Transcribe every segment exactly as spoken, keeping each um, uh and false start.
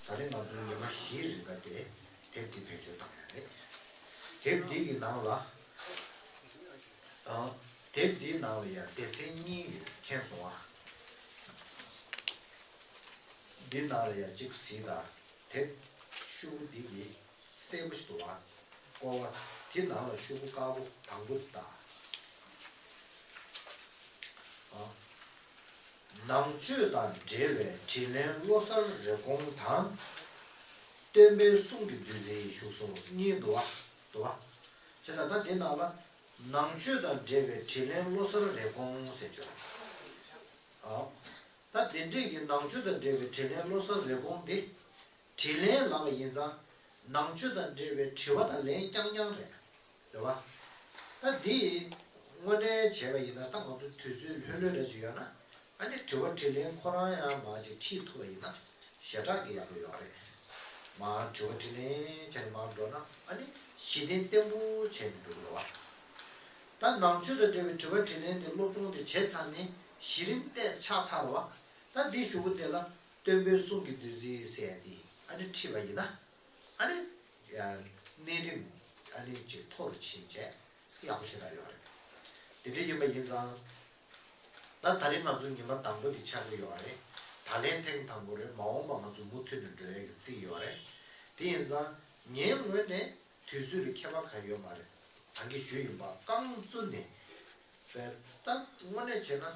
ད་རེས་ང་ཚོའི་ཉི་མ་བཞིའི་རིང་ག་དེ་དེབ་འདི་བེད་སྤྱོད་བཏང་ཡོད་རེད། དེབ་འདི་གི་ནང་ལ། ཨ། དེབ་འདིའི་ནང་ལ་ཡང་སྡེ་ཚན་གཉིས་ཡོད་མཁྱེན་སོང་ཨ། འདི་ནང་ལ་ཡང་གཅིག་གཟིགས་དང་། དེབ་ཤོག་བུ་འདི་གི་གསལ་པོ་ཞིག་འདུག་ཨ། སྐོར་བ་འདི་ནང་ལ་ཤོག་བུ་དཀར་པོ་དང་པོ་དང་། ཨ། ནང་ཆོས་དང་འབྲེལ་བའི་དྲིན་ལན་བློ་གསར་རེབ་གོང་དང་། སྟོན་པའི་གསུང་གི་བདུད་རྩིའི་བཞུགས་སོ་གཉིས་འདུག་བ། འདུག་བ། བྱས་ཙང་ད་འདི་ནང་ལ་ནང་ཆོས་དང་འབྲེལ་བའི་དྲིན་ལན་བློ་གསར་རེབ་གོང་ཟེར་ཅིག་ཡོད། ཨ། ད་དེ་འདྲས་ཀྱི་ནང་ཆོས་དང་འབྲེལ་བའི་དྲིན་ལན་བློ་གསར་རེབ་གོང་འདི། དྲིན་ལན་ལབ་པ་ཡིན་ཙང་། ནང་ཆོས་དང་འབྲེལ་བའི་དྲི་བ་དང་ལན་རྐྱང་རྐྱང་རེད། རེད་བ། ད་འདི་དངོས་གནས་བྱས་པ་ཡིན་ན། ད་ང་ཚོ་དུས་ཚོད་ལྷོད་ལྷོད་རེ་ཅིག་ཡོད་ན། ཨ་ནི་དྲི་བ་དྲིས་ལན་ཁོ་རང་ཡང་མར་ཅིག་ཁྲིད་ཐུབ་པ་ཡིན་ན་ཞེ་དྲག་གི་ཡག་པོ་ཡོད་རེད། མར་དྲི་བ་དྲིས་ལན་བྱས་ནས་མར་འགྲོ་ན། ཨ་ནི་གཞི་རྟེན་བརྟན་པོ་བྱས་ནས་འགྲོ་གི་རེད་བ། ད་ནང་ཆོས་དང་འབྲེལ་བའི་དྲི་བ་དྲིས་ལན་དེ་སློབ་སྦྱོང་དེ་བྱས་ཚར་ནས་གཞི་རིམ་ཏོག་ཙམ་ཆགས་ཚར་བ། ད་འདིའི་གཞུག་གུ་དེ་ལ་སྟོན་པའི་གསུང་གི་བདུད་རྩི་ཟེར་ཡ་དེ་ཨ་ནི་ཁྲིད་པ་ཡིན་ན། ཨ་ནི་ཡང་གནས་རིམ་ཨ་ནི་ཅིག་མཐོ་རུ་ཕྱིན་བྱས་ཡག་པོ་ཞེ་དྲག་ཡོད་རེད། དེ་འདྲ་ཡིན་པ་ཡིན་ཙང་། ད་ད་རེས་ང་ཚོ་ཉི་མ་དང་པོ་འདི་ཆགས་ཀྱི་ཡོད་རེད། ད་ལན་ཐེངས་དང་པོ་རེད། མ་འོངས་པ་ང་ཚོ་མུ་མཐུད་ནས་འགྲོ་ཡ་གི་རྩིས་ཡོད་རེད། དེ་ཡིན་ཙང་ངའི་ངོས་ནས་དུས་ཚོད་ལ་ཁྱད་པར་གང་ཡོད་མ་རེད། ད་གིན་ཞུས་ཡིན་པ། རྐང་བཙུགས་ནས་བས། ད་དངོས་གནས་བྱས་ན།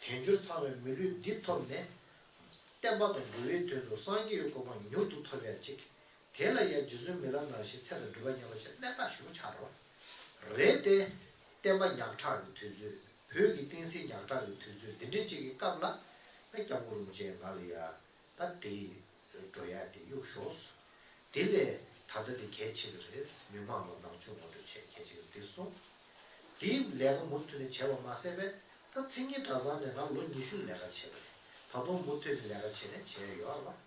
དལ་འབྱོར་ཚང་བའི་མི་ལུས་འདི་ཐོབ་ནས། བསྟན་པ་དང་འགྲོ་བའི་དོན་དུ་སངས་རྒྱས་ཀྱི་གོ་འཕང་མྱུར་དུ་ཐོབ་ཡ་གཅིག་དེ་ལ་ཡང་རྗེ་བཙུན་མི་ལ་ནང་བཞིན་ཚེ་དང་སྒྲུབ་པ་མཉམ་པ་ཞེས་གནད་འགག་ཞེ་པོ་ཆགས་འགྲོ། རེད་དེ། བསྟན་པ་ཉག་ཕྲ་གི་དུས་ཚོད། བོད་ཀྱི་བསྟན་སྲིད་ཉག་ཕྲ་གི་དུས་ཚོད་འདི་འདྲ་ཅིག་གི་སྐབས་ལ། ཨ། སྐྱབས་མགོན་རིན་པོ་ཆེ་ང་ལ་ཡ། ད་དེ་འགྲོ་ཡ་དེ་གཡུག་ཞོག་དེ་ལས་ད་ལྟ་དེ་གལ་ཆེ་གི་རེད། མི་མང་ལ་ནང་ཆོས་ངོ་སྤྲོད་བྱས་གལ་ཆེ་གི་རེད་གསུངས། དེའི་ལས་ཀ་མུ་མཐུད་ནས་བྱས་པ་མ་ཟད་པས། ད་མཚན་ཉིད་གྲྭ་ཚང་ནས་ང་ལོ་ཉི་ཤུ་ལས་ཀ་བྱས་པ་རེད། ད་དུང་མུ་མཐུད་ནས་ལས་ཀ་བྱས་ནས་བྱས་ཡོད་རེད་བ།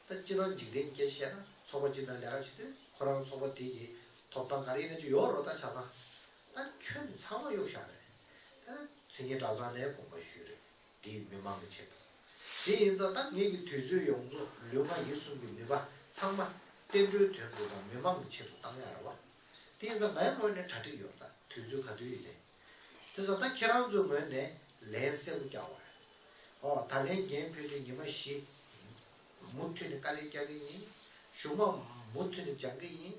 ད་སྤྱིར་བཏང་འཇིག་རྟེན་སྐད་ཆ་བཤད་ན། ཚོགས་པ་སྤྱི་དང་ལས་ཀ་བྱེད་དུས་ཁོ་རང་ཚོགས་པ་དེ་ཡི་ཐོབ་ཐང་ག་རེ་ཡིན་ན་ཅིག་ཡོད་རེད། ད་ཆ་ཚང་ད་ཁྱོན་ནས་ཚང་མ་གཡུག་བཞག་རེད། ད་མཚན་ཉིད་གྲྭ་ཚང་ནས་དགོངས་པ་ཞུས་རེད། དེ་མི་མང་གི་ཆེད་དུ། དེ་ཡིན་ཙང་ད་ངེད་ཀྱི་དུས་ཚོད་ཡོངས་རྫོགས་ལུས་ངག་ཡིད་གསུམ་གྱི་ནུས་པ་ཚང་མ་བསྟན་འགྲོའི་དོན་དུ་དང་མི་མང་གི་ཆེད་དུ་བཏང་ཡ་རེད་བ། དེ་ཡིན་ཙང་ངའི་ངོས་ནས་གྲ་སྒྲིག་ཡོད་རེད། ད་དུས་ཚོད་ག་དུས་ཡིན་ནའི། དེ་ཙང་ད་ཁྱེད་རང་ཚོའི་ངོས་ནས་ལན་གསལ་པོ་རྒྱག་དགོས་རེད། ཨོ། ད་ལན་འགན་ཕུལ་ཏེ་ཉི་མ་བཞི་མུ་མཐུད་ནས་དཀའ་ལས་རྒྱག་གི་ཡིན། གཞུག་མ་མུ་མཐུད་ནས་སྦྱང་གི་ཡིན།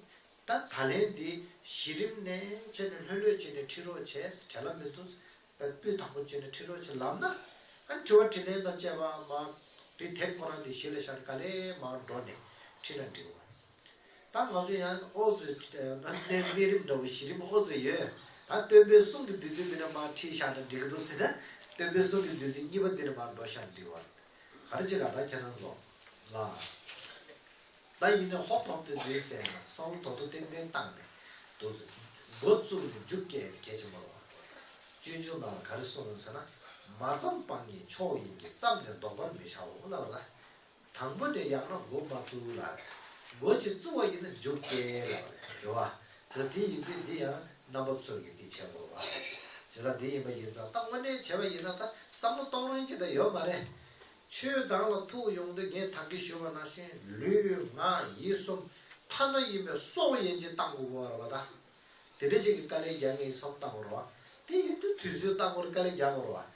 ད་ད་ལན་འདི་གཞི་རིམ་ནས་བྱས་ནས་ལྷོད་ལྷོད་བྱས་ནས་ཁྲིད་རོགས་བྱས། བྲེལ་བ་མི་འདུག་སྤུས་དག་པོ་བྱས་ནས་ཁྲིད་རོགས་བྱས་ལབ་ན། ཨ། དྲི་བ་དྲིས་ལན་དང་བཅས་པ་མར་འདི་དེབ་ཁོ་རང་འདི་གཞི་ལ་བཞག་ནས་ག་ལེ་མར་འགྲོ་ནས་ཁྲིད་ན་འགྲིག་གོ། ད་ང་ཚོ་ཡང་ཨོ་ཙི་གནས་གནས་རིམ་འདྲ་བོ་གཞི་རིམ་ཨོ་ཙི་ཡོད། ད་སྟོན་པའི་གསུང་གི་བདུད་རྩི་འདི་ནས་མར་ཁྲིད་བཞག་ན་འགྲིག་གི་འདུག་ཟེར་ན། སྟོན་པའི་གསུང་གི་བདུད་རྩི་གཉིས་པ་འདི་ནས་མར་འགྲོ་བཞག་ན་འགྲིག་གོ། ག་རེ་བྱེད་ག་ད་ཁྱེད་རང་ཚོ་ལ། ད་ཡིན་ནའི་ཧོབ་ཐོབ་དེ་རེད་ཟེར་ན་བསམ་བློ་དོ་དོ་ཏན་ཏན་བཏང་ནས་འདུག་ཟེར། འགོ་བཙུགས་ནས་མཇུག་སྐྱེལ་ཡ་དེ་གལ་ཆེན་པོ་རེད་བ། སྤྱོད་འཇུག་ནང་ལ་ག་རེ་གསུངས་ཡོད་ཟེར་ན། མ་བརྩམས་སྤང་གཉེན་མཆོག་ཡིན་གྱི། བརྩམས་ནས་ལྡོག་པར་མི་བྱའོ་ལབ་པ་ལ། དང་པོ་ནས་ཡང་ན་འགོ་མ་བཙུགས་ལ། འགོ་ཅིག་བཙུགས་པ་ཡིན་ན་མཇུག་སྐྱེལ་ལབ་པ་རེད་བ། ད་དེ་ཡིན་དུས་འདི་ཡང་རྣམ་པ་ཚོ་གིས་འདི་བྱེད་དགོས་པ། བྱས་ཙང་འདི་ཡིན་པ་ཡིན་ཙང་། ད་དངོས་གནས་བྱས་པ་ཡིན་ན་ད་བསམ་བློ་གཏོང་རིན་ཅི་ད་ཡོད་མ་རེད། ཆོས་སྒང་ལ་ཐུག་ཡོང་དུས་ངས་ད་གིན་ཞུས་པ་ནང་བཞིན་ལུས་ངག་ཡིད་གསུམ་ཐ་ན་ཡིན་པའི་སྲོག་ཡན་ཆད་བཏང་དགོས་པ་རེད་བ་ད། དེ་འདྲ་ཅིག་གི་དཀའ་ལས་རྒྱག་ངེས་བསམ་བཏང་དགོས་རེད་བ། དེ་ཡིན་དུས་དུས་ཚོད་བཏང་དགོས་རེད། དཀའ་ལས་རྒྱག་དགོས་རེད་བ།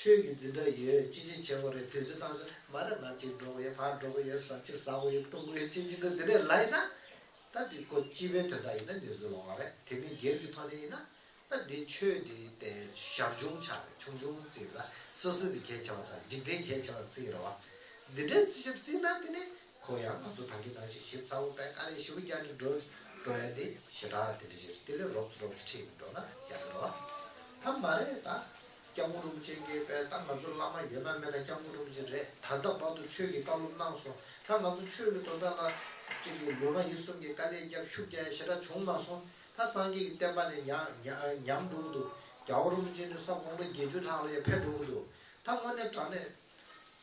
ཆོས་ཀྱི་འཛིན་གྲྭ་ཡོད། ཅི་ཅི་བྱེད་དགོས་རེད། དུས་ཚོད་བཏང་ཚེ་མ་རེད། ང་གཅིག་འགྲོ་གི་ཡོད། ཕར་འགྲོ་གི་ཡོད། ཟ་ཅིག་ཟ་དགོས་ཡོད། བཏུང་གི་ཡོད། ཅི་ཅི་འདུག་དེ་འདྲས་ལབ་ཡིན་ན། ད་དེ་ཀོ་སྤྱི་པའི་དོན་དག་ཡིན་ན་ནུས་ཚོད་ལོག་པ་རེད། དེ་མིན་སྒེར་གྱི་ཐོག་ནས་ཡིན་ན། ད་འདི་ཆོས་འདི་དེ་ཞར་བྱུང་ཆགས་རེད། ཆུང་ཆུང་བརྩིས་ལ་སོ་སོ་འདི་གལ་ཆེ་བ་ཚ། འཇིག་རྟེན་གལ་ཆེ་བ་བརྩིས་རེད་བ། འདི་འདྲའི་རྩིས་བརྩིས་ན་དེ་ནི་ཁོ་ཡང་ང་ཚོ་ད་གིན་ནང་བཞིན་ཞིབ་ཚགས་པོ་དཔེ་དཀའ་ལས་ཞེ་པོ་རྒྱག་ནས་འགྲོ་འགྲོ་ཡ་དེ་ཞེ་དྲག་དེ་འདྲ་ཅིག་རེད། དེ་ལས་རོབ་ཙམ་རོབ་ཙམ་ཁྲིད་འགྲོ་ན་ཡག་གི་རེད་བ། ད་མ་རེད་ད། སྐྱབས་མགོན་རིན་པོ་ཆེ་གིས་དཔེ་ད་ང་ཚོ་བླ་མ་ཡོད་ན་མེད་ན་སྐྱབས་མགོན་རིན་པོ་ཆེ་རེད། ད་ལྟ་བར་དུ་ཆོས་ཀྱི་བཀའ་སློབ་གནང་སོང་། ད་ང་ཚོ་ཆོས་ཀྱི་དོན་དག་ལ་གཅིག་གི་ལུས་ངག་ཡིད་གསུམ་གྱི་དཀའ་ལས་རྒྱབ་ཤུགས་རྒྱག་ཡ་ཞེ་དྲག་བྱུང་མ་སོང་། ད་སངས་རྒྱས་ཀྱི་བསྟན་པ་ནས་ཉམས་ཉམས་ཉམས་འགྲོ་གི་འདུག་རྒྱལ་བ་རིན་པོ་ཆེ་ནས་ས་དགུང་ལོ་བརྒྱད་ཅུ་ལྷག་ལ་ཡ་ཕེབས་འགྲོ་གི་འདུག་ད་དངོས་གནས་དྲང་གནས་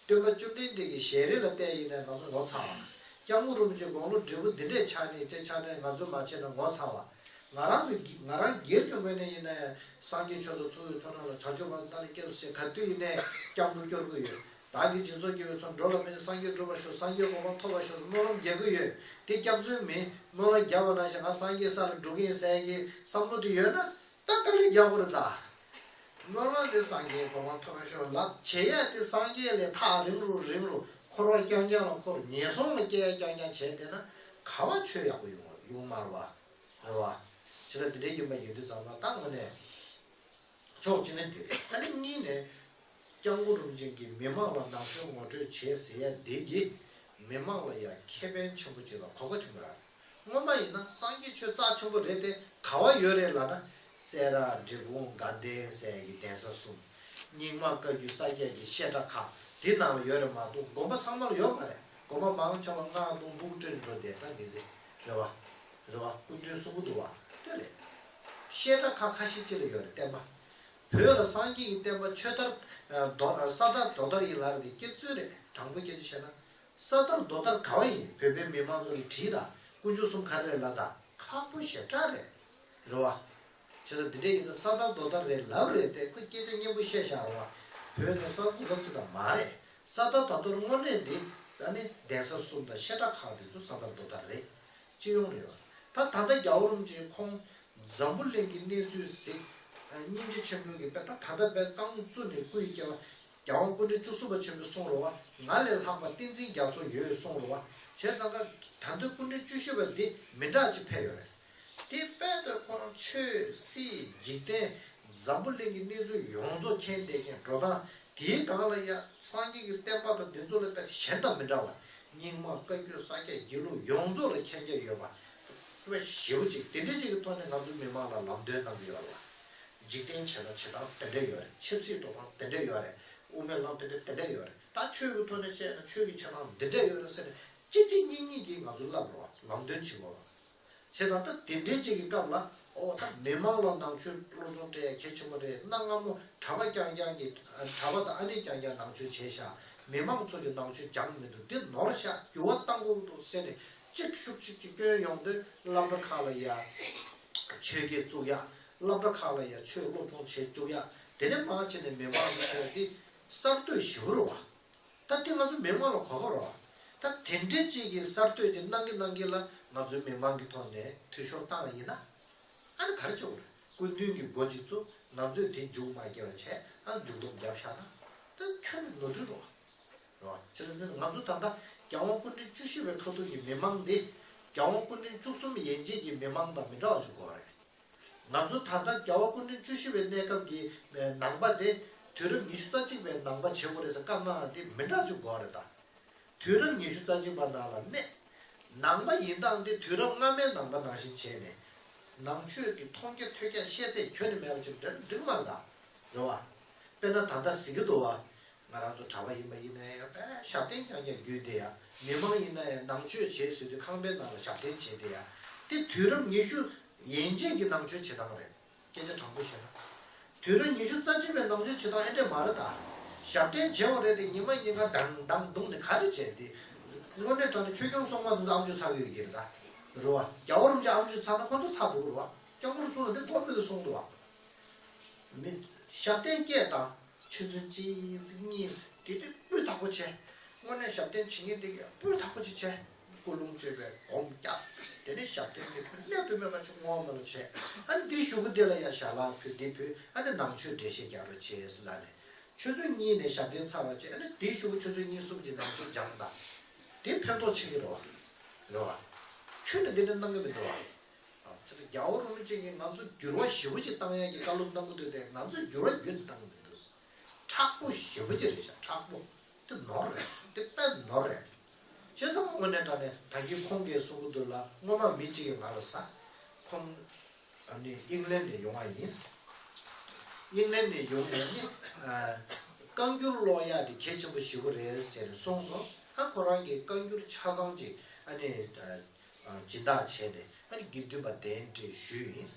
སྟོན་པ་བཅོམ་ལྡན་འདས་ཀྱི་ཞལ་རས་ལ་བལྟས་ཡིན་ན་ང་ཚོ་ངོ་ཚ་བ། སྐྱབས་མགོན་རིན་པོ་ཆེ་དགུང་ལོ་བགྲེས་པོ་འདི་འདྲས་ཆགས་ནས་དེ་ཆགས་ནས་ང་ཚོ་མ་བྱས་ན་ངོ་ཚ་བ། ང་རང་ཚོ་གི་ང་རང་སྒེར་གྱི་ངོས་ནས་ཡིན་ན་ཡང་སངས་རྒྱས་ཆོས་དང་ཚོགས་ཀྱི་མཆོག་རྣམས་ལ། བྱང་ཆུབ་བར་དུ་བདག་ནི་སྐྱེ་སོ་ཞེས་ག་དུས་ཡིན་ནའི་སྐྱབས་འགྲོ་སྐྱོར་གྱི་ཡོད། ད་ བདག་གིས་སྦྱིན་སོགས་བགྱིས་པའི་ཚོགས། འགྲོ་ལ་ཕན་ཕྱིར་སངས་རྒྱས་འགྲུབ་པར་ཤོག། སངས་རྒྱས་གོ་འཕང་ཐོབ་པར་ཤོག་ཟེར་སྨོན་ལམ་རྒྱག་གི་ཡོད། དེ་སྐྱག་རྫུན་མིན། སྨོན་ལམ་བརྒྱབ་པ་ནང་བཞིན་ང་སངས་རྒྱས་ས་ལ་འགྲོ་གི་ཡིན་ཟེར་ཡག་གི་བསམ་བློ་དེ་ཡོད་ན། ད་དཀའ་ལས་རྒྱག་དགོས་རེད་ད། སྨོན་ལམ་དེ་སངས་རྒྱས་གོ་འཕང་ཐོབ་པར་ཤོག་ལབ་བྱེད་ཡ་དེ་སངས་རྒྱས་ལས་ཐག་རིང་རུ་རིང་རུ་འཁོར་བ་རྐྱང་རྐྱང་ལ་འཁོར། ངན་སོང་ལ་སྐྱེ་ཡ་རྐྱང་རྐྱང་བྱས་བསྡད་ན་ག་བ་ཆོས་ཡག་པོ་ཡོང་ཡོང་མ་རེད་བ། རེད་བ། བྱས་ཙང་དེ་འདྲ་ཡིན་པ་ཡིན་དུས་ཙམ་ལ་ད་དངོས་གནས་ཕྱོགས་གཅིག་ནས་དེ་རེད། ཨ་ནི་གཉིས་ནས། སྐྱབས་མགོན་རིན་པོ་ཆེ་གིས་མི་མང་ལ་ནང་ཆོས་ངོ་སྤྲོད་བྱེད་ཟེར་ཡ་འདི་གིས་མི་མང་ལ་ཡ་ཁེ་ཕན་ཆེན་པོ་ཅིག་དང་གོ་སྐབས་ཆེན་པོ་རག་རེད། སྔོན་མ་ཡིན་ན་སངས་རྒྱས་ཆོས་རྩ་ཆེན་པོ་རེད་དེ་ག་བ་ཡོད་རེད་ལབ་ན། སེ་ར་འབྲས་སྤུངས་དགའ་ལྡན་ཟེར་གི་གདན་ས་གསུམ། རྙིང་མ་བཀའ་བརྒྱུད་ས་སྐྱ་གི་བཤད་གྲྭ་ཁག་དེ་ནང་ལ་ཡོད་རེད་མ་གཏོགས་དགོན་པ་ཚང་མ་ལ་ཡོད་མ་རེད། དགོན་པ་མང་ཆེ་བ་མངགས་གཏོང་སྦུག་སྤྲོད་འགྲོ་བསྡད་ད་མི་ཚེ་རེད་བ། རེད་བ། སྐུ་མདུན་གསུང་གི་འདུག་བ་དེ་རེད། བཤད་གྲྭ་ཁག་ཁ་ཤས་ཅིག་ལ་ཡོད་རེད་བསྟན་པ། བོད་ལ་སངས་རྒྱས་ཀྱི་བསྟན་པ་ཆོས་དར། ཨ། རྡོ། ཨ། ས་དར་རྡོ་དར་ཡིན་ལབ་རེད་དེ་སྐྱག་རྫུན་རེད། དྲང་པོ་སྐད་ཆ་བཤད་ན། ས་དར་རྡོ་དར་ག་བ་ཡིན། བོད་པའི་མི་མང་ཚོ་ལ་དྲིས་དང་། དཀོན་མཆོག་གསུམ་ག་རེ་རེད་ལབ་དང་། ཁག་པོ་ཞེ་དྲག་རེད། རེད་བ། བྱས་ཙང་འདི་འདྲ་ཡིན་ན་ས་དར་རྡོ་དར་རེད་ལབ་རེད་དེ་ཁོས་སྐད་ཆ་སྙན་པོ་བཤད་བཞག་རེད་བ། བོད་ནང་ས་དར་རྡོ་དར་ཅིག་ད་མ་རེད། ས་དར་ད་དུང་དངོས་གནས་འདི་ཨ་ནི་གདན་ས་གསུམ་དང་བཤད་གྲྭ་ཁག་དེ་ཚོ་ས་དར་རྡོ་དར་རེད། སྤྱི་ཡོངས་རེད་བ། ད་ད་ལྟ་རྒྱལ་བ་རིན་པོ་ཆེ་ཁོང་འཛམ་བུ་གླིང་གི་གནས་ཚུལ་གཟིགས། སྙིང་རྗེ་ཆེན་པོའི་གི་དཔེ་ད་ད་ལྟ་དཔེ་རྐང་བཙུགས་ནས་སྐུ་ཡི་སྐྱེ་བ། རྒྱལ་དབང་སྐུ་ཕྲེང་བཅུ་གསུམ་པ་ཆེན་པོས་གསུངས་རེད་བ། ང་ལས་ལྷག་པ་བསྟན་འཛིན་རྒྱ་མཚོ་ཡོད་གསུངས་རེད་བ། བྱས་ཙང་ཀ་ད་ལྟ་སྐུ་ཕྲེང་བཅུ་བཞི་པ་འདི་མི་འདྲ་ཅིག་ཕེབས་ཡོད་རེད། དེ་དཔེ་དེར་ཁོ་རང་ཆོས་སྲིད་འཇིག་རྟེན་འཛམ་བུ་གླིང་གི་གནས་ཚུལ་ཡོངས་རྫོགས་མཁྱེན་བསྡད་མཁན་འགྲོ་སྟངས་དེའི་སྒང་ལ་ཡ་སངས་རྒྱས་ཀྱི་བསྟན་པ་དང་འདི་ཚོ་ལ་དཔེ་གཞན་དང་མི་འདྲ་བ། རྙིང་མ་བཀའ་བརྒྱུད་ས་སྐྱ་དགེ་ལུགས་ཡོངས་རྫོགས་ལ་མཁྱེན་རྒྱ་ཡོད་པ། དཔེ་ཞེ་པོ་ཅིག་དེ་འདྲ་ཅིག་གི་ཐོག་ནས་ང་ཚོའི་མི་མང་ལ་ལམ་སྟོན་གནང་གི་ཡོད་རེད་བ། འཇིག་རྟེན་བྱེད་སྟངས་བྱེད་སྟངས་དེ་འདྲ་ཡོད་རེད། ཆབ་སྲིད་འགྲོ་སྟངས་དེ་འདྲ་ཡོད་རེད། དབུ་མའི་ལམ་དེ་འདྲ་དེ་འདྲ་ཡོད་རེད། ད་ཆོས་ཀྱི་ཐོག་ནས་བཤད་ན་ཆོས་ཀྱི་བྱེད་སྟངས་འདི་འདྲ་ཡོད་རེད་ཟེར་ནས་གཅིག་གཅིག་གཉིས་གཉིས་ཀྱིས་ང་ཚོ་བསླབ་རོགས། ལམ་སྟོན་བྱེད་དགོས་རོགས། བྱས་ཙང་ད་དེ་འདྲའི་གཅིག་གི་སྐབས་ལ་ཨོ་ད་མི་མང་ལ་ནང་ཆོས་སློབ་སྦྱོང་སྤྲད་ཡ་གལ་ཆེན་པོ་རེད། གནའ་སྔ་མོ་གྲྭ་པ་རྐྱང་རྐྱང་གིས་གྲྭ་པ་དང་ཨ་ནེ་རྐྱང་རྐྱང་ནང་ཆོས་བྱས་ཤག་མི་མང་ཚོ་གིས་ནང་ཆོས་སྦྱངས་མི་འདུག་འདི་ནོར་ཤག་འགྱུར་བ་གཏང་དགོས་འདུག་ཟེར་ནས་གཅིག་ཤུགས་གཅིག་གིས་སྐྱོན་ཡོང་དུས་སློབ་གྲྭ་ཁག་ལ་ཡ་ཆོས་དགེ་བཙུགས་ཡ། སློབ་གྲྭ་ཁག་ལ་ཡ་ཆོས་སློབ་སྦྱོང་བྱེད་བཅུག་ཡ། དེ་ནས་མར་བྱས་ནས་མི་མང་གི་ཆོས་འདི་གསར་གཏོད་ཞེ་པོ་རེད་བ། ད་དེ་ང་ཚོ་མི་མང་ལ་གོ་སྐབས་རེད་བ། ད་དེ་འདྲའི་གཅིག་གིས་གསར་གཏོད་དེ་གནང་གི་གནང་གི་ལ་ང་ཚོའི་མི་མང་གི་ཐོག་ནས་འཐུས་ཤོར་བཏང་བ་ཡིན་ན། ཨ་ནི་ག་རེ་བྱེད་དགོས་རེད། སྐུ་མདུན་གྱི་འགོ་ཅིག་བཙུགས། ང་ཚོས་དེ་མཇུག་མ་བསྐྱལ་བ་བྱས། ཨ་མཇུག་སྡོམ་བརྒྱབ་བཞག་ན། ད་ཁྱོན་ནས་ནོར་འཁྲུལ་རེད་བ། རེད་བ། བྱས་ཙང་ང་ཚོ་ད་ལྟ་རྒྱལ་དབང་སྐུ་ཕྲེང་བཅུ་བཞི་པའི་ཁ་ཐུག་གི་མི་མང་འདི། རྒྱལ་དབང་སྐུ་ཕྲེང་བཅུ་གསུམ་ཡན་ཆད་ཀྱི་མི་མང་དང་མི་འདྲ་བ་ཞིག་དགོས་རེད། ང་ཚོ་ད་ལྟ་རྒྱལ་བ་སྐུ་ཕྲེང་བཅུ་བཞི་པའི་གནས་སྐབས་ཀྱི་ནང་པ་དེ་དུས་རབས་ཉི་ཤུ་རྩ་གཅིག་པའི་ནང་པ་བྱེད་དགོས་རེད་ཟེར་བཀའ་གནང་ཡ་དེ་མི་འདྲ་ཅིག་དགོས་རེད་ད། དུས་རབས་ཉི་ཤུ་རྩ་གཅིག་པ་ནང་ལ་གནས། ནང་པ་ཡིན་སྟངས་དེ་དུས་རབས་སྔ་མའི་ནང་པ་ནང་བཞིན་བྱས་ནས། ནང་ཆོས་ཀྱི་མཐོང་རྒྱ་ཐོས་རྒྱ་ཤེས་ཚད་ཁྱོན་ནས་མེད་པ་ཅིག་འགྲིག་འགྲིག་མ་རེད་ད། རེད་བ། དཔེར་ན་ད་ལྟ་གཟིགས་ཀྱི་འདུག་བ། ང་རང་ཚོ་གྲྭ་པ་ཡིན་པ་ཡིན་ན་ཡང་དཔེ་ཞབས་བརྟན་རྐྱང་རྐྱང་བརྒྱུད་བསྡད་ཡ། མི་མང་ཡིན་ན་ཡང་ནང་ཆོས་བྱེད་ཟེར་དུས་ཁང་པའི་ནང་ལ་ཞབས་བརྟན་བྱས་བསྡད་ཡ། དེ་དུས་རབས་ཉི་ཤུ་ཡན་ཆད་ཀྱི་ནང་ཆོས་བྱེད་སྟངས་རེད། སྐད་ཆ་དྲང་པོ་བཤད་ན། དུས་རབས་ཉི་ཤུ་རྩ་གཅིག་པའི་ནང་ཆོས་བྱེད་སྟངས་ཨེ་འདྲས་མ་རེད་ད། ཞབས་བརྟན་བྱེད་འོང་རེད་དེ་ཉི་མ་ཉིན་གང་ལྡང་ལྡང་བརྡུངས་ནས་ག་རེ་བྱས་ཏེ། དངོས་གནས་དྲང་གནས་ཆོས་སྐྱོང་སྲུང་མ་དེ་ཚོ་ཨམ་ཆོས་ཚར་གི་ཡོད་ཀྱི་རེད་ད། རེད་བ། རྒྱལ་བ་རིན་པོ་ཆེ་ཨམ་ཆོས་ཚར་ན་ཁོ་ཚོ་ཚར་འགྲོ་གི་རེད་བ། སྐྱབས་མགོན་གསུང་ལ་འདི་མགོ་མི་འདུག་གསུངས་འདུག་བ། མི། ཞབས་བརྟན་སྐད་བཏང་། ཆུ་ཚོད་གཅིག་གཉིས་དེ་དུས་སྤུས་དག་པོ་བྱས། དངོས་གནས་ཞབས་བརྟན་བྱེད་མཁན་དེ་གས་སྤུས་དག་པོ་ཅིག་བྱས། སྐུ་རླུང་བཅོས་པའི་སྒོམ་རྒྱབ། དེ་ནས་ཞབས་བརྟན་དེ་ཕུལ། གནད་དུ་སྨོས་པ་ཅིག་བསྔོ་སྨོན་ལ་བྱས། ཨ་ནི་འདི་གཞུག་གུ་དེ་ལ་ཡང་ཞལ་ལག་ཕུལ། འདི་ཕུལ། ཨ་ནི་ནང་ཆོས་འགྲེལ་བཤད་རྒྱག་རོགས་བྱས་ལབ་ནས། ཆུ་ཚོད་གཉིས་ནས་ཞབས་བརྟན་ཚར་བ་བྱས། ཨ་ནི་འདི་གཞུག་གུ་ཆུ་ཚོད་གཉིས་གསུམ་གྱི་ནང་ཆོས་སྦྱངས་དང་། དེ་ཕན་ཐོགས་ཆེ་གི་རེད་བ། རེད་བ། ཁྱོན་ནས་འདི་འདྲ་གནང་གི་མི་འདུག་བ། ཨ། ཅི་ལྟར་རྒྱལ་བ་རིན་པོ་ཆེ་གིས་ང་ཚོ་འགྱུར་བ་ཞེ་པོ་ཅིག་བཏང་ཡག་གི་བཀའ་སློབ་གནང་གི་འདུག་སྟེ། ང་ཚོས་འགྱུར་བ་རྒྱུན་གཏོང་གི་མི་འདུག། མཁྲེགས་པོ་ཞེ་པོ་ཅིག་རེད་ཤག། མཁྲེགས་པོ། དེ་ནོར་རེད། དེ་དཔེ་ནོར་རེད། བྱས་ཙང་དངོས་གནས་དྲང་གནས་ད་གིན་ཁོང་གིས་གསུང་གི་འདུག་ལ། སྔོན་མ་མི་གཅིག་གིས་ང་ལ་ཟེར། ཁོང་ཨ་ནི་ཨིང་ལན་ནས་ཡོང་བ་ཡིན། ཨིང་ལན་ནས་ཡོང་ནས་ནི། ཨ། བཀའ་འགྱུར་ཀློག་ཡག་དེ་གལ་ཆེན་པོ་ཞེ་པོ་རེད་ཟེར་ནས་གསུངས་སོང་། ཨ། ཁོ་རང་གིས་བཀའ་འགྱུར་ཆ་ཚང་ཅིག་ཨ་ནི། ཨ། སྦྱིན་བདག་བྱས་ནས། ཨ་ནི་དགེ་འདུན་པ་གདན་འདྲེན་ཞུས་ཡིན།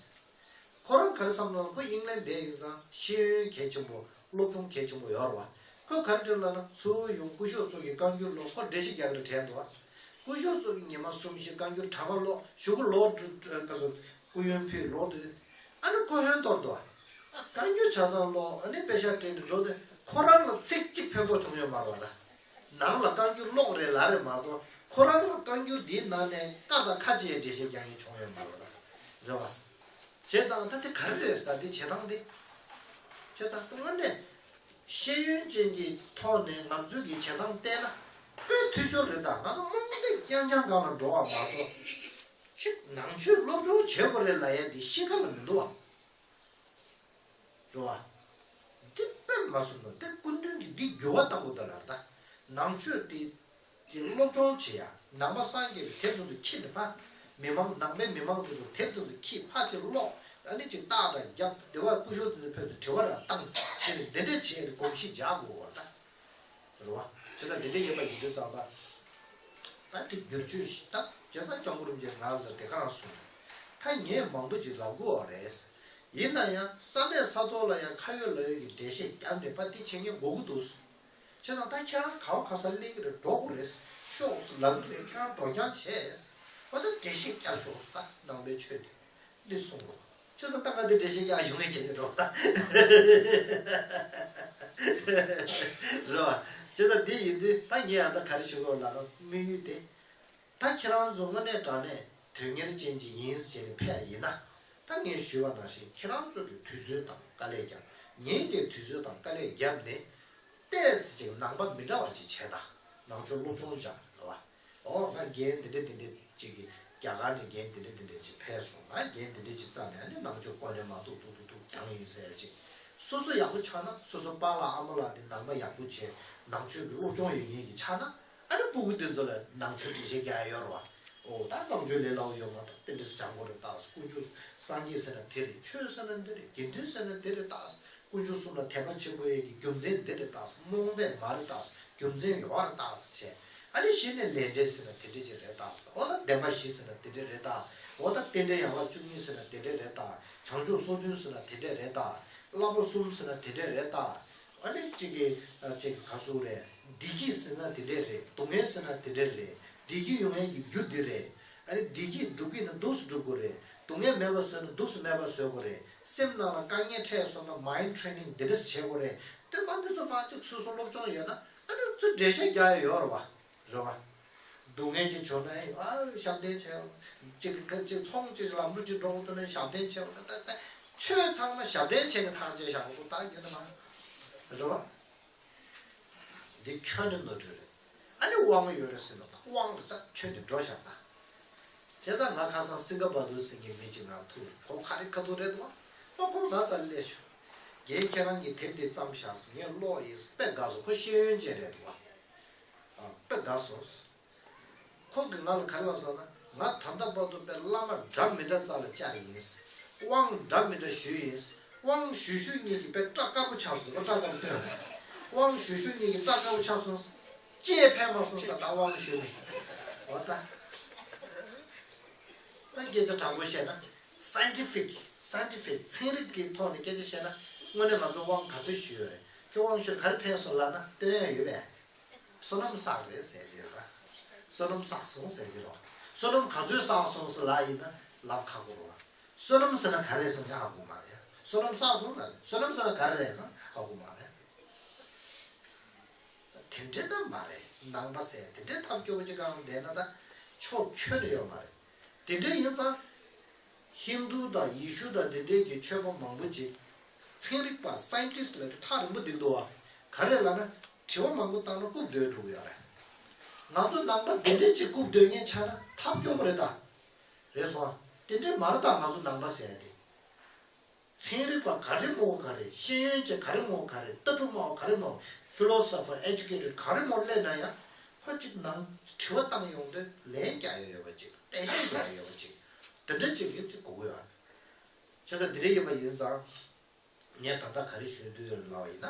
ཁོ་རང་ག་རེ་བསམ་ན། ཁོ་ཨིང་ལན་བསྡད་ཡིན་ཙང་ཤེས་ཡོན་གལ་ཆེན་པོ། སློབ་སྦྱོང་གལ་ཆེན་པོ་ཡོད་རེད་བ། ཁོས་ག་རེ་དྲན་ལབ་ན། ཚུར་ཡོང་སྐུ་ཞབས་ཚོ་གི་བཀའ་འགྱུར་ཀློག། ཁོ་འགྲེལ་བཤད་རྒྱག་གི་རེད་དྲན་འདུག་བ། སྐུ་ཞབས་ཚོ་གི་ཉི་མ་གསུམ་བཞི་བཀའ་འགྱུར་གྲྭ་པ་ཀློག། གཞུག་གུ་ལོག་འགྲོ་ག་ཚོད་སྐུ་ཡོན་ཕུལ་ལོག་དུས། ཨ་ནི་ཁོ་ཧོན་གཏོར་འདུག་བ། བཀའ་འགྱུར་ཆ་ཚང་ཀློག། ཨ་ནི་དཔེ་ཆ་སྤྲད་དེ་འགྲོ་དུས། ཁོ་རང་ལ་ཚིག་གཅིག་ཕན་ཐོགས་བྱུང་ཡོད་མ་རེད་བ་ལ། ནང་ལ་བཀའ་འགྱུར་ཀློག་རེད་ལ་རེད་མ་གཏོགས་ཁོ་རང་ལ་བཀའ་འགྱུར་འདིའི་ནང་ནས་ཀ་དང་ཁ་ཅིག་འགྲེལ་བཤད་རྒྱག་མཁན་བྱུང་ཡོད་མ་རེད་བ་ལ། རེད་བ། བྱས་ཙང་ད་དེ་ག་རེ་རེད་ཟེར་ད་དེ་བྱེད་སྟངས་དེ། བྱས་ཙང་དངོས་གནས་ཤེས་ཡོན་ཅན་གྱི་ཐོག་ནས་ང་ཚོའི་གི་བྱེད་སྟངས་བལྟས་ན་དཔེ་འཐུས་ཤོར་རེད། ད་ང་ཚོ་རྨོངས་དད་རྐྱང་རྐྱང་སྒང་ལ་འགྲོ་བ་མ་གཏོགས་ཅིག་ནང་ཆོས་སློབ་སྦྱོང་བྱེད་དགོས་རེད་ལབ་ཡ་འདི་ཤེས་ཁ་ལ་མི་འདུག་བ། རེད་བ། འདི་དཔེ་མ་སོང་ན་འདི་སྐུ་མདུན་གྱིས་འདི་འགྱུར་བ་གཏང་དགོས་ད་ལར་ད། ནང་ཆོས་འདི་གི་སློབ་སྦྱོང་བྱེད་ཡ་ནང་པ་སངས་རྒྱས་པའི་དེབ་དེ་ཚོ་ཁྱེར་ནས་ཕ། མི་མང་ནང་པའི་མི་མང་དེ་ཚོ་དེབ་དེ་ཚོ་ཁྱེར་ཕ་ཅིག་ཀློག་ཨ་ནི་ཅིག་རྟགས་འདྲ་རྒྱབ་སྡེ་བ་སྐུ་ཞབས་དེ་ཚོ་ཕེབས་ཏེ་དྲི་བ་ར་བཏང་བྱས་ནས་འདི་འདྲས་བྱས་ཏེ་གོམས་གཤིས་འཇགས་དགོས་བ་ད། རེད་བ། བྱས་ཙང་འདི་འདྲས་ཡིན་པ་ཡིན་དུས་ཙམ་པ། ད་དེ་བསྒྱུར་བཅོས་ཤིག་ད་བྱས་ཙང་སྐྱབས་མགོན་རིན་པོ་ཆེ་ང་ལ་དེ་ག་རང་གསུངས། ད་ངས་མང་པོ་ཅིག་ལབ་དགོས་བ་རེད། ཡིན་ན་ཡང་ས་གནས་ས་ཐོག་ལ་ཡང་ཁ་ཡོད་ལག་ཡོད་ཀྱི་འགྲེལ་བཤད་བརྒྱབ་ནས་པ་དེ་བྱེད་མཁན་དགོས་ཀྱི་འདུག་བྱས་ཙང་ད་ཁྱེད་རང་ག་བ་ག་ས་སླེབས་ཀྱི་རེད། འགྲོ་དགོས་རེད། ཤོག་ལབ་ཀྱི་རེད། ཁྱེད་རང་འགྲོ་རྐྱང་བྱས། འོ་ད་འགྲེལ་བཤད་བརྒྱབ་ཤོག་ད་ནང་པའི་ཆོས་དེ། འདི་གསུངས་རོགས། ཁྱོད་ཚོ་ད་ང་འདི་འགྲེལ་བཤད་རྒྱག་ཡོང་ངེས་ཁྱེད་ཚོ་རོགས་ད། རེད་བ། ཁྱོད་ཚོ་འདི་ཡིན་དུས་ད་ངས་ཡང་ད་ག་རེ་ཞུ་དགོས་ལབ་ན་དམིགས་ཡུལ་དེ། ད་ཁྱེད་རང་ཚོ་དངོས་གནས་དྲང་གནས་དོན་གཉེར་ཅན་ཅིག་ཡིན་ཟེར་ནས་ཕེབས་ཡིན་ན། ད་ངས་ཞུས་པ་ནང་བཞིན་ཁྱེད་རང་ཚོ་གི་དུས་ཚོད་དང་དཀའ་ལས་བརྒྱབ། ངེད་ཀྱི་དུས་ཚོད་དང་དཀའ་ལས་བརྒྱབ་ནས། ཏོག་ཙམ་ཅིག་ནང་པ་མི་འདྲ་བ་ཅིག་བྱས་དང་། ནང་ཆོས་སློབ་སྦྱོང་སྦྱངས་རེད་བ། ཨོ་ང་རྒན་འདི་འདྲ་འདི་འདྲ་ཅིག་གིས་རྒྱ་གར་ནས་རྒན་འདི་འདྲ་འདི་འདྲ་ཅིག་ཕེབས་སོང་། ང་རྒན་འདི་འདྲ་ཅིག་རྩ་ནས་ཨ་ནི་ནང་ཆོས་ཀོ་ནས་མ་གཏོགས་ཐུག་ཐུག་ཐུག་རྒྱང་ཡིན་ཟེར་ཅིག་སོ་སོ་ཡག་པོ་ཆགས་ན། སོ་སོ་པཱ་ལགས་ཨ་མ་ལགས་འདི་ནང་པ་ཡག་པོ་བྱས་ནང་ཆོས་ཀྱི་སློབ་སྦྱོང་ཡོད་མཁན་གྱི་ཆགས་ན། ཨ་ནི་སྤུ་གུ་འདི་ཚོ་ལ་ནང་ཆོས་འགྲེལ་བཤད་རྒྱག་ཡ་ཡོད་རེད་བ། ཨོ་ད་རྣམ་དཔྱོད་ལས་སླ་བོ་ཡོད་མ་གཏོགས་དེ་འདྲ་སྦྱང་དགོས་རེད་ད། དཀོན་མཆོག་སངས་རྒྱས་ཟེར་ན་དེ་རེད། ཆོས་ཟེར་ན་འདི་རེད། དགེ་འདུན་ཟེར་ན་འདི་རེད་ད། དཀོན་མཆོག་གསུམ་ལ་དད་པ་བྱེད་དགོས་ཡས་ཀྱི་རྒྱུ་མཚན་འདི་རེད་ད། རྨོངས་དད་མ་རེད་ད། རྒྱུ་མཚན་ཡོད་རེད་ད་བྱས། ཨ་ནི་གཞི་ནས་ལས་འབྲས་ཟེར་ན་དེ་འདྲ་ཅིག་རེད་ད། འོ་ད་བདེན་པ་བཞི་ཟེར་ན་དེ་འདྲ་རེད་ད། འོ་ད་རྟེན་འབྲེལ་ཡན་ལག་བཅུ་གཉིས་ཟེར་ན་དེ་འདྲ་རེད་ད། བྱང་ཆུབ་སོ་བདུན་ཟེར་ན་དེ་འདྲ་རེད་ད། བསླབ་པ་གསུམ་ཟེར་ན་དེ་འདྲ་རེད་ད། ཨ་ནི་གཅིག་གིས་ཨ་གཅིག་གིས་ག་ཟེར་རེད། བདེ་སྐྱིད་ཟེར་ན་དེ་འདྲ་རེད། སྡུག་བསྔལ་ཟེར་ན་དེ་འདྲ་རེད། བདེ་སྐྱིད་ཡོང་ཡས་ཀྱི་རྒྱུ་འདི་རེད། ཨ་ནི་བདེ་སྐྱིད་སྒྲུབ་ཀྱི་ན་སྡུག་སུ་སྒྲུབ་དགོས་རེད། སྡུག་བསྔལ་མེད་པ་བཟོས་ན་སྡུག་སུ་མེད་པ་བཟོ་དགོས་རེད། སེམས་ནང་ལ་དཀའ་ངལ་འཕྲད་སོང་ན་mind training འདི་འདྲ་བྱེད་དགོས་རེད། དེ་མ་འདི་ཚོ་མ་གཅིག་སོ་སོ་སློབ་སྦྱོང་ཡོད་ན་ཨ་ནི་ཚུར་འགྲེལ་བཤད་རྒྱག་ཡ་ཡོད་རེད་བ། རེད་བ། སྡུག་བསྔལ་ཅིག་བྱུང་ན་ཨ་ཞབས་བརྟན་བྱས། གཅིག་གཅིག་ཚོང་གཅིག་ལམ་འགྲོ་གཅིག་འགྲོ་དགོས་འདུག་ན་ཞབས་བརྟན་བྱས། ད་ད་ཆོས་ཚང་མ་ཞབས་བརྟན་བྱས་ནས་ཐག་བཅད་བཞག་དགོས་ད་ཡོད་ན་མ་རེད་བ། འདི་ཁྱོན་ནས་ནོར་འཁྲུལ་རེད། ཨ་ནི་དབང་ཡོད་རེད་ཟེར་ན་ད་དབང་དེ་ད་ཁྱོན་ནས་འགྲོ་བཞག་ད། བྱས་ཙང་ང་ཁ་སང་སིང་ག་པ་དུ་ཟེར་མཁན་མི་གཅིག་ང་ཐུག་རེད། ཁོ་ཁ་རི་ཁ་ཐུག་རེད་འདུག་ཨ་ཁོ་ང་རྩར་སླེབས་བྱུང་། རྒན་ཁྱེད་རང་གིས་དེབ་འདི་བརྩམས་བཞག་ཟེར། ངས་ཀློག་ཡིན། དཔེ་དགའ་སོང་། ཁོ་ཤེས་ཡོན་ཅན་རེད་འདུག་ཨ། ཨ་དཔེ་དགའ་སོང་། ཁོང་གིས་ང་ལ་ག་རེ་ལབ་སོང་ན། ང་ད་ལྟ་བར་དུ་དཔེ་བླ་མ་འདྲ་མི་འདྲ་རྩ་ལ་བཅར་ཡིན། དབང་འདྲ་མི་འདྲ་ཞུས་ཡིན། དབང་ཞུ་ཞུ་གཉིས་ཀྱི་དཔེ་སྐྲ་དཀར་པོ་ཆགས་སོང་། སྐྲ་དཀར་པོ་སྟོན། དབང་ཞུ་ཞུ་གཉིས་ཀྱི་སྐྲ་དཀར་པོ་ཆགས་སོང་། སྐྱེས་ཕན་མ་སོང་ས་ད་དབང་ཞུས་ནས། འོ་ད། ད་སྐད་ཆ་དྲང་པོ་བཤད་ན། scientific scientific ཚན་རིག་གི་ཐོག་ནས་སྐད་ཆ་བཤད་ན། དངོས་གནས་ང་ཚོ་དབང་ག་ཚོད་ཞུས་ཡོད་རེད། ཁྱོད་དབང་ཞུས་ག་རེ་ཕན་སོང་ལབ་ན་སྟོན་ཡ་ཡོད་པས། བསོད་ནམས་བསགས་རེད་ཟེར་གྱི་རེད། བསོད་ནམས་བསགས་སོང་ཟེར་གྱི་རེད། བསོད་ནམས་ག་ཚོད་བསགས་སོང་ཟེར་ལབ་ཡིན་ན་ལབ་ཁག་པོ་རེད། བསོད་ནམས་ཟེར་ན་ག་རེ་རེད་ཟེར་ན་ཡང་ཧ་གོ་མ་རེད། བསོད་ནམས་བསགས་སོང་ལབ་རེད། བསོད་ནམས་ཟེར་ན་ག་རེ་རེད་ཟེར་ན་ཧ་གོ་མ་རེད། དེ་འདྲ་ད་མ་རེད། ནང་པ་ཟེར་དེ་འདྲའི་ཐབས་སྐྱོ་པོ་ཅིག་གང་བསྡད་ན་ད་ཕྱོགས་ཁྱོན་ནས་ཡོད་མ་རེད། དེ་འདྲ་ཡིན་ཙང་། ཧིན་དུ་དང་ཡེ་ཤུ་དང་འདི་འདྲའི་གི་ཆོས་པ་མང་པོ་ཅིག་ཚན་རིག་པ་scientist ལབ་དུས་ཐག་རིང་པོ་འདུག་འདུག་བ། ག་རེ་ལབ་ན་དྲི་བ་མང་པོ་བཏང་ན་རྐུབ་རྡོལ་འགྲོ་གི་ཡོད་རེད། ང་ཚོ་ནང་པ་འདི་འདྲའི་ཅིག་རྐུབ་རྡོལ་མཁན་ཆགས་ན་ཐབས་སྐྱོ་པོ་རེད་ད། རེད་སོང་ཨ། དེ་འདྲའི་མ་རེད་ད། ང་ཚོ་ནང་པ་ཟེར་ཡ་དེ། ཚན་རིག་པ་ག་རེ་མོ་ག་རེ། ཤེས་ཡོན་ཅན་ག་རེ་མོ་ག་རེ། ལྟ་གྲུབ་སྨྲ་བ་ག་རེ་མོ། philosopher educated ག་རེ་མོ་སླེབས་ན་ཡང་། ཁོ་གཅིག་ནང་དྲི་བ་བཏང་ཡོང་དུས་ལན་རྒྱག་ཡ་ཡོད་པ་ཅིག་འགྲེལ་བཤད་རྒྱག་ཡ་ཡོད་པ་ཅིག་དེ་འདྲ་ཅིག་གི་ཅིག་དགོས་ཀྱི་ཡོད་རེད། བྱས་ཙང་འདི་འདྲ་ཡིན་པ་ཡིན་ཙང་། ངས་ད་ལྟ་ག་རེ་ཞུ་འདོད་ཡོད་ལབ་པ་ཡིན་ན།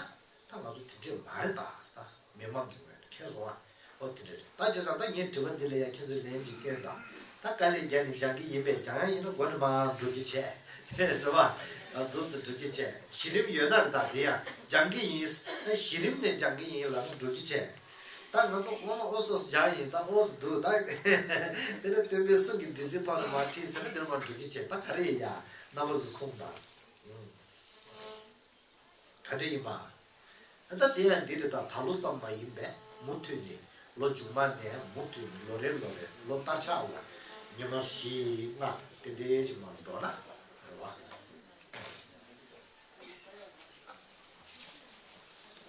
ད་ང་ཚོ་དེ་འདྲས་མ་རེད་ད་ཟེར། ད་མི་མང་གི་ངོས་ནས་མཁྱེན་སོང་ཨ། ཨོ་དེ་འདྲས་རེད། ད་བྱས་ཙང་ད་ངའི་དྲི་བ་འདི་ལ་ཡ་ཁྱེད་ཚོས་ལན་ཅིག་སྐྱོན་དང་། ད་དཀའ་ལས་རྒྱག་ནས་སྦྱང་གི་ཡིན་པས། སྦྱང་ཡ་ཡིན་ན་མགོ་ནས་མར་འགྲོ་རྒྱུ་བྱས། རེད་བ། འདུག་སེ་འགྲོ་རྒྱུ་བྱས། གཞི་རིམ་ཡོད་ན་རེད། ད་དེ་ཡང་སྦྱང་གི་ཡིན། ད་གཞི་རིམ་ནས་སྦྱང་གི་ཡིན་ལབ་ན་འགྲོ་རྒྱུ་བྱས། ད་ང་ཚོ་ཨོ་ན་ཨོ་སོ་སོ་སྦྱང་ཡིན། ད་ཨོ་སོ་འདུག་ད་དེ་ནས་སྟོན་པའི་གསུང་གི་བདུད་རྩིའི་ཐོག་ནས་མར་ཁྲིད་ཟེར་ན་དེར་མར་འགྲོ་རྒྱུ་བྱས། ད་ག་རེ་ཡིན་ཡ། རྣམ་པ་ཚོ་གསུངས་དང་། ག་འདྲ་ཡིན་པ། ད་དེ་ཡང་འདི་རེད། ད་ད་ལོ་ཙམ་མ་ཡིན་པས། མུ་མཐུད་ནས་ལོ་མཇུག་མ་ནས་མུ་མཐུད་ནས་ལོ་རེ་ལོ་རེ་ལོ་ལྟར་ཆགས་ལ་ཉིན་མོ་བཞི་ལྔ་དེ་འདྲའི་ཅིག་མར་འགྲོ་ན་རེད་བ།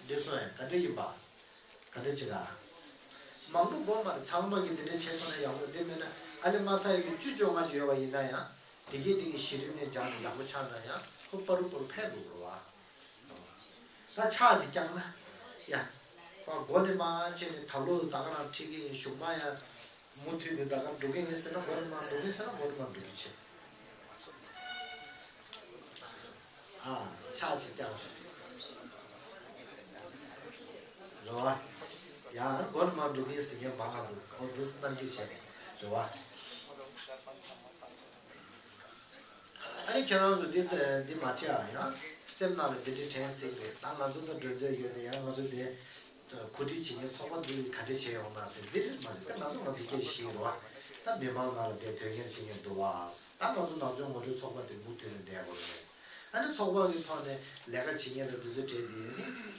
འདི་སོང་ཡང་ག་འདྲ་ཡིན་པ། ག་འདྲ་བྱེད་ག་མང་པོ་དགོས་མ་རེད། ཚང་མ་གིས་འདི་འདྲ་བྱེད་ཐུབ་ན་ཡག་པོ། འདི་མེད་ན་ཨ་ལེ་མ་ཚ་ཡི་གི་བཅུ་བཅོ་ལྔ་ཅིག་ཡོད་པ་ཡིན་ན་ཡང་། དེ་གས་དེ་གི་གཞི་རིམ་ནས་སྦྱངས་ནས་ཡག་པོ་ཆགས་ན་ཡང་ཁོ་པ་རུ་པ་རུ་འཕེལ་འགྲོ་གི་རེད་བ། ད་ཕྱག་ཅིག་བརྐྱངས་ན་ཡ། ཁོ་མགོ་ནས་མར་བྱས་ནས་ད་ལོ་ད་ག་རང་ཁྲིད་ཀྱི་ཡིན། གཞུག་མ་ཡ་མུ་མཐུད་ནས་ད་ག་འགྲོ་གི་ཡིན་ཟེར་ན་མགོ་ནས་མར་འགྲོ་གི་ཟེར་ན་མགོ་ནས་མར་འགྲོ་གི་བྱེད། ཨ་ཕྱག་ཅིག་བརྐྱངས། རེད་བ། ཡ་མགོ་ནས་མར་འགྲོ་གི་ཡིན་ཟེར་མཁན་མང་ང་འདུག་ཨོ་འདུག་སེ་གནང་རྒྱུ་བྱས་རེད་བ། ཨ་ནི་ཁྱེད་རང་ཚོ་འདི་འདི་མ་བྱེད་ཨ། ཡང་སེམས་ནང་ལ་འདི་འདྲའི་དྲན་སྲིད་རེད། ད་ང་ཚོ་ད་འགྲོ་འདོད་ཡོད་དེ། ཡང་ང་ཚོ་འདི་གོ་སྒྲིག་བྱེད་མཁན་ཚོགས་པ་འདི་ག་འདྲ་བྱས་ཡོང་ན་ཟེར། འདི་རེད་མ་རེད། ད་ང་ཚོ་ང་ཚོ་སྐད་ཆ་བཤད་རེད་བ། ད་མི་མང་ནང་ལ་འདི་དོན་གཉེར་བྱེད་མཁན་འདུག་བ། ད་ང་ཚོ་ནང་ཆོས་ངོ་སྤྲོད་ཚོགས་པ་འདི་མུ་མཐུད་ནས་བསྡད་དགོས་རེད། ཨ་ནི་ཚོགས་པ་གི་ཐོག་ནས་ལས་ཀ་བྱེད་མཁན་ལ་འདི་ཚོ་གྲས་འདི་ནི་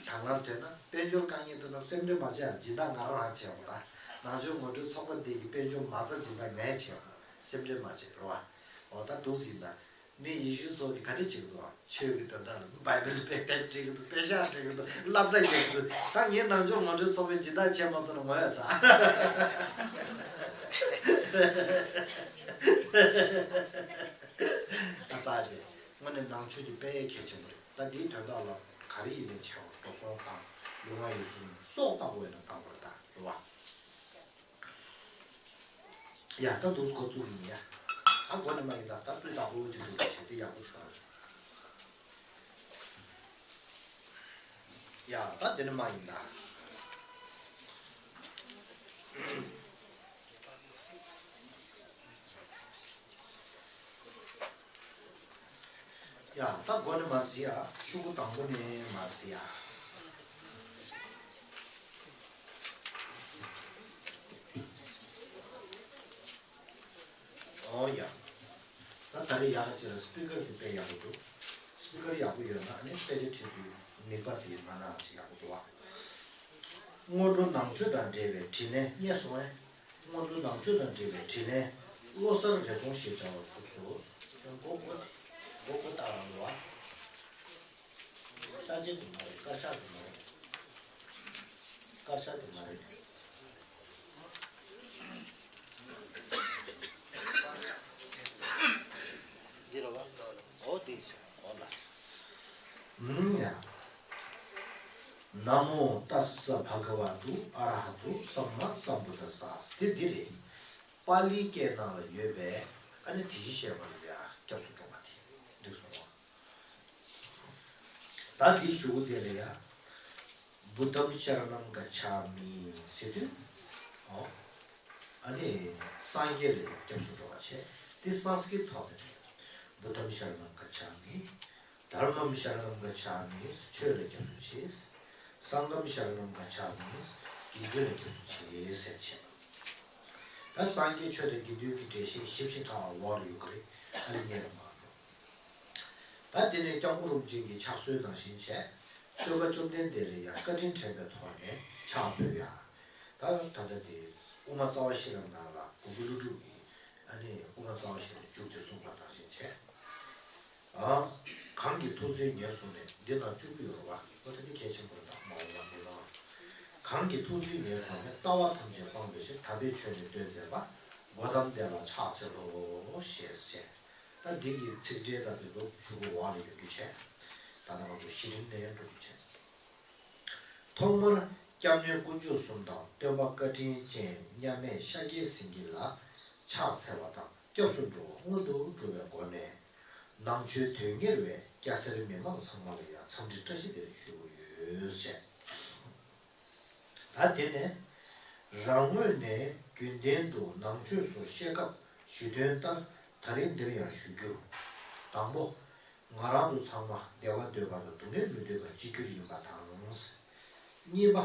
དང་བླངས་ཐོན་ན། དཔལ་འབྱོར་དཀའ་ངལ་ཐོན་ན་སེམས་ཁྲལ་མ་བྱེད་ཨ། སྦྱིན་བདག་ང་རང་རང་བྱས་པ། ད་ནང་ཆོས་ངོ་སྤྲོད་ཚོགས་པ་འདི་གི་དཔལ་འབྱོར་མ་རྩ་སྦྱིན་བདག་ངས་བྱས་པ། སེམས་ཁྲལ་མ་བྱེད་རོགས། འོ་ད་འདུག་ཟིན་ད། མི་ཡེ་ཤུ་ཚོ་གི་ག་འདྲ་བྱེད་ཀྱི་འདུག་ཆོས་ཀྱི་དོན་དག་ལ་བའི་བལ་དཔེ་དེབ་འབྲི་གི་འདུག་དཔེ་ཤག་འབྲི་གི་འདུག་སློབ་གྲྭ་རྒྱག་གི་འདུག་ད་ངའི་ནང་ཆོས་ངོ་སྤྲོད་ཚོགས་པའི་སྦྱིན་བདག་བྱས་མ་ཐུབ་ན་ངོ་ཡ་ཚ། ཨ་ས་རྗེ། དངོས་གནས་ནང་ཆོས་འདི་དཔེ་གལ་ཆེན་པོ་རེད། ད་འདིའི་དོན་དག་ལ་ག་རེ་ཡིན་ནའི་བྱས་པ། འགྲོ་སོང་དང་ལུས་ངག་ཡིད་གསུམ་སྲོག་བཏང་དགོས་ན་བཏང་དགོས་རེད། ད་རེད་བ། ཡ་ད་འདུག་སེ་འགོ་བཙུགས་ཡིན་ཡ། ད་མགོ་ནས་མར་ཡིན་ད། ད་སྤུས་དག་པོ་ཅིག་འགྲོ་གི་བྱས་ཏེ་ཡག་པོ་བྱུང་། ཡ་ད་འདི་ནས་མར་ཡིན་ད། ཡ་ད་མགོ་ནས་མར་གཟིགས་ཡ། ཤོག་གུ་དང་པོ་ནས་མར་གཟིགས་ཡ། ཨོ་ཡ། ད་ད་རེས་ཡག་ག་ཅིག་ལ་སི་པི་ཀར་དེ་དཔེ་ཡག་པོ་འདུག་སི་པི་ཀར་ཡག་པོ་ཡོད་ན་ཨ་ནི་དཔེ་ཆ་ཁྲིད་དུས་མིག་པ་དེ་མ་ན་ཅིག་ཡག་པོ་འདུག་བ། སྔོན་འགྲོ་ནང་ཆོས་དང་འབྲེལ་བའི་དྲིས་ལན་རྙེད་སོང་ངས། སྔོན་འགྲོ་ནང་ཆོས་དང་འབྲེལ་བའི་དྲིས་ལན། བློ་གསར་རེ་སྟོང་ཞེས་བྱ་བ་བཞུགས་སོ། མགོ་སྐོར་མགོ་སྐོར་བཏང་རང་ལོ། ས་བཅད་དུ་མ་རེད། དཀར་ཆག་ཏུ་མ་རེད། དཀར་ཆག་ཏུ་མ་རེད། འདི་རེད་བ། འོ་དེ་ཤ་འོ་ལ། ཨུམ་ཡ། ན་མོ་ཏཱ་ས་བྷ་ག་ཝ་ཏུ་ཨ་ར་ཧ་ཏུ་སམ་མ་སམ་བུད་དཱ་ས། དེ་འདི་རེད། པཱ་ལིའི་སྐད་ནང་ལ་ཡོད་པའི་ཨ་ནི་དེ་བཞིན་གཤེགས་པ་ལ་ཡ་སྐྱབས་སུ་འགྲོ་བ་དེ་འགྲིག་སོང་བ། ད་འདིའི་གཞུག་གུ་དེ་ལ་ཡ། བུདྡྷམ་ཤ་ར་ཎམ་ག་ཆ་མི་ཟེར་དུས། ཨོ། ཨ་ནི་སངས་རྒྱས་ལ་སྐྱབས་སུ་འགྲོ་བ་བྱས། དེ་སཾ་སྐྲྀ་ཐོག་ནས་རེད། བུདྡྷམ་ཤ་ར་ཎམ་ག་ཆ་མི། དྷརྨམ་ཤ་ར་ཎམ་ག་ཆ་མི། ཆོས་ལ་སྐྱབས་སུ་མཆི། སངྒྷམ་ཤ་ར་ཎམ་ག་ཆ་མི། དགེ་འདུན་ལ་སྐྱབས་སུ་མཆི་ཟེར་བྱས། ད་སངས་རྒྱས་ཆོས་དང་དགེ་འདུན་གྱི་འགྲེལ་བཤད་ཞིབ་ཞིབ་ཕྲ་བ་འོག་ལ་ཡོད་ཀྱི་རེད། ཨ་ནི་ཉན་རེ་མ་གནང་། ད་དེ་ནས་སྐྱབས་མགོན་རིན་པོ་ཆེ་གི་ཕྱག་སྲོལ་ནང་བཞིན་བྱས། སྟོན་པ་བཅོམ་ལྡན་འདས་ལ་ཡང་བཀའ་དྲིན་དྲན་པའི་ཐོག་ནས་ཕྱག་ཕུལ་ཡ། ད་ད་ལྟ་དེ་དབུ་མ་རྩ་བ་ཤེས་རབ་ནང་ལ་གུ་རུ་ཀླུ་སྒྲུབ་ཀྱིས་ཨ་ནི་དབུ་མ་རྩ་བ་ཤེས་རབ་མཇུག་དེ་གསུངས་པ་ནང་བཞིན་བྱས། ཨ། གང་གིས་ཐུགས་བརྩེ་ཉེར་བཟུང་ནས། འདི་ན་བཅུ་དགུ་ཡོད་རེད་བ། ཨོ་ད་འདི་གལ་ཆེན་པོ་རེད། ད་མ་འོངས་པ་འདི་ན། གང་གིས་ཐུགས་བརྩེ་ཉེར་བཟུང་ནས། ལྟ་བ་ཐམས་ཅད་སྤངས་པའི་ཕྱིར། དམ་པའི་ཆོས་ནི་སྟོན་མཛད་པ། གོ་ཏམ་དེ་ལ་ཕྱག་འཚལ་ལོ། ཞེས་བྱས། ད་འདི་གི་ཚིག་འགྲེལ་དང་དེ་ཚོ་གཞུག་གུ་འོག་ལ་ཡོད་རྒྱུ་བྱས། ད་ལྟ་ང་ཚོ་གཞི་རིམ་ནས་འགྲོ་རྒྱུ་བྱས། ཐོག་མར་སྐྱབས་གནས་དཀོན་མཆོག་གསུམ་དང་། སྟོན་པ་བཀའ་དྲིན་ཅན་མཉམ་མེད་ཤཱཀྱའི་སེང་གེ་ལ་ཕྱག་འཚལ་བ་དང་སྐྱབས་སུ་འགྲོ་བ་སྔོན་དུ་འགྲོ་བའི་སྒོ་ནས། ནང་ཆོས་དོན་གཉེར་བའི་སྐྱ་སེར་མི་མང་ཚང་མ་ལ་ཡང་འཚམས་འདྲི་བཀྲ་ཤིས་བདེ་ལེགས་ཞུ་གི་ཡོད་ཅེས། ད་དེ་ནས་རང་ངོས་ནས་རྒྱུན་ལྡན་དུ་ནང་ཆོས་སོགས་བཤད་སྐབས་ཞུ་དོན་ལྟར་ད་རིང་འདིར་ཡང་ཞུ་རྒྱུ། དང་པོ། ང་རང་ཚོ་ཚང་མ་བདེ་བ་འདོད་པ་དང་སྡུག་བསྔལ་མི་འདོད་པ་གཅིག་གྱུར་ཡིན་པ་དང་། གཉིས་པ།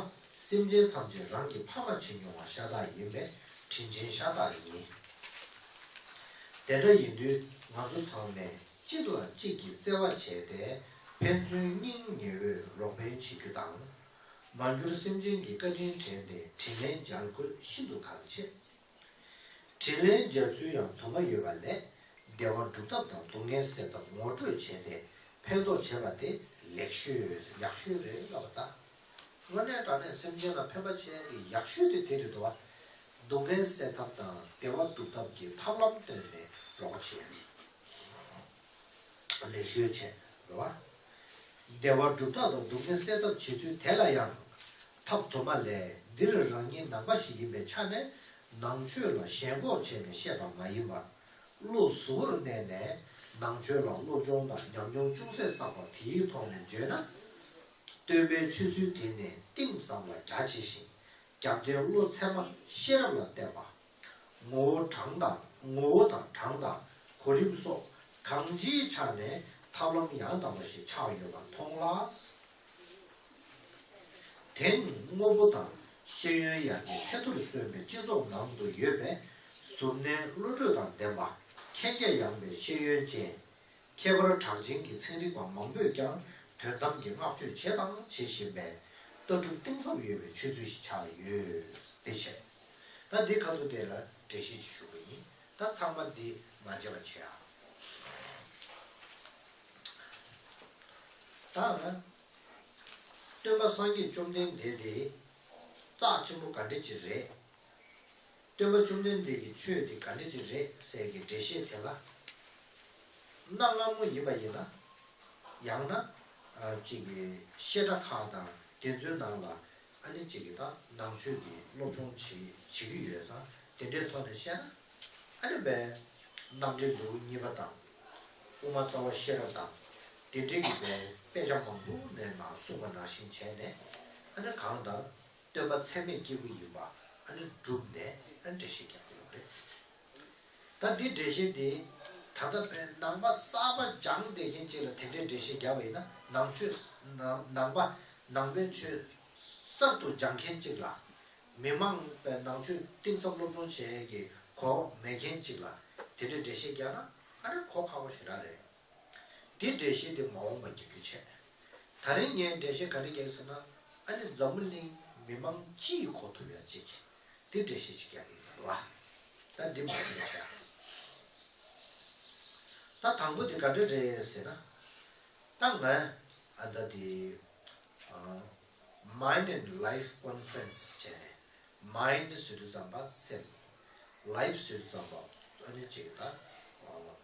སེམས་ཅན་ཐམས་ཅད་རང་གི་ཕ་མ་བྱས་མྱོང་བ་ཤ་སྟག་ཡིན་པས་དྲིན་ཆེན་ཤ་སྟག་ཡིན། དེ་འདྲ་ཡིན་དུས་ང་ཚོ་ཚང་མས་གཅིག་ལ་གཅིག་གིས་བརྩེ་བ་བྱས་ཏེ་ཕན་ཚུན་སྙིང་ཉེ་བོས་རོགས་ཕན་བྱེད་རྒྱུ་དང་། མ་གྱུར་སེམས་ཅན་གྱི་བཀའ་དྲིན་དྲན་ཏེ་དྲིན་ལན་འཇལ་དགོས་ཤིན་ཏུ་གལ་ཆེ། དྲིན་ལན་འཇལ་ཚུལ་ཡང་དུ་མ་ཡོད་པ་ལས། བདེ་བ་སྒྲུབ་ཐབས་དང་སྡུག་བསྔལ་སེལ་ཐབས་ངོ་སྤྲོད་བྱས་ཏེ་ཕན་ཐོགས་བྱེད་པ་དེ་ལེགས་ཤོས་ཡག་ཤོས་རེད་ལབ་པ་དང་། དངོས་གནས་དྲང་གནས་སེམས་ཅན་ལ་ཕན་པ་བྱེད་ཡག་གི་ཡག་ཤོས་དེ་དེ་རེད་འདུག་བ། སྡུག་བསྔལ་སེལ་ཐབས་དང་བདེ་བ་སྒྲུབ་ཐབས་ཀྱི་ཐབས་ལམ་སྟོན་ནས་རོགས་བྱེད་ཡག་གི། ལེགས་ཤོས་བྱས་རེད་བ། བདེ་བ་སྒྲུབ་ཐབས་དང་སྡུག་བསྔལ་སེལ་ཐབས་བྱེད་ཚུལ་དེ་ལ་ཡང་། ཐབས་དུ་མ་ལས། འདིར་རང་ཉིད་ནང་པ་ཞིག་ཡིན་པའི་ཆ་ནས་ནང་ཆོས་ལ་ཞེན་ཁོག་བྱས་ནས་བཤད་པ་མ་ཡིན་པར། བློ་གཟུ་བོར་གནས་ནས་ནང་ཆོས་ལ་སློབ་སྦྱོང་དང་ཉམས་མྱོང་ཅུང་ཟད་བསགས་པ་དེའི་ཐོག་ནས་བརྗོད་ན། སྟོན་པའི་ཆོས་ཚུལ་དེ་ནི་གཏིང་ཟབ་ལ་རྒྱ་ཆེ་ཞིང་། རྒྱབ་རྟེན་བློ་ཚད་མ་ཤེས་རབ་ལ་བརྟེན་པ། ངོ་བོ་གྲངས་དང་ངོ་བོ་དང་གྲངས་དང་གོ་རིམ་སོགས་གང་ཅིའི་ཆ་ནས་ཐབས་ལམ་ཡང་དག་པ་ཞིག་ཆགས་ཡོད་པར་མཐོང་ལ། དེང་དངོས་པོ་དང་ཤེས་ཡོན་ཡར་རྒྱས་ཚད་མཐོར་སོན་པའི་སྤྱི་ཚོགས་ནང་དུ་ཡོད་པའི་གཟུར་གནས་བློ་གྲོས་དང་ལྡན་པ། མཁྱེན་རྒྱ་ཡངས་པའི་ཤེས་ཡོན་ཅན། ཁྱད་པར་གྲགས་ཅན་གྱི་ཚན་རིག་པ་མང་པོས་ཀྱང་དོན་དམ་གྱི་བསྔགས་བརྗོད་བྱས་དང་བྱེད་བཞིན་པའི་ལྟ་གྲུབ་གཏིང་ཟབ་ཡོད་པའི་ཆོས་ཚུལ་ཞིག་ཆགས་ཡོད་དེ་བྱས། ད་འདི་ཁ་ཐུག་དེ་ལ་འགྲེལ་བཤད་ཅིག་ཞུ་གི་ཡིན། ད་ཚང་མ་འདི་མ་བརྗེད་པ་བྱེད་ཨ། ད། སྟོན་པ་སངས་རྒྱས་བཅོམ་ལྡན་འདས་དེ་རྩ་ཆེན་པོ་ག་འདྲ་ཅིག་རེད། སྟོན་པ་བཅོམ་ལྡན་འདས་ཀྱི་ཆོས་དེ་ག་འདྲ་ཅིག་རེད་ཟེར་གྱི་འགྲེལ་བཤད་དེ་ལ། གནའ་སྔ་མོ་ཡིན་པ་ཡིན་ན། ཡང་ན། ཅིག་གི་བཤད་གྲྭ་ཁག་དང་དེ་ཚོའི་ནང་ལ་ཨ་ནི་ཅིག་གི་ད་ནང་ཆོས་ཀྱི་སློབ་སྦྱོང་བྱེད་བྱེད་ཀྱི་ཡོད་ཙང་དེ་འདྲའི་ཐོག་ནས་བཤད་ན། ཨ་ནི་བས། རྣམ་འགྲེལ་ལེའུ་གཉིས་པ་དང་། དབུ་མ་རྩ་བ་ཤེས་རབ་དང་། དེ་འདྲའི་གི་བས་དཔེ་ཆ་མང་པོ་ནས་ནང་གསུངས་པ་ནང་བཞིན་བྱས་ནས་ཨ་ནི་གང་ལྟར། སྟོན་པ་ཚད་མེད་སྐྱེས་བུ་ཡིན་པ་ཨ་ནི་བསྒྲུབས་ནས་ཨ་ནི་འགྲེལ་བཤད་རྒྱག་གི་ཡོད་རེད། ད་འདི་འགྲེལ་བཤད་འདི་ད་ལྟ་བའི་ནང་པ་གསར་པ་སྦྱངས་བསྡད་མཁན་གཅིག་ལ་དེ་འདྲའི་འགྲེལ་བཤད་རྒྱག་པ་ཡིན་ན་ནང་ཆོས་ནང་ནང་པ་ནང་པའི་ཆོས་གསར་དུ་སྦྱངས་མཁན་གཅིག་ལ་མི་མང་པའི་ནང་ཆོས་གཏིང་ཟབ་སློབ་སྦྱོང་བྱེད་ཀྱི་གོ་མེད་མཁན་གཅིག་ལ་དེ་འདྲའི་འགྲེལ་བཤད་རྒྱག་ན་ཨ་ནི་གོ་ཁག་པོ་ཞེ་དྲག་རེད། འདི་འགྲེལ་བཤད་འདི་མ་འོངས་པ་རྒྱག་རྒྱུ་བྱས། ད་རིང་ངས་འགྲེལ་བཤད་ག་འདྲ་རྒྱག་ཟེར་ན། ཨ་ནི་འཛམ་བུ་གླིང་མི་མང་སྤྱི་ཡིས་གོ་ཐུབ་ཡ་གཅིག་འདི་འགྲེལ་བཤད་ཅིག་རྒྱག་གི་ཡིན་ལ། ད་འདི་མ་འགྲེལ་བྱས། ད་དང་པོ་འདི་ག་འདྲ་རེད་ཟེར་ན། ད་ང་ཨ་ད་འདི། Mind and Life Conference བྱས་ནས། Mind ཟེར་དུས་ཙམ་པ་སེམས། Life ཟེར་དུས་ཙམ་པ་ཨ་ནི་ཅིག་ད།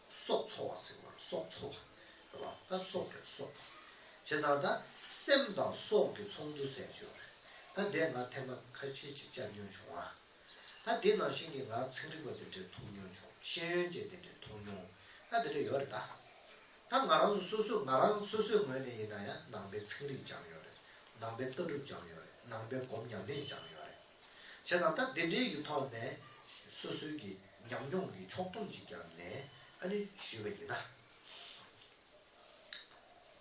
སྲོག་འཚོ་བ་ཟེར་བ་སྲོག་འཚོ་བ་རེད་བ། ད་སྲོག་རེད་སྲོག་བྱས་ཙང་ད་སེམས་དང་སྲོག་གི་ཚོགས་འདུ་ཟེར་ཡ་ཅིག་ཡོད་རེད། ད་དེ་ང་ཐེངས་མ་ཁ་ཤས་ཅིག་བཅར་མྱོང་བྱུང་ཨ། ད་དེ་ནང་བཞིན་གྱི་ང་ཚན་རིག་པ་དེ་འདྲའི་ཐུག་མྱོང་བྱུང་། ཤེས་ཡོན་ཅན་དེ་འདྲའི་ཐུག་མྱོང་། ད་དེ་འདྲ་ཡོད་རེད་ད། ད་ང་རང་ཚོ་སོ་སོ་ང་རང་སོ་སོའི་ངོས་ནས་ཡིན་ན་ཡང་ནང་པའི་ཚན་རིག་སྦྱངས་ཡོད་རེད། ནང་པའི་ལྟ་གྲུབ་སྦྱངས་ཡོད་རེད། ནང་པའི་སྒོམ་ཉམས་ལེན་སྦྱངས་ཡོད་རེད། བྱས་ཙང་ད་འདི་འདྲའི་གི་ཐོག་ནས་སོ་སོའི་གི་ཉམས་མྱོང་གི་ཕྱོགས་བསྡོམས་ཅིག་བརྒྱབ་ནས་ཨ་ནི་ཞུས་པ་ཡིན་ན།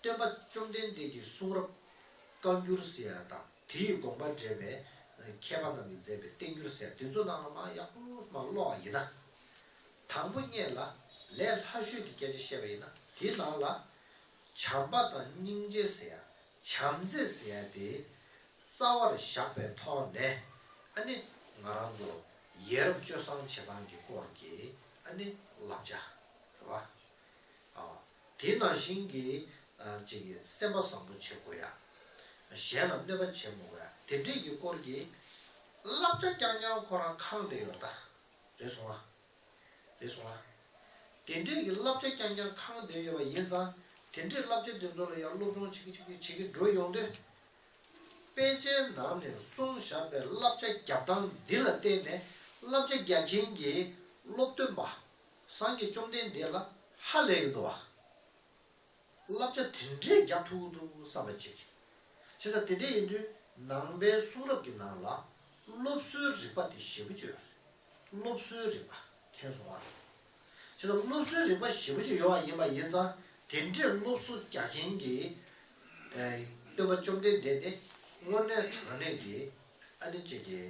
སྟོན་པ་བཅོམ་ལྡན་འདས་ཀྱི་གསུང་རབ་བཀའ་འགྱུར་ཟེར་ཡ་དང་དེའི་དགོངས་པ་འགྲེལ་བའི་མཁས་པ་རྣམས་ཀྱིས་མཛད་པའི་བསྟན་འགྱུར་ཟེར་ཡ་དེ་ཚོ་ནང་ལ་མར་ཡག་པོ་མར་ཀློག་པ་ཡིན་ན། དང་པོ་ཉིད་ལ་ལས་སླ་ཤོས་ཀྱི་སྐད་ཆ་བཤད་པ་ཡིན་ན་དེའི་ནང་ལ་བྱམས་པ་དང་སྙིང་རྗེ་ཟེར་ཡ། བྱམས་བརྩེ་ཟེར་ཡ་དེ་རྩ་བར་བཞག་པའི་ཐོག་ནས་ཨ་ནི་ང་རང་ཚོ་ཡ་རབས་སྤྱོད་བཟང་བྱེད་སྟངས་ཀྱི་སྐོར་གྱི་ཨ་ནི་བསླབ་བྱ་རེད་བ། ཨ། དེ་ནང་བཞིན་གྱི་ཨ་ཅིག་གི་སེམས་པ་བཟང་པོ་བྱེད་དགོས་ཡ། གཞན་ལ་གནོད་པ་བྱེད་མི་དགོས་ཡ་དེ་འདྲས་ཀྱི་སྐོར་གྱི་བསླབ་བྱ་རྐྱང་རྐྱང་ཁོ་རང་ཁེངས་བསྡད་ཡོད་རེད་ད། རེད་སོང་ཨ། རེད་སོང་ཨ། དེ་འདྲས་ཀྱི་བསླབ་བྱ་རྐྱང་རྐྱང་ཁེངས་བསྡད་ཡོད་པ་ཡིན་ཙང་དེ་འདྲས་བསླབ་བྱ་དེ་ཚོ་ལ་ཡང་སློབ་སྦྱོང་བྱེད་ཀྱི་བྱེད་ཀྱི་བྱེད་ཀྱི་འགྲོ་ཡོང་དུས། དཔེ་ཆའི་ནང་ནས་གསུངས་བཞག་པའི་བསླབ་བྱ་རྒྱབ་སྟངས་འདི་ལ་བརྟེན་ནས་བསླབ་བྱ་རྒྱག་མཁན་གྱི་སློབ་སྟོན་པ་སངས་རྒྱས་བཅོམ་ལྡན་འདས་ལ་ཧ་ལས་ཀྱི་འདུག་བ། བསླབ་བྱ་དེ་འདྲས་རྒྱག་ཐུབ་ཀྱི་འདུག་བསམ་པ་ཅིག་བྱས་ཙང་དེ་འདྲས་ཡིན་དུས་ནང་པའི་གསུང་རབ་ཀྱི་ནང་ལ་སློབ་གསོའི་རིག་པ་དེ་ཞེ་པོ་ཅིག་ཡོད་རེད། སློབ་གསོའི་རིག་པ་མཁྱེན་སོང་བ། བྱས་ཙང་སློབ་གསོའི་རིག་པ་ཞེ་པོ་ཅིག་ཡོད་པ་ཡིན་པ་ཡིན་ཙང་དེ་འདྲས་སློབ་གསོ་རྒྱག་མཁན་གྱི་སྟོན་པ་བཅོམ་ལྡན་འདས་དེ་དངོས་གནས་དྲང་གནས་ཀྱི་ཨ་ནི་ཅིག་གི་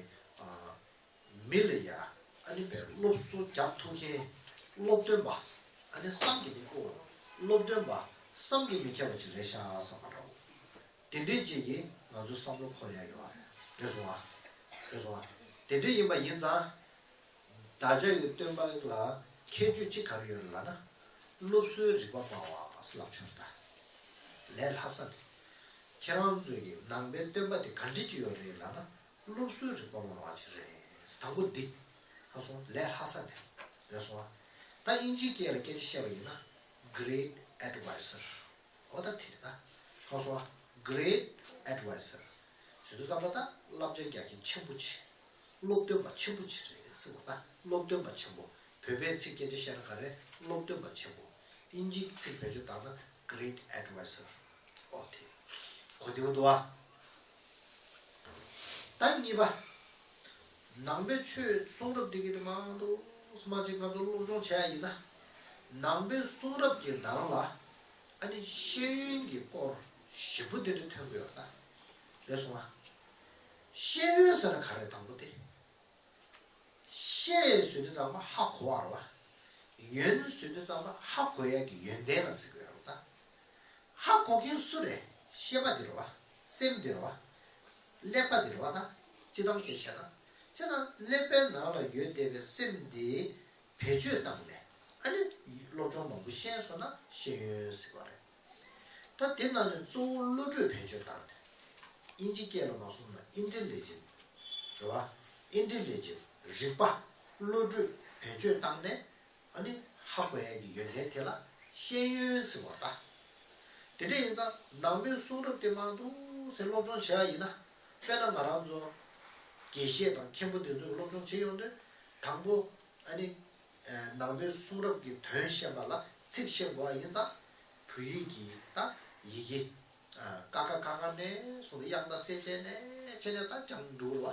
མི་ལ་ཡ་ཨ་ནི་བས་སློབ་གསོ་རྒྱག་ཐུབ་མཁན་སློབ་སྟོན་པ་ཨ་ནི་བསམ་གྱིས་མི་ཁྱབ་པ་སློབ་སྟོན་པ་བསམ་གྱིས་མི་ཁྱབ་པ་ཅིག་རེད་ཤག་བསམ་པ་འདྲ་བོ། དེ་འདྲའི་ཅིག་གིས་ང་ཚོའི་བསམ་བློ་འཁོར་ཡག་ཡོད་རེད། རེད་སོང་ཨ། རེད་སོང་ཨ། དེ་འདྲ་ཡིན་པ་ཡིན་ཙང་། བདག་ཅག་གི་སྟོན་པ་ལ་ཁྱད་ཆོས་གཅིག་ག་རེ་ཡོད་རེད་ལབ་ན། སློབ་གསོའི་རིག་པ་སྨྲ་བ་ལབ་ཆོག་རེད་ད། ལས་སླ་ས་རེད། ཁྱེད་རང་ཚོའི་གི་ནང་པའི་སྟོན་པ་དེ་ག་འདྲ་ཅིག་ཡོད་རེད་ལབ་ན། སློབ་གསོའི་རིག་པ་སྨྲ་བ་ཅིག་རེད། དང་པོ་འདི། ཧ་སོང་། ལས་སླ་ས་རེད། རེད་སོང་ཨ། ད་དབྱིན་ཇིའི་སྐད་ལ་སྐད་ཆ་བཤད་པ་ཡིན་ན། Great Advisor། འོ་ད་དེ་རེད་ད། ཁོ་སོང་བ། Great Advisor། ཞུ་དུས་ཙམ་པ་ད་བསླབ་བྱ་རྒྱ་ཆེན་ཆེན་པོ་ཆེ། སློབ་སྟོན་པ་ཆེན་པོ་ཆེ་རེད་ཟེར་བ་ད། སློབ་སྟོན་པ་ཆེན་པོ། བོད་པའི་ཚིག་སྐད་ཆ་བཤད་ན་ག་རེ། སློབ་སྟོན་པ་ཆེན་པོ། དབྱིན་ཇིའི་ཚིག་བེད་སྤྱོད་བཏང་ན་Great Advisor། འོ་དེ། གོ་བདེ་པོ་འདུག་ཨ། ད་གཉིས་པ། ནང་པའི་ཆོས་གསུང་རབ་འདི་གི་དེ་མང་དུ་སྨྲ་ཅིག་ང་ཚོ་སློབ་སྦྱོང་བྱས་ཡིན་ན། ནང་པའི་གསུང་རབ་ཀྱི་ནང་ལ་ཨ་ནི་ཤེས་ཡོན་གྱི་སྐོར་ཞིབ་པོ་དེ་འདྲ་ཐོན་གྱི་ཡོད་ད། རེད་སོང་ཨ། ཤེས་ཡོན་ཟེར་ན་ག་རེ་དང་པོ་དེ། ཤེས་ཟེར་དུས་ཙམ་པ་ཧ་གོ་བ་རེད་བ། ཡོན་ཟེར་དུས་ཙམ་པ་ཧ་གོ་ཡ་གི་ཡོན་ཏན་ལ་ཟེར་གི་ཡོད་རེད་ད། ཧ་གོ་མཁན་སུ་རེད། ཤེས་པ་དེ་རེད་བ། སེམས་དེ་རེད་བ། ཀླད་པ་དེ་རེད་བ་ད། སྤྱིར་བཏང་གི་བཤད་ན། བྱས་ཙང་ཀླད་པའི་ནང་ལ་ཡོད་བསྡད་པའི་སེམས་དེ་བེད་སྤྱོད་བཏང་ནས་ཨ་ནི་སློབ་སྦྱོང་མང་པོ་ཤེས་སོང་ན་ཤེས་ཡོན་ཟེར་བ་རེད། ད་དེ་ནང་ནས་གཙོ་བོ་བློ་གྲོས་བེད་སྤྱོད་བཏང་ནས། དབྱིན་ཇི་སྐད་ལ་མ་སོང་ན་intelligent རེད་བ། intelligent རིག་པ། བློ་གྲོས་བེད་སྤྱོད་བཏང་ནས། ཨ་ནི་ཧ་གོ་ཡ་གི་ཡོན་ཏན་དེ་ལ་ཤེས་ཡོན་ཟེར་བ་ད། དེ་འདྲ་ཡིན་ཙང་ནང་པའི་གསུང་རབ་དེ་མང་དུ་ཟེར་སློབ་སྦྱོང་བྱས་པ་ཡིན་ན། དཔེར་ན་ང་རང་ཚོ་དགེ་བཤེས་དང་མཁན་པོ་དེ་ཚོས་སློབ་སྦྱོང་བྱེད་ཡོང་དུས། དང་པོ་ཨ་ནི་ནང་པའི་གསུང་རབ་ཀྱི་དོན་ཤེས་པ་ལ་ཚིག་ཤེས་དགོས་པ་ཡིན་ཙང་། བོད་ཡིག་གི་ད་ཡི་གེ་ཀ་ཁ་ག་ང་ནས་བཟུང་སྟེ་དབྱངས་རྟ་གསལ་བྱེད་ནས་བྱས་ནས་ད་སྦྱང་འགྲོ་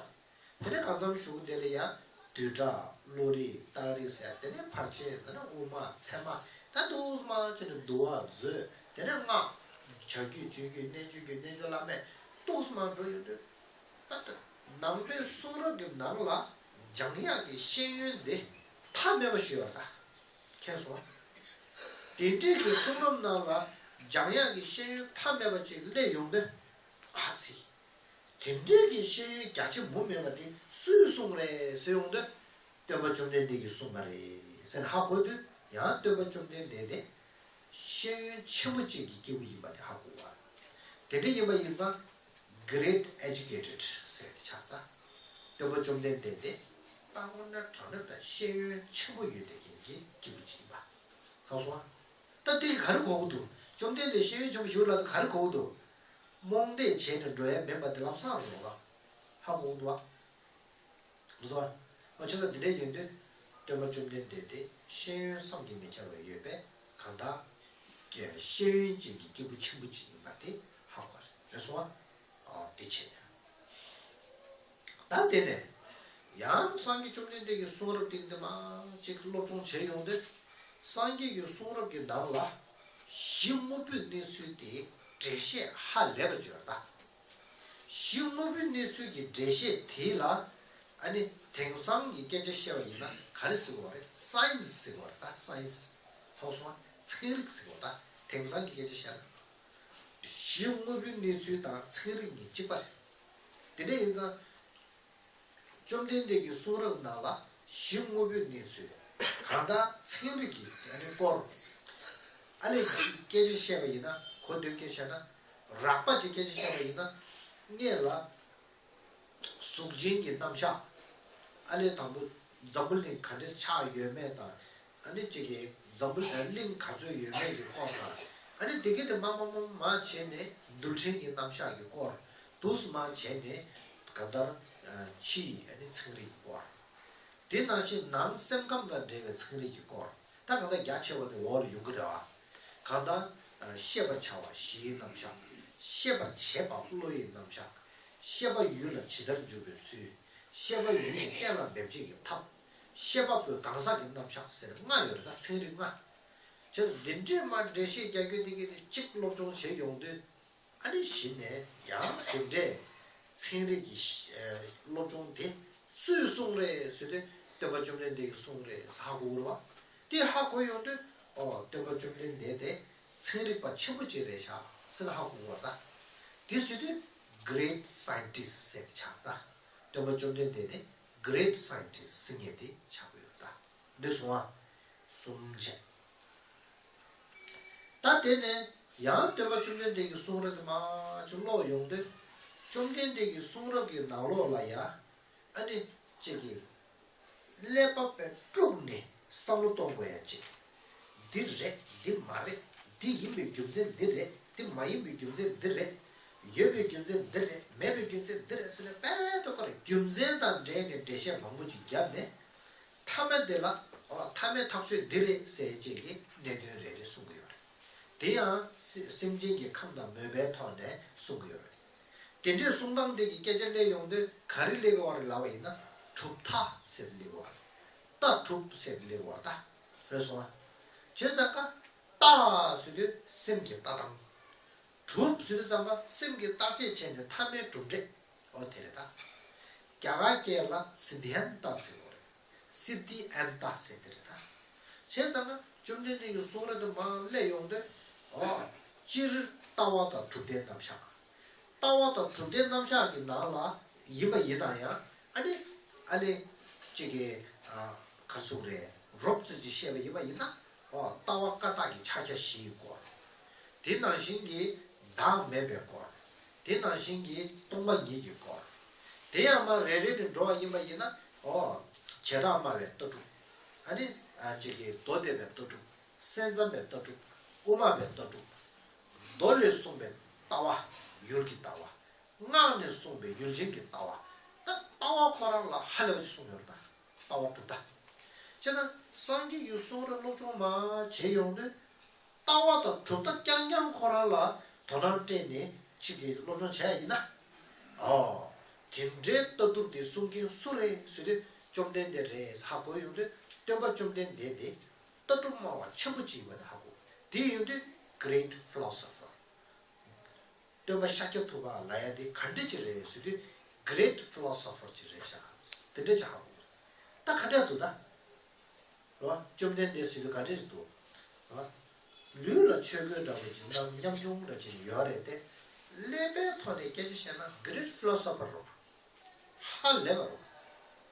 གི་རེད་བ། དེ་ནས་གང་འཚམ་གཞུག་དེ་ལ་ཡང་བསྡུས་གྲྭ། བློ་རིག། རྟགས་རིགས་ཟེར། དེ་ནས་ཕར་ཕྱིན། དེ་ནས་དབུ་མ། ཚད་མ། ད་འདུག་སེ་མར་བྱས་ནས་འདུལ་བ་མཛོད། དེ་ནས་སྔགས། བྱ་རྒྱུད་སྤྱོད་རྒྱུད་རྣལ་འབྱོར་རྒྱུད། རྣལ་འབྱོར་བླ་མེད། འདུག་སེ་མར་འགྲོ་ཡོང་དུས། ད་ལྟ་ནང་པའི་གསུང་རབ་ཀྱི་ནང་ལ་སྦྱང་ཡག་གི་ཤེས་ཡོན་དེ་མཐའ་མེད་པ་ཞིག་ཡོད་རེད་ད། མཁྱེན་སོང་། དེ་འདྲའི་གི་གསུང་རབ་ནང་ལ་སྦྱང་ཡག་གི་ཤེས་ཡོན་མཐའ་མེད་པ་ཅིག་སླེབས་ཡོང་དུས། ཨ་ཙི། དེ་འདྲའི་གི་ཤེས་ཡོན་རྒྱ་ཆེ་མུ་མེད་པ་དེ་སུས་གསུངས་རེད་ཟེར་ཡོང་དུས། སྟོན་པ་བཅོམ་ལྡན་འདས་ཀྱིས་གསུངས་པ་རེད་ཟེར་ནས་ཧ་གོ་དུས། ཡང་སྟོན་པ་བཅོམ་ལྡན་འདས་དེ་ཤེས་ཡོན་ཆེན་པོ་གཅིག་གི་སྐྱེས་བུ་ཡིན་པ་དེ་ཧ་གོ་བ། དེ་འདྲ་ཡིན་པ་ཡིན་ཙང་། Great Educated ཟེར་ཏེ་ཆགས་ད། སྟོན་པ་བཅོམ་ལྡན་འདས་དེ་ལྟ་བུ་ན་དྲང་གནས་པའི་ཤེས་ཡོན་ཆེན་པོ་ཡོད་བསྡད་མཁན་གྱི་སྐྱེས་བུ་ཅིག་ཡིན་པ། ཧ་སོང་ཨ། ད་འདི་ག་རེ་གོ་གི་འདུག་བཅོམ་ལྡན་འདས་ཤེས་ཡོན་ཆེན་པོ་ཞིག་ལབ་དུས་ག་རེ་གོ་གི་འདུག་རྨོངས་དད་བྱས་ནས་འགྲོ་ཡ་མིན་པ་དེ་ལམ་སང་རེད་བ། ཧ་གོ་གི་འདུག་བ། འདུག་བ། ཨ་ཆ་ཚང་འདི་འདྲའི་ཡོང་དུས། སྟོན་པ་བཅོམ་ལྡན་འདས་དེ་ཤེས་ཡོན་བསམ་གྱིས་མི་ཁྱབ་པ་ཡོད་པས། གང་ལྟར་ཤེས་ཡོན་ཅན་གྱི་སྐྱེས་བུ་ཆེན་པོ་ཅིག་ཡིན་པ་དེ་ཧ་གོ་བ་རེད། རེད་སོང་བ། ཨ་དེ་བྱས་ནས། ད་དེ་ནས་ཡང་སངས་རྒྱས་བཅོམ་ལྡན་འདས་ཀྱི་གསུང་རབ་སྟེང་དེ་མང་ཅིག་སློབ་སྦྱོང་བྱས་ཡོང་དུས། སངས་རྒྱས་ཀྱི་གསུང་རབ་ཀྱི་ནང་ལ་གཞི་དངོས་པོའི་གནས་ཚུལ་དེ་འགྲེལ་བཤད་ཧ་ལས་པ་བརྗོད་ད། གཞི་དངོས་པོའི་གནས་ཚུལ་གྱི་འགྲེལ་བཤད་དེ་ལ་ཨ་ནི་དེང་སང་གི་སྐད་ཆ་བཤད་པ་ཡིན་ན་ག་རེ་ཟེར་དགོས་རེད། སའེན་སི་ཟེར་དགོས་རེད་ད། སའེན་སི། ཧ་གོ་སོང་ང་། ཚན་རིག་ཟེར་དགོས་ད། དེང་སང་གི་སྐད་ཆ་བཤད་ན། གཞི་དངོས་པོའི་གནས་ཚུལ་དང་ཚན་རིག་གཉིས་གཅིག་པ་རེད། དེ་འདྲ་ཡིན་ཙང་། བཅོམ་ལྡན་འདས་ཀྱི་གསུང་རབ་ནང་ལ་གཞི་དངོས་པོའི་གནས་ཚུལ། གང་ལྟར་ཚན་རིག་གི་ཨ་ནི་སྐོར། ཨ་ནི་སྐད་ཆ་བཤད་པ་ཡིན་ན་གོ་དོན་སྐད་ཆ་བཤད་ན། རགས་པ་ཅིག་སྐད་ཆ་བཤད་པ་ཡིན་ན། སྔོན་ལ་གཟུགས་ཅན་གྱི་རྣམ་གཞག། ཨ་ནི་དང་པོ་འཛམ་བུ་གླིང་ག་འདྲས་ཆགས་ཡོད་མེད་དང་། ཨ་ནི་གཅིག་གིས་འཛམ་བུ་གླིང་ག་ཚོད་ཡོད་མེད་ཀྱི་སྐོར་དང་། ཨ་ནི་དེ་གའི་དེ་མ་མ་མ་མ་བྱས་ནས་རྡུལ་ཕྲན་གྱི་རྣམ་གཞག་གི་སྐོར། འདུག་སེ་མ་བྱས་ནས་གང་ལྟར་ཕྱི་ཡི་ཨ་ནི་ཚན་རིག་གི་སྐོར། དེ་ནང་བཞིན་ནང་སེམས་ཁམས་དང་འབྲེལ་བའི་ཚན་རིག་གི་སྐོར། ད་གང་ལྟར་རྒྱ་ཆེ་བ་དེ་འོག་ལ་ཡོང་གི་རེད་བ། གང་ལྟར་ཤེས་པར་བྱ་བ་བཞིའི་རྣམ་གཞག། ཤེས་པར་བྱེད་པ་བློ་ཡི་རྣམ་གཞག། ཤེས་པ་ཡུལ་ལ་ཇི་ལྟར་འཇུག་པའི་ཚུལ། ཤེས་པ་ཡུལ་ཡིན་གཏན་ལ་འབེབས་བྱེད་ཀྱི་ཐབས། ཤེས་པ་པོའི་གང་ཟག་གི་རྣམ་གཞག་ཟེར་ལྔ་ཡོད་རེད་ད། ཚན་རིག་ལྔ། བྱས་ཙང་འདི་འདྲའི་མ་འགྲེལ་བཤད་རྒྱག་རྒྱུ་དེ་གི་དེ་གཅིག་སློབ་སྦྱོང་བྱེད་ཡོང་དུས། ཨ་ནི་གཞི་ནས་ཡང་དེ་འདྲའི་ཚན་རིག་གི་ཨ་སློབ་སྦྱོང་དེ་སུས་གསུངས་རེད་ཟེར་དུས། སྟོན་པ་བཅོམ་ལྡན་འདས་ཀྱིས་གསུངས་རེད་ཟེར་ཧ་གོ་གི་རེད་བ། དེ་ཧ་གོ་ཡོང་དུས། ཨོ། སྟོན་པ་བཅོམ་ལྡན་འདས་དེ་ཚན་རིག་པ་ཆེན་པོ་ཅིག་རེད་ཤག་ཟེར་ན་ཧ་གོ་གི་རེད་བ་ད། དེ་ཟེར་དུས་great scientist ཟེར་ཏེ་ཆགས་ད། སྟོན་པ་བཅོམ་ལྡན་འདས་དེ་great scientist ཟེར་མཁན་དེ་ཆགས་ཀྱི་ཡོད་ད། འདི་སོང་བ་གསུམ་བྱས། ད་དེ་ནས་ཡང་སྟོན་པ་བཅོམ་ལྡན་འདས་ཀྱི་གསུང་རབ་དེ་མར་ཅིག་ཀློག་ཡོང་དུས། བཅོམ་ལྡན་འདས་ཀྱི་གསུང་རབ་ཀྱི་ནང་ལོགས་ལ་ཡ། ཨ་ནི་གཅིག་གིས་ཀླད་པ་དཔེ་དཀྲུགས་ནས་བསམ་བློ་གཏོང་དགོས་ཡ་གཅིག་འདི་རེད། འདི་མ་རེད། འདི་ཡིན་པའི་རྒྱུ་མཚན་འདི་རེད། འདི་མ་ཡིན་པའི་རྒྱུ་མཚན་འདི་རེད། ཡོད་པའི་རྒྱུ་མཚན་འདི་རེད། མེད་པའི་རྒྱུ་མཚན་འདི་རེད་ཟེར་ནས་དཔེ་དེ་ཁོ་ལ་རྒྱུ་མཚན་དང་འབྲེལ་ནས་འགྲེལ་བཤད་མང་པོ་ཅིག་བརྒྱབ་ནས། མཐའ་མ་དེ་ལ། ཨོ། མཐའ་མའི་ཐག་གཅོད་འདི་རེད་ཟེར་ཅིག་གི་གནད་དོན་རེ་རེ་གསུང་གི་ཡོད་རེད། དེ་ཡང་སེ- སེམས་ཅན་གྱི་ཁམས་དང་མོས་པའི་ཐོག་ནས་གསུང་གི་ཡོད་རེད། དེ་འདྲའི་གསུང་སྟངས་དེ་གི་སྐད་ཆ་སླེབས་ཡོང་དུས་ག་རེ་སླེབས་ཀྱི་ཡོད་རེད་ལབ་པ་ཡིན་ན། གྲུབ་མཐའ་ཟེར་དེ་སླེབས་ཀྱི་ཡོད་རེད། ལྟ་གྲུབ་ཟེར་དེ་སླེབས་ཀྱི་ཡོད་རེད་ད། རེད་སོང་ཨ། བྱས་ཙང་ཀ་ལྟ་ཟེར་དུས་སེམས་ཀྱི་ལྟ་སྟངས། གྲུབ་ཟེར་དུས་ཙམ་པ་སེམས་ཀྱི་བརྟག་དཔྱད་བྱས་ནས་མཐའ་མའི་གྲུབ་འབྲས། ཨོ་དེ་རེད་ད། རྒྱ་གར་སྐད་ལ་སིདྡྷཱན་ཏ་ཟེར་བ་རེད། སིདྡྷི་ཨན་ཏ་ཟེར་དེ་རེད་ད། བྱས་ཙང་ན་བཅོམ་ལྡན་འདས་ཀྱི་གསུང་རབ་དེ་མར་སླེབས་ཡོང་དུས། ཨོ། སྤྱིར་ལྟ་བ་དང་གྲུབ་མཐའི་རྣམ་གཞག་ལྟ་བ་དང་གྲུབ་མཐའི་རྣམ་གཞག་གི་ནང་ལ་ཡིན་པ་ཡིན་ན་ཡང་། ཨ་ནི་ཨ་ནི་གཅིག་གི། ཨ། ག་རེ་ཟེར་དགོས་རེད། རོབ་ཙམ་ཅིག་བཤད་པ་ཡིན་པ་ཡིན་ན། ཨོ། ལྟ་བ་བཀའ་རྟགས་ཀྱི་ཕྱག་རྒྱ་བཞིའི་སྐོར། དེ་ནང་བཞིན་གྱི་བདག་མེད་པའི་སྐོར། དེ་ནང་བཞིན་གྱི་སྟོང་པ་ཉིད་ཀྱི་སྐོར། དེ་ཡང་མར་རེ་རེ་ནས་འགྲོ་བ་ཡིན་པ་ཡིན་ན། ཨོ། བྱེ་བྲག་སྨྲ་བའི་ལྟ་གྲུབ། ཨ་ནི། ཨ། གཅིག་གི་མདོ་སྡེ་པའི་ལྟ་གྲུབ། སེམས་ཙམ་པའི་ལྟ་གྲུབ། དབུ་མ་པའི་ལྟ་གྲུབ། མདོ་ལས་གསུངས་པའི་ལྟ་བ། ཡུལ་གྱི་ལྟ་བ། སྔགས་ནས་གསུངས་པའི་ཡུལ་ཅན་གྱི་ལྟ་བ། ད་ལྟ་བ་ཁོ་རང་ལ་ཧ་ལས་པ་ཅིག་གསུངས་ཡོད་རེད་ད། ལྟ་བ་གྲུབ་མཐའ། བྱས་ཙང་སངས་རྒྱས་ཀྱི་གསུང་རབ་སློབ་སྦྱོང་མར་བྱས་ཡོང་དུས། ལྟ་བ་དང་གྲུབ་མཐའ་རྐྱང་རྐྱང་ཁོ་རང་ལ་དོ་སྣང་སྤྲད་ནས་ཅིག་གི་སློབ་སྦྱོང་བྱས་ཡིན་ན། ཨོ། དེ་འདྲའི་ལྟ་གྲུབ་དེ་གསུང་མཁན་སུ་རེད་ཟེར་དུས་བཅོམ་ལྡན་འདས་རེད་ཧ་གོ་ཡོང་དུས། སྟོན་པ་བཅོམ་ལྡན་འདས་དེ་ལྟ་གྲུབ་སྨྲ་བ་ཆེན་པོ་ཅིག་ཡིན་པ་དེ་ཧ་གོ། དེ་ཡིན་དུས་great philosopher། སྟོན་པ་ཤཱཀྱ་ཐུབ་པ་ལབ་ཡ་དེ་ག་འདྲ་ཅིག་རེད་ཟེར་དུས་great philosopher ཅིག་རེད་ཤག་དེ་འདྲ་ཅིག་ཧ་གོ། ད་ག་འདྲ་འདུག་ད། རེད་བ། བཅོམ་ལྡན་འདས་ཟེར་དུས་ག་འདྲ་ཞིག་འདུག་རེད་བ། ལུས་ལ་ཆོས་གོས་འདྲ་བོ་ཅིག་ནམ་ཉམ་ཆུང་འདྲ་ཅིག་ཡོད་རེད་དེ། ཀླད་པའི་ཐོག་ནས་སྐད་ཆ་བཤད་ན་great philosopher རེད་བ། ཧ་ལས་པ་རེད་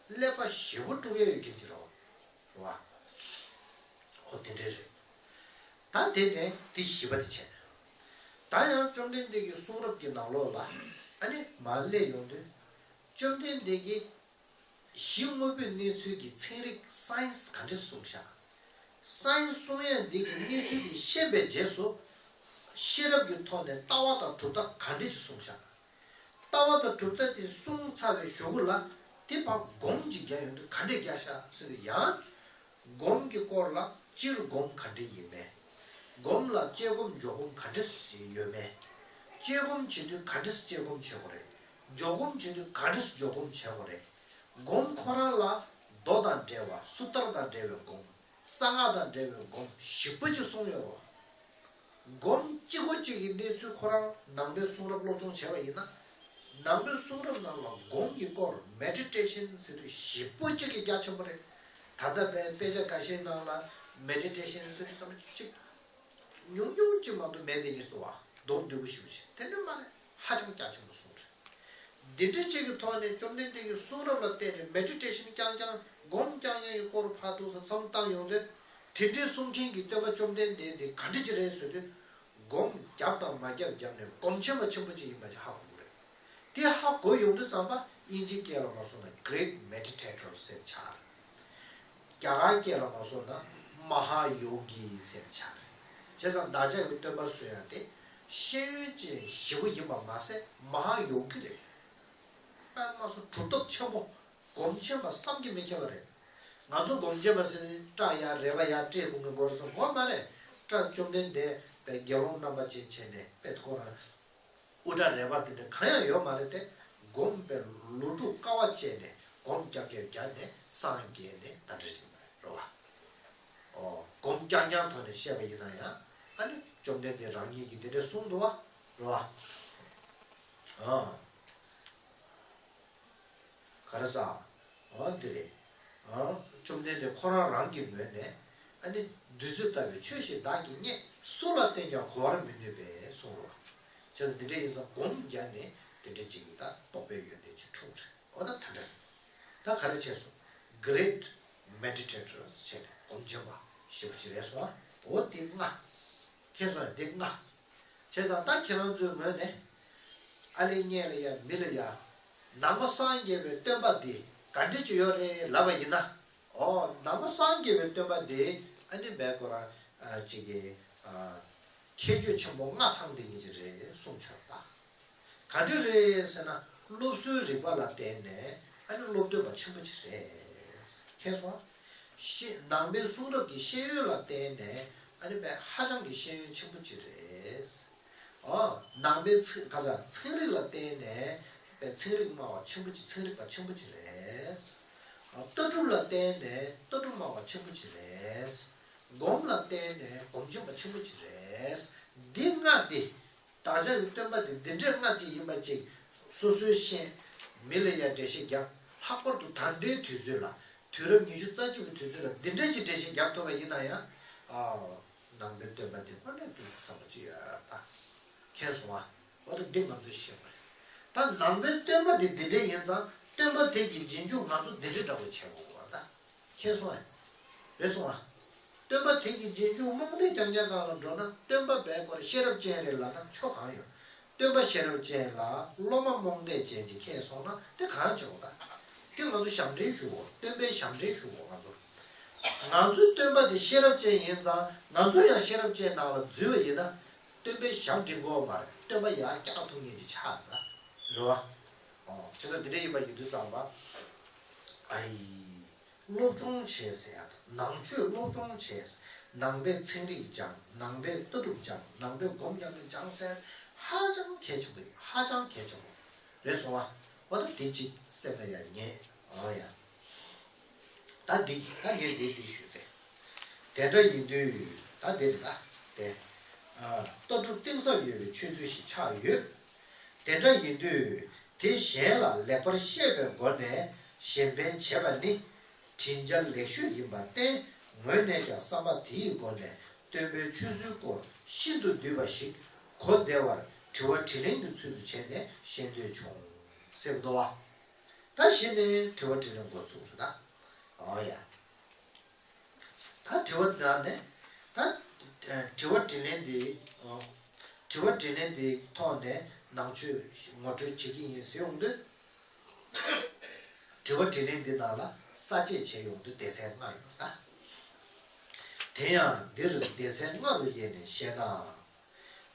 བ། ཀླད་པ་ཞེ་པོ་དཀྲུག་ཡས་ཡོད་མཁན་ཅིག་རེད་བ། རེད་བ། ཨོ་དེ་འདྲ་རེད། ད་དེ་ནས་དེ་བཞི་པ་དེ་བྱས། ད་ཡང་བཅོམ་ལྡན་འདས་ཀྱི་གསུང་རབ་ཀྱི་ནང་ལོགས་ལ་ཨ་ནི་མར་སླེབས་ཡོང་དུས། བཅོམ་ལྡན་འདས་ཀྱིས་གཞི་དངོས་པོའི་གནས་ཚུལ་གྱི་ཚན་རིག་སའེན་སི་ག་འདྲས་གསུངས་ཤག་སའེན་སི་གསུང་ཡས་འདི་གི་གནས་ཚུལ་དེ་ཤེས་པའི་རྗེས་སུ། ཤེས་རབ་ཀྱི་ཐོག་ནས་ལྟ་བ་དང་གྲུབ་མཐའ་ག་འདྲས་ཀྱི་གསུངས་ཤག་ལྟ་བ་དང་གྲུབ་མཐའ་དེ་གསུངས་ཚར་བའི་གཞུག་གུ་ལ་དེ་བར་སྒོམ་གྱི་རྒྱ་ཡོང་དུས་ག་འདྲས་རྒྱག་ཤག་ཟེར་དུས་ཡང་། སྒོམ་གྱི་སྐོར་ལ་སྤྱིར་སྒོམ་ག་འདྲས་ཡིན་མིན། སྒོམ་ལ་དཔྱད་སྒོམ་འཇོག་སྒོམ་ག་འདྲས་ཡོད་མེད། དཔྱད་སྒོམ་བྱེད་དུས་ག་འདྲས་དཔྱད་སྒོམ་བྱེད་དགོས་རེད། འཇོག་སྒོམ་བྱེད་དུས་ག་འདྲས་འཇོག་སྒོམ་བྱེད་དགོས་རེད། སྒོམ་ཁོ་རང་ལ་མདོ་དང་འབྲེལ་བ། སུ་ཏར་དང་འབྲེལ་བའི་སྒོམ། གསང་སྔགས་དང་འབྲེལ་བའི་སྒོམ་ཞིབ་པོ་ཅིག་གསུངས་ཡོད་རེད། སྒོམ་གཅིག་པོ་གཅིག་གི་གནས་ཚུལ་ཁོ་རང་ནང་པའི་གསུང་རབ་སློབ་སྦྱོང་བྱས་པ་ཡིན་ན། ནང་པའི་གསུང་རབ་ནང་ལ་སྒོམ་གྱི་སྐོར་མེ་ཌི་ཊེ་ཤན་ཟེར་དུས་ཞིབ་པོ་གཅིག་གི་རྒྱ་ཆེན་པོ་རེད། ད་ལྟ་བའི་དཔེ་ཆ་འགའ་ཤས་ནང་ལ་མེ་ཌི་ཊེ་ཤན་ཟེར་དུས་ཙམ་གཅིག་ཉུང་ཉུང་གཅིག་མ་གཏོགས་མེད་དེ་ཉིས་འདུག་བ། མདོར་བསྡུས་པོ་ཞིབ་ཞིབ་དེ་འདྲ་མ་རེད། ཧ་ཅང་རྒྱ་ཆེན་པོ་གསུངས་རེད། འདི་འདྲ་གཅིག་གི་ཐོག་ནས་བཅོམ་ལྡན་འདས་ཀྱི་གསུང་རབ་ལ་བརྟེན་ནས་མེ་ཌི་ཊེ་ཤན་རྐྱང་རྐྱང་སྒོམ་རྐྱང་རྐྱང་གི་སྐོར་ཕར་ཏོག་ཙམ་བསམ་བཏང་ཡོང་དུས། དེ་འདྲའི་གསུང་མཁན་གྱི་སྟོན་པ་བཅོམ་ལྡན་འདས་དེ་ག་འདྲ་ཅིག་རེད་ཟེར་དུས། སྒོམ་བརྒྱབ་དང་མ་བརྒྱབ་བརྒྱབ་ནས་སྒོམ་ཆེན་པོ་ཆེན་པོ་ཅིག་ཡིན་པ་ཅིག་ཧ་གོ་གི་རེད། དེ་ཧ་གོ་ཡོང་དུས་ཙམ་པ་དབྱིན་ཇིའི་སྐད་ལ་མ་སོང་ན་great meditator ཟེར་ཆགས་རེད། རྒྱ་གར་སྐད་ལ་མ་སོང་ན་མ་ཧཱ་ཡོ་གི་ཟེར་ཆགས་རེད། བྱས་ཙང་བདག་ཅག་གི་སྟོན་པ་ཟེར་ཡ་དེ་ཤེས་ཡོན་ཅན་ཞེ་པོ་ཡིན་པ་མ་ཟད་མ་ཧཱ་ཡོ་གི་རེད། དཔེ་མ་སྲིད་གྲུབ་ཐོབ་ཆེན་པོ། སྒོམ་ཆེན་པ་བསམ་གྱིས་མི་ཁྱབ་པ་རེད། ང་ཚོ་སྒོམ་ཆེན་པ་ཟེར་ནས་སྐྲ་ཡར་རལ་པ་ཡར་བཀྲེས་དགོས་ངེས་དགོས་རེད་ཟེར་དགོས་མ་རེད། སྐྲ་བཅོམ་ལྡན་འདས་པའི་དགེ་སློང་རྣམ་པ་ཅན་བྱས་ནས་དཔེ་ཁོ་རང་དབུ་སྐྲ་རལ་པ་དེ་འདྲ་གང་ཡང་ཡོད་མ་རེད་དེ། སྒོམ་པའི་ལོ་དྲུག་དཀའ་བ་སྤྱད་ནས་སྒོམ་རྒྱབ་རྒྱབ་རྒྱབ་ནས་སངས་རྒྱས་ནས་ད་འདྲ་ཞིག་རེད་བ། ཨོ། སྒོམ་རྐྱང་རྐྱང་ཐོག་ནས་བཤད་པ་ཡིན་ན་ཡང་ཨ་ནི་བཅོམ་ལྡན་འདས་རང་ཉིད་ཀྱིས་དེ་འདྲ་གསུངས་འདུག་བ། རེད་བ། ཨ། ག་རེ་ཟ། ཨོ་འདི་རེད། ཨ། བཅོམ་ལྡན་འདས་ཁོ་རང་རང་གི་ངོས་ནས་ཨ་ནི་བདུད་རྩི་ལྟ་བུའི་ཆོས་ཤིག་བདག་གིས་རྙེད། སུ་ལ་བསྟན་ཀྱང་གོ་བར་མི་ནུས་པས་གསུངས་རེད་བ། དེ་འདི་འདྲ་ཡིན་ཙང་སྒོམ་བརྒྱབ་ནས་དེ་འདྲ་ཅིག་ད་རྟོགས་པའི་ཡོན་ཏན་ཅིག་འཁྲུངས་རེད། འོ་ད་ད་འདྲ་རེད། ད་ག་རེ་བྱས་སོང་། Great Meditators བྱས་ནས་སྒོམ་ཆེན་པ་ཞེ་པོ་ཅིག་རེད་སོང་ཨ། འོ་དེ་ལྔ། ཁྱེད་ཚོ་ཡང་དེ་ལྔ། བྱས་ཙང་ད་ཁྱེད་རང་ཚོའི་ངོས་ནས་ཨ་ལེ་མཉེས་ལ་ཡ་མི་ལ་ཡ། ནང་པ་སངས་རྒྱས་པའི་སྟོན་པ་འདི་ག་འདྲ་ཅིག་ཡོད་རེད་ལབ་པ་ཡིན་ན། ཨོ། ནང་པ་སངས་རྒྱས་པའི་སྟོན་པ་འདི་ཨ་ནི་བས་ཁོ་རང་ཨ་ཅིག་གི་ཨ་ཁྱད་ཆོས་ཆེན་པོ་ལྔ་ཚང་འདི་ཉིད་ཅིག་རེད་གསུངས་ཆོག་ད། ག་འདྲ་རེད་ཟེར་ན་སློབ་གསོའི་རིག་པ་ལ་བརྟེན་ནས་ཨ་ནི་སློབ་སྟོན་པ་ཆེན་པོ་ཅིག་རེད། མཁྱེན་སོང་ཨ། ཤེས་ནང་པའི་གསུང་རབ་ཀྱི་ཤེས་ཡོན་ལ་བརྟེན་ནས་ཨ་ནི་བས་ཧ་ཅང་གི་ཤེས་ཡོན་ཆེན་པོ་ཅིག་རེད། ཨོ། ནང་པའི་ཚན་ག་ས་ཚན་རིག་ལ་བརྟེན་ནས་པའི་ཚན་རིག་སྨྲ་བ་ཆེན་པོ་ཅིག་ཚན་རིག་པ་ཆེན་པོ་ཅིག་རེད། ཨོ། ལྟ་གྲུབ་ལ་བརྟེན་ནས་ལྟ་གྲུབ་སྨྲ་བ་ཆེན་པོ་ཅིག་རེད། སྒོམ་ལ་བརྟེན་ནས་སྒོམ་ཆེན་པ་ཆེན་པོ་ཅིག་རེད། འདི་ལྔ་འདི་བདག་ཅག་གི་སྟོན་པ་འདི་འདི་འདྲའི་ལྔ་ཅིག་ཡིན་པ་ཅིག་སོ་སོའི་ཤེས། མི་ལ་ཡང་འགྲེལ་བཤད་རྒྱབ། ལྷག་པར་དུ་ད་ལྟའི་དུས་ཚོད་ལ། དུས་རབས་ཉི་ཤུ་རྩ་གཅིག་པའི་དུས་ཚོད་ལ་འདི་འདྲའི་ཅིག་འགྲེལ་བཤད་རྒྱབ་ཐུབ་པ་ཡིན་ན་ཡང་། ཨ། ནང་པའི་སྟོན་པ་འདི་དངོས་གནས་དུ་བསམ་པ་ཅིག་ཡོད་པ། མཁྱེན་སོང་བ། འོ་ད་འདི་ང་ཚོས་ཤེས་པ་རེད། ད་ནང་པའི་སྟོན་པ་འདི་འདི་འདྲའི་ཡིན་ཙང་སྟོན་པ་དེ་གི་རྗེས་འཇུག་ང་ཚོ་འདི་འདྲའི་འདྲ་པོ་བྱེད་དགོས་པ་ད། མཁྱེན་སོང་ཨ། རེད་སོང་ཨ། སྟོན་པ་དེ་གི་རྗེས་འཇུག་རྨོངས་དད་རྐྱང་རྐྱང་སྒང་ལ་འགྲོ་ན་སྟོན་པ་བས་ཁོ་རང་ཤེས་རབ་ཅན་རེད་ལབ་ན་ཆོ་གང་ཡོད། སྟོན་པ་ཤེས་རབ་ཅན་ལ་སློབ་མ་རྨོངས་དད་ཅན་གྱིས་མཁྱེན་སོང་ན་དེ་གང་བྱེད་དགོས་ད། དེ་ང་ཚོ་ཞབས་འདྲེན་ཞུ་དགོས། སྟོན་པའི་ཞབས་འདྲེན་ཞུ་དགོས་ང་ཚོ། ང་ཚོའི་སྟོན་པ་དེ་ཤེས་རབ་ཅན་ཡིན་ཙང་ང་ཚོ་ཡང་ཤེས་རབ་ཅན་ནང་ལ་འཛུལ་བ་ཡིན་ན་སྟོན་པའི་ཞབས་འདྲེན་དགོས་མ་རེད། སྟོན་པ་ཡར་བཀྱག་ཐུབ་མཁན་གྱི་ཆགས་རེད་ད། རེད་བ། ཨོ། བྱས་ཙང་དེ་འདྲ་ཡིན་པ་ཡིན་དུས་ཙམ་པ། ཨའི། སློབ་སྦྱོང་བྱས་ཟེར་ཡ་དང་ནང་ཆོས་སློབ་སྦྱོང་བྱས། ནང་པའི་ཚན་རིག་སྦྱངས། ནང་པའི་ལྟ་གྲུབ་སྦྱངས། ནང་པའི་སྒོམ་ཉམས་ལེན་སྦྱངས་ཟེར་ཧ་ཅང་གལ་ཆེན་པོ་ཡིན། ཧ་ཅང་གལ་ཆེན་པོ་རེད་སོང་བ། འོ་ད་དེ་གཅིག་སེམས་ལ་ཡང་ངེས། འོ་ཡ། ད་འདི་ད་ངས་འདི་འདི་ཞུས་ཏེ། དེ་འདྲ་ཡིན་དུས་ད་འདི་རེད་ད། དེ། ཨ། ལྟ་གྲུབ་གཏིང་ཟབ་ཡོད་པའི་ཆོས་ཚུལ་ཞིག་ཆགས་ཡོད། དེ་འདྲ་ཡིན་དུས་དེ་གཞན་ལ་ལེགས་པར་བཤད་པའི་སྒོ་ནས་གཞན་ཕན་བྱེད་པ་ནི་དྲིན་འཇལ་ལེགས་ཤོས་ཡིན་པར་བརྟེན། ངོས་ནས་ཀྱང་བསམ་པ་དེའི་སྒོ་ནས་སྟོན་པའི་ཆོས་ཚུལ་སྐོར་ཤིན་ཏུ་བསྡུས་པ་ཞིག་གོ་བདེ་བར་དྲི་བ་དྲིས་ལན་གྱི་ཚུལ་དུ་བྱས་ནས་བཤད་འདོད་བྱུང་། ཟེར་འདུག་བ། ད་གཞི་ནས་དྲི་བ་དྲིས་ལན་འགོ་ཚུགས་རེད་ད། འོ་ཡ། ད་དྲི་བ་ནང་ནས་ད་དྲི་བ་དྲིས་ལན་འདི། དྲི་བ་དྲིས་ལན་འདིའི་ཐོག་ནས་ནང་ཆོས་ངོ་སྤྲོད་བྱེད་ཀྱི་ཡིན་ཟེར་ཡོང་དུས། དྲི་བ་དྲིས་ལན་འདི་ནང་ལ་ས་བཅད་བྱས་ཡོང་དུས་སྡེ་ཚན་ལྔ་ཡོད་ད། དེ་ཡང་འདིར་སྡེ་ཚན་ལྔ་རུ་དབྱེ་ནས་བཤད་ན།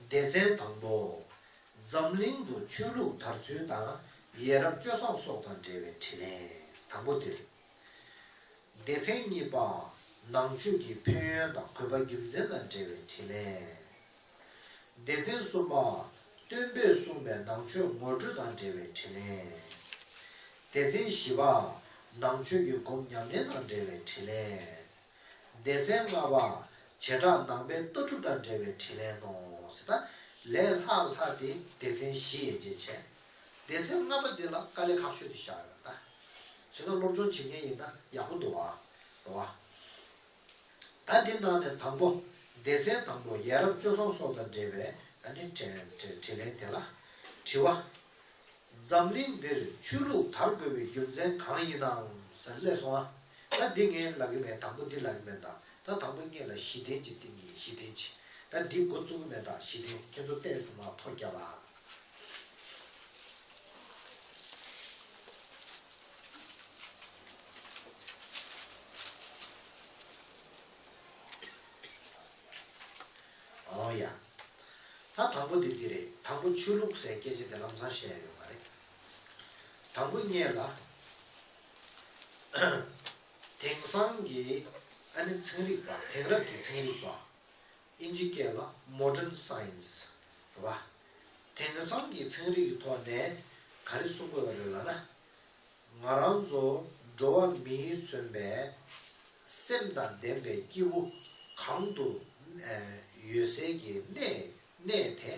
སྡེ་ཚན་དང་པོ། འཛམ་གླིང་དུ་ཆོས་ལུགས་དར་ཚུལ་དང་ཡ་རབས་སྤྱོད་བཟང་སོགས་དང་འབྲེལ་བའི་དྲིས་ལན། དང་པོ་འདིར། སྡེ་ཚན་གཉིས་པ། ནང་ཆོས་ཀྱི་ཕན་ཡོན་དང་དགོས་པ་རྒྱུ་མཚན་དང་འབྲེལ་བའི་དྲིས་ལན། སྡེ་ཚན་གསུམ་པ། སྟོན་པས་གསུངས་པའི་ནང་ཆོས་ངོ་སྤྲོད་དང་འབྲེལ་བའི་དྲིས་ལན། སྡེ་ཚན་བཞི་པ། ནང་ཆོས་ཀྱི་སྒོམ་ཉམས་ལེན་དང་འབྲེལ་བའི་དྲིས་ལན། སྡེ་ཚན་ལྔ་པ། བྱེ་བྲག་ནང་པའི་ལྟ་གྲུབ་དང་འབྲེལ་བའི་དྲིས་ལན་ནོ། ཟེར་ད། ལས་ལྷག་ལྷག་དེ་སྡེ་ཚན་བཞི་ཡན་ཆད་བྱས། སྡེ་ཚན་ལྔ་པ་འདི་ལ་དཀའ་ལས་ཁག་ཤོས་དེ་བཞག་ཡོད་ད། བྱས་ཙང་སློབ་སྦྱོང་བྱེད་མཁན་ཡིན་ན་ཡག་པོ་འདུག་བ། རེད་བ། ད་འདི་ནང་ནས་དང་པོ། སྡེ་ཚན་དང་པོ་ཡ་རབས་སྤྱོད་བཟང་སོགས་དང་འབྲེལ་བའི་ཨ་ནི་དྲི་དྲི་དྲིས་ལན་དེ་ལ། དྲི་བ། འཛམ་གླིང་འདིར་ཆོས་ལུགས་དར་དགོས་པའི་རྒྱུ་མཚན་གང་ཡིན་ནམ་ཟེར་སླེབས་སོང་ཨ། ད་འདི་ངས་ལབ་ཀྱི་མེད། དང་པོ་འདི་ལབ་ཀྱི་མེད་ད། ད་དང་པོ་སྔོན་ལ་གཞི་རྟེན་གྱི་སྟེང་གི་གཞི་རྟེན་གྱི། ད་འདི་འགོ་བཙུགས་ཀྱི་མེད་ད། གཞི་རྟེན་ཁྱེད་ཚོ་བལྟས་ཟིན་མ་ཐོ་རྒྱབ་ཨ། ཨོ་ཡ། ད་དང་པོ་འདི་འདི་རེད། དང་པོ་ཆོས་ལུགས་ཟེར་སྐད་ཆ་དེ་ལམ་སང་བཤད་ཡ་ཡོད་མ་རེད། དང་པོ་སྔོན་ལ། དེང་སང་གི་ཨ་ནི་ཚན་རིག་པ། དེང་རབས་ཀྱི་ཚན་རིག་པ། ཨིན་ཇི་སྐད་ལ་Modern Science རེད་བ། དེང་སང་གི་ཚན་རིག་གི་ཐོག་ནས་ག་རེ་གསུང་གི་ཡོད་རེད་ལབ་ན། ང་རང་ཚོ་འགྲོ་བ་མིས་མཚོན་པའི་སེམས་དང་ལྡན་པའི་སྐྱེས་བུ་གང་དུ་ཡོད་སའི་གི་གནས་གནས་དེ།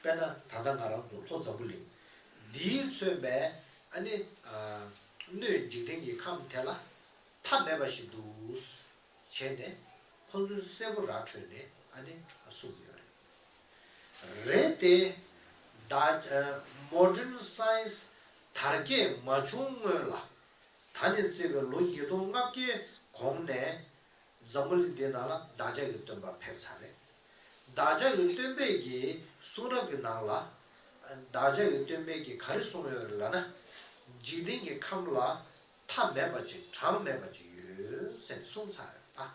དཔེར་ན་ད་ལྟ་ང་རང་ཚོ་ལྷོ་འཛམ་བུ་གླིང་འདིས་མཚོན་པའི་ཨ་ནི་སྣོད་འཇིག་རྟེན་གྱི་ཁམས་དེ་ལ་མཐའ་མེད་པ་ཞིག་འདུག་བྱས་ནས་ཁོང་ཚོས་གསལ་པོ་ར་འཕྲོད་ནས་ཨ་ནི་གསུང་གི་ཡོད་རེད། རེད་དེ། ད་ཨ་Modern Science དར་རྒྱས་མ་བྱུང་སྔོན་ལ། ད་ནས་བརྩིས་པའི་ལོ་ཉིས་སྟོང་ལྔ་བརྒྱའི་གོང་ནས་འཛམ་བུ་གླིང་འདིའི་ནང་ལ་བདག་ཅག་གི་སྟོན་པ་ཕེབས་ཚར་རེད། བདག་ཅག་གི་སྟོན་པས་ཀྱི་གསུང་རབ་ཀྱི་ནང་ལ། བདག་ཅག་གི་སྟོན་པས་ཀྱི་ག་རེ་གསུངས་ཡོད་རེད་ལབ་ན། འཇིག་རྟེན་གྱི་ཁམས་ལ་མཐའ་མེད་པ་ཅིག་གྲངས་མེད་པ་ཅིག་ཡོད་ཟེར་ནས་གསུངས་ཚར་ཡོད་ད།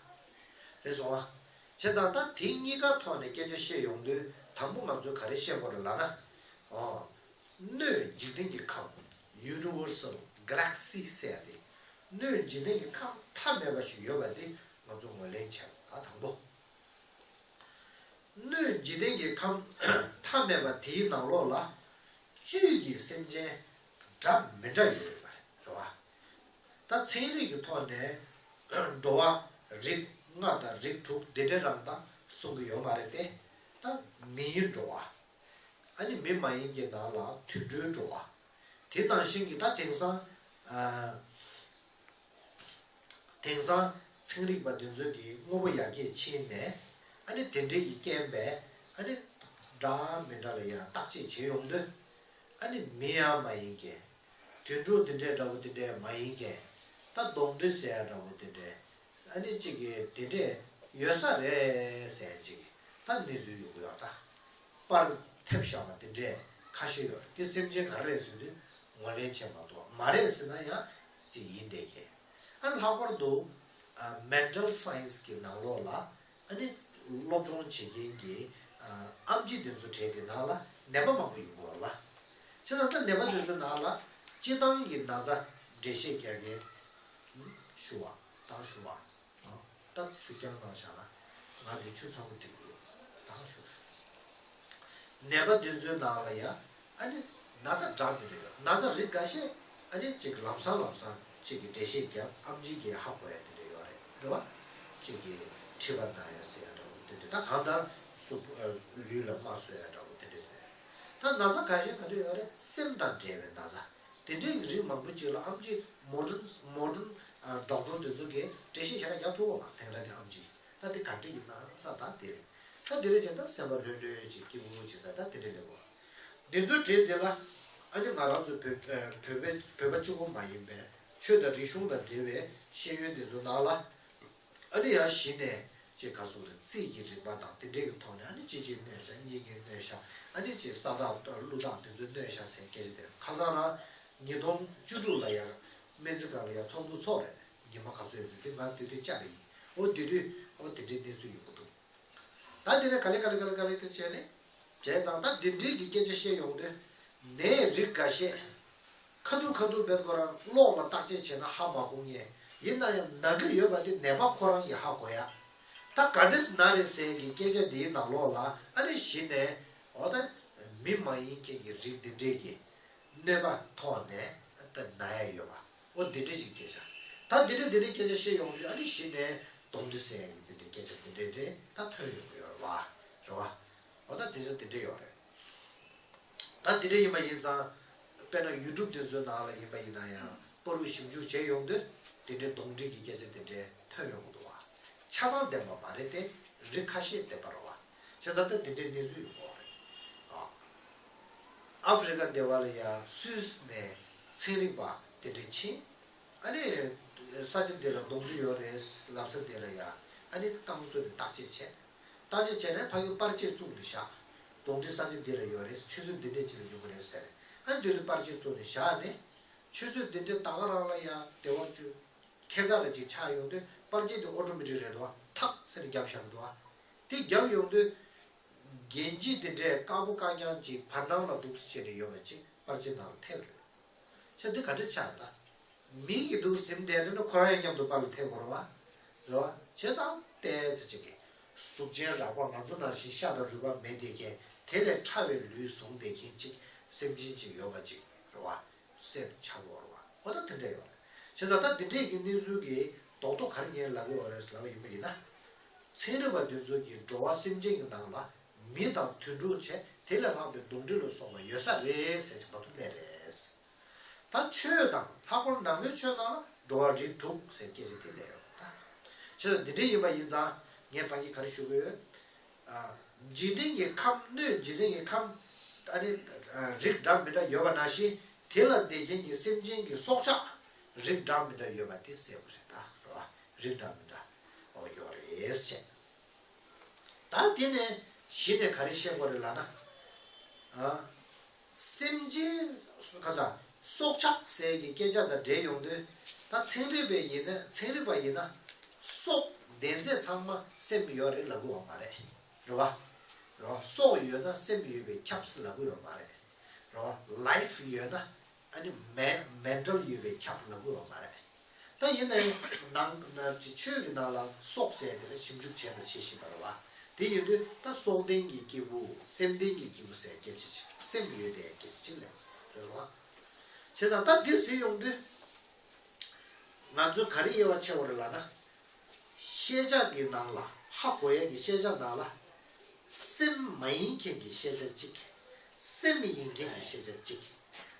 རེད་སོང་བ། བྱས་ཙང་ད་དེ་གཉིས་ཀ་ཐོག་ནས་སྐད་ཆ་བཤད་ཡོང་དུས་དང་པོ་ང་ཚོས་ག་རེ་བཤད་དགོས་རེད་ལབ་ན། ཨོ། སྣོད་འཇིག་རྟེན་གྱི་ཁམས། Universal Galaxy ཟེར་ཡ་དེ། སྣོད་འཇིག་རྟེན་གྱི་ཁམས་མཐའ་མེད་པ་ཞིག་ཡོད་པ་དེ་ང་ཚོ་ངོས་ལེན་བྱས་པ་ད་དང་པོ། སྣོད་འཇིག་རྟེན་གྱི་ཁམས་མཐའ་མེད་པ་དེའི་ནང་ལོགས་ལ་བཅུད་ཀྱི་སེམས་ཅན་འདྲ་མི་འདྲ་ཡོད་པ་རེད་བ། ད་ཚན་རིག་གི་ཐོག་ནས་འགྲོ་བ་རིགས་ལྔ་དང་རིགས་དྲུག་འདི་འདྲའི་རང་དང་གསུང་གི་ཡོད་མ་རེད་དེ། ད་མིའི་འགྲོ་བ། ཨ་ནི་མི་མ་ཡིན་གྱི་ནང་ལ་དུད་འགྲོའི་འགྲོ་བ། དེ་ནང་བཞིན་གྱི་ད་དེང་སང་ཨ། དེང་སང་ཚན་རིག་པ་འདི་ཚོས་ཀྱི་དངོས་པོ་ཡར་རྒྱས་ཕྱིན་ནས་ཨ་ནི་དེ་འདྲའི་གི་རྐྱེན་པས་ཨ་ནི་འདྲ་མི་འདྲ་ལ་ཡང་བརྟག་དཔྱད་བྱེད་ཡོང་དུས། ཨ་ནི་མི་ཡང་མ་ཡིན་མཁན། དུད་འགྲོ་འདི་འདྲའི་འདྲ་པོ་འདི་འདྲའི་མ་ཡིན་མཁན། ད་གདོན་འདྲེ་ཟེར་ཡ་འདྲ་པོ་འདི་འདྲའི། ཨ་ནི་གཅིག་གིས་དེ་འདྲས་ཡོད་ས་རེད་ཟེར་གཅིག་ད་གནས་ཚུལ་ཡོང་གི་ཡོད་ད། པར་ཐེབས་བཞག་པ་དེ་འདྲས་ཁ་ཤས་ཡོད་རེད། དེ་སེམས་ཅན་ག་རེ་རེད་ཟེར་དུས་ངོས་ལེན་བྱས་མ་གཏོགས་མ་རེད་ཟེར་ན་ཡང་གཅིག་ཡིན་བསྡད་མཁན། ཨ་ལྷག་པར་དུ་ཨ་Mental Science གི་ནང་ལོགས་ལ་ཨ་ནི་སློབ་སྦྱོང་བྱེད་མཁན་གྱི་ཨ་ཨེམ་ཆི་དེ་ཚོ་གྲས་དེ་ནང་ལ་ནད་པ་མང་པོ་ཡོང་གི་ཡོད་རེད་བ། བྱས་ཙང་ད་ནད་པ་དེ་ཚོའི་ནང་ལ་སྤྱིར་བཏང་གི་ན་ཚ་འགྲེལ་བཤད་རྒྱག་མཁན་ཞུ་བ་དང་ཞུ་བ། ད་ཞུ་རྐྱང་གནང་བཞག་ན་ང་གི་ཆུ་ཚ་པོ་སྒྲིག་དགོས་ད་ཞུ། ནད་པ་དེ་ཚོའི་ནང་ལ་ཡང་ཨ་ནི་ན་ཚ་འདྲ་མི་འདྲ་ཡོད། ན་ཚ་རིགས་འགའ་ཤས་ཨ་ནི་གཅིག་ལམ་སང་ལམ་སང་གཅིག་གི་འགྲེལ་བཤད་རྒྱབ་ཨེམ་ཆི་གིས་ཧ་གོ་ཡ་དེ་འདྲ་ཡོད་རེད་རེད་བ། གཅིག་གིས་མཁྲིས་པ་ན་ཡ་ཟེར་ཡ་འདྲ་བོ་དེ་འདྲ་ད་གང་ལྟར་གཟུགས་ལུས་ལ་རྨ་གསོ་ཡ་འདྲ་བོ་དེ་འདྲ་རེད། ད་ན་ཚ་འགའ་ཤས་ག་འདྲ་ཡོད་རེད། སེམས་དང་འབྲེལ་བའི་ན་ཚ། དེ་འདྲའི་རིགས་མང་པོ་ཅིག་ལ་ཨེམ་ཆི་མོ་ཌན་མོ་ཌན་ཌོག་ཊར་དེ་ཚོ་གིས་འགྲེལ་བཤད་ཞེ་དྲག་རྒྱག་ཐུབ་པ་མ་དེང་རབས་ཀྱི་ཨེམ་ཆི་ད་དེ་ག་འདྲ་ཡིན་ན་ད་ད་དེ་རེད། ད་དེ་རེད་བྱས་ད་སེམས་པ་ལྷོད་ལྷོད་ཅིག་སྐྱིད་པོ་ཅིག་ཟེར་ད་དེ་འདྲ་རེད་བ། འདི་ཚོའི་གྲས་དེ་ལ་ཨ་ནི་ང་རང་ཚོ་བོད་བོད་པའི་བོད་པ་གཅིག་པོ་མ་ཡིན་པའི་ཆོས་དང་རིག་གཞུང་དང་འབྲེལ་བའི་ཤེས་ཡོན་དེ་ཚོ་ནང་ལ། ཨ་ནི་ཡང་གཞི་ནས་ཅིག་ག་སོགས་རེད། རྩིས་ཀྱི་རིག་པ་དང་དེ་འདྲའི་གི་ཐོག་ནས་ཨ་ནི་གཅིག་གཅིག་གནོད་ཤག་གཉིས་གཉིས་གནོད་ཤག་ཨ་ནི་ཅིག་ས་རྟགས་དང་ཀླུ་རྟགས་དེ་ཚོ་གནོད་ཤག་ཟེར་སྐད་ཆ་དེ་ཁ་སང་རང་ཉིས་སྟོང་བཅུ་དྲུག་ལ་ཡང་སྨན་རྩིས་ཁང་ལ་ཡང་ཚོགས་འདུ་ཚོགས་རེད། ཉི་མ་ག་ཚོད་ཡོད་དུས་ང་དེ་དུས་བཅར་རེད་ཡིན། འོ་དེ་དུས་འོ་དེ་འདྲའི་གནས་ཚུལ་ཡོང་གི་འདུག་ད་དེ་ནས་ག་ལེ་ག་ལེ་ག་ལེ་ག་ལེ་ག་བྱས་ནས། བྱས་ཙང་ད་འདི་འདྲའི་གི་སྐད་ཆ་བཤད་ཡོང་དུས། ནད་རིགས་འགའ་ཤས། ཁ་ཐུག་ཁ་ཐུག་བེད་ཁོ་རང་གློག་ལ་བརྟག་དཔྱད་བྱས་ན་ཧ་མ་གོ་ངེས། ཡིན་ན་ཡང་ན་གི་ཡོད་པ་དེ་ནད་པ་ཁོ་རང་གིས་ཧ་གོ་ཡ། ད་ག་འདྲས་ན་རེད་ཟེར་གི་སྐད་ཆ་འདིའི་ནང་ལོགས་ལ་ཨ་ནི་གཞི་ནས་འོ་ད་མི་མ་ཡིན་མཁན་གྱི་རིགས་འདི་འདྲས་ཀྱི་གནོད་པ་ཐོག་ནས་ད་ན་ཡ་ཡོད་པ། འོ་འདི་འདྲས་ཅིག་སྐད་ཆ། ད་འདི་འདྲས་འདི་འདྲས་སྐད་ཆ་བཤད་ཡོང་དུས་ཨ་ནི་གཞི་ནས་གདོན་འདྲེ་ཟེར་ཡ་གི་འདི་འདྲས་སྐད་ཆ་འདི་འདྲས་འདྲས་ད་ཐོན་ཡོང་གི་ཡོད་རེད་བ། རེད་བ། འོ་ད་དེ་ཚོ་འདི་འདྲས་ཡོད་རེད། ད་དེ་འདྲ་ཡིན་པ་ཡིན་ཙང་། དཔེར་ན་ཡུ་ཊུབ་དེ་ཚོའི་ནང་ལ་ཡིན་པ་ཡིན་ན་ཡང་པར་རིས་ཞིབ་འཇུག་བྱས་ཡོང་དུས་དེ་འདྲའི་གདོན་འདྲེ་གི་སྐད་ཆ་དེ་འདྲའི་ཐོན་ཡོང་གི་འདུག་བ། ཆ་ཚང་བདེན་པ་མ་རེད་དེ། རིགས་ཁ་ཤས་བདེན་པ་རེད་བ། བྱས་ཙང་ད་དེ་འདྲའི་གནས་ཚུལ་ཡོང་གི་རེད། ཨ། ཨ་ཧྥེ་རི་ཀ་སྡེ་བ་ལ་ཡང་སུད་སི་ནས་ཚན་རིག་པ་དེ་འདྲ་ཕྱིན། ཨ་ནི། ས་ཆ་འདི་ལ་གདོན་འདྲེ་ཡོད་རེད་ལབ་ས་དེ་ལ་ཡ། ཨ་ནི་རྐང་བཙུགས་ནས་བརྟག་དཔྱད་བྱས། བརྟག་དཔྱད་བྱས་ནས་ཕ་གི་པར་ཆས་བཙུགས་ནས་བཞག་གདོན་འདྲེ་ས་ཆ་འདི་ལ་ཡོད་རེད། ཆུ་ཚོད་འདི་འདྲས་ཅིག་ལ་ཡོང་གི་རེད་ཟེར། ཨ་ནི་དེ་ལ་པར་ཆས་བཙུགས་ནས་བཞག་ནས། ཆུ་ཚོད་འདི་འདྲས་ད་ག་རང་ལ་ཡ་སྡེ་བ་བཅུ། ཁྱད་མཚར་ལ་ཅིག་ཆགས་ཡོང་དུས་པར་ཆས་དེ་ཨོ་ཊོ་མེ་ཊིག་རེད་འདུག་བ། ཐག་ཟེར་ནས་བརྒྱབ་བཞག་འདུག་བ། དེ་བརྒྱབ་ཡོང་དུས། རྒྱན་ཆས་འདི་འདྲས་དཀར་པོ་དཀར་རྐྱང་ཅིག་བར་སྣང་ལ་འདུག་སེ་བྱས་ནས་ཡོད་པ་ཅིག་པར་ཆས་ནང་ལ་ཐེབས་རེད། ཆ་འདི་ག་འདྲ་ཆགས་ད། མི་གི་འདུག་ཟིན་བསྡད་འདུག་ན་ཁོ་རང་ཡང་མཉམ་དུ་པར་ལ་ཐེབས་དགོས་རེད་བ། རེད་བ། བྱས་ཙང་ཏོག་ཙམ་ཅིག་གི། གཟུགས་ཅན་རགས་པ་ང་ཚོ་ནང་བཞིན་ཤ་དང་རུས་པ་མེད་བསྡད་མཁན་དེ་ལས་ཕྲ་བའི་ལུས་བཟུང་བསྡད་མཁན་ཅིག་སེམས་ཅན་ཅིག་ཡོད་པ་ཅིག་རེད་བ། སེམས་ཆགས་དགོས་རེད་བ། འོ་ད་དེ་འདྲ་ཡོད་རེད། བྱས་ཙང་ད་འདི་འདྲས་ཀྱི་གནས་ཚུལ་གྱི་རྡོག་རྡོག་ག་རེ་ངས་ལབ་ཀྱི་ཡོད་རེད་ལབ་པ་ཡིན་པ་ཡིན་ན། ཚན་རིག་པ་འདི་ཚོ་གིས་འགྲོ་བ་སེམས་ཅན་གྱི་ནང་ལ་མི་དང་དུད་འགྲོ་བྱས་དེ་ལས་ལྷག་པའི་གདོན་འདྲེ་ལ་སོགས་པ་ཡོད་ས་རེད་ཟེར་གྱི་མ་གཏོགས་མེད་རེད། ད་ཆོས་དང་ལྷག་པར་ནང་པའི་ཆོས་ནང་ལ་འགྲོ་བ་རིགས་དྲུག་ཟེར་སྐད་ཆ་དེ་སླེབས་ཡོད་ད། བྱས་ཙང་འདི་འདྲ་ཡིན་པ་ཡིན་ཙང་ངས་ད་གིན་ག་རེ་ཞུ་གི་ཡོད། ཨ། འཇིག་རྟེན་གྱི་ཁམས། སྣོད་འཇིག་རྟེན་གྱི་ཁམས། ཨ་ནི་རིགས་འདྲ་མི་འདྲ་ཡོད་པ་ནང་བཞིན། དེ་ལ་བསྡད་མཁན་གྱི་སེམས་ཅན་གྱི་སྲོག་ཆགས་རིགས་འདྲ་མི་འདྲ་ཡོད་པ་དེ་སེལ་བ་རེད་ད། རེད་བ། རིགས་འདྲ་མི་འདྲ་ཨོ་ཡོད་རེད་བྱས། ད་དེ་ནས་གཞི་ནས་ག་རེ་བཤད་དགོས་རེད་ལབ་ན། ཨ། སེམས་ཅན་ག་ས་སྲོག་ཆགས་ཟེར་གྱི་སྐད་ཆ་དང་འབྲེལ་ཡོང་དུས། ད་ཚན་རིག་པས་ཡིན་ན། ཚན་རིག་པ་ཡིན་ན་སྲོག་ལྡན་རྫས་ཚང་མ་སེམས་ཡོད་རེད་ལབ་ཀྱི་ཡོད་མ་རེད། རེད་བ། རེད་བ། སྲོག་ཡོད་ན་སེམས་ཡོད་པས་ཁྱབ་ཟེར་ལབ་ཀྱི་ཡོད་མ་རེད། རེད་བ། ལའིཕ་ཡོད་ན། ཨ་ནི་མེ་མེན་ཊལ་ཡོད་པས་ཁྱབ་ལབ་ཀྱི་ཡོད་མ་རེད། ད་ཡིན་ན་ཡང་ནང་ན་ཅིག་ཆོས་ཀྱི་ནང་ལ་སྲོག་ཟེར་དེ་ལ་ཞིབ་འཇུག་བྱས་ན་བྱེད་བཞིན་པ་རེད་བ། དེ་ཡིན་དུས་ད་སྲོག་ལྡན་གྱི་སྐྱེས་བུ། སེམས་ལྡན་གྱི་སྐྱེས་བུ་ཟེར་སྐད་ཆ་ཅིག་སེམས་ཡོད་དེ་སྐད་ཆ་ཅིག་ལས་རེད་བ། བྱས་ཙང་ད་འདི་ཟེར་ཡོང་དུས། ང་ཚོས་ག་རེ་དབྱེ་བ་ཕྱེ་བ་རེད་ལབ་ན། ཤེས་བྱ་གི་ནང་ལ། ཧ་གོ་ཡ་གི་ཤེས་བྱ་ནང་ལ། སེམས་མ་ཡིན་མཁན་གྱི་ཤེས་བྱ་གཅིག་སེམས་ཡིན་མཁན་གྱི་ཤེས་བྱ་གཅིག་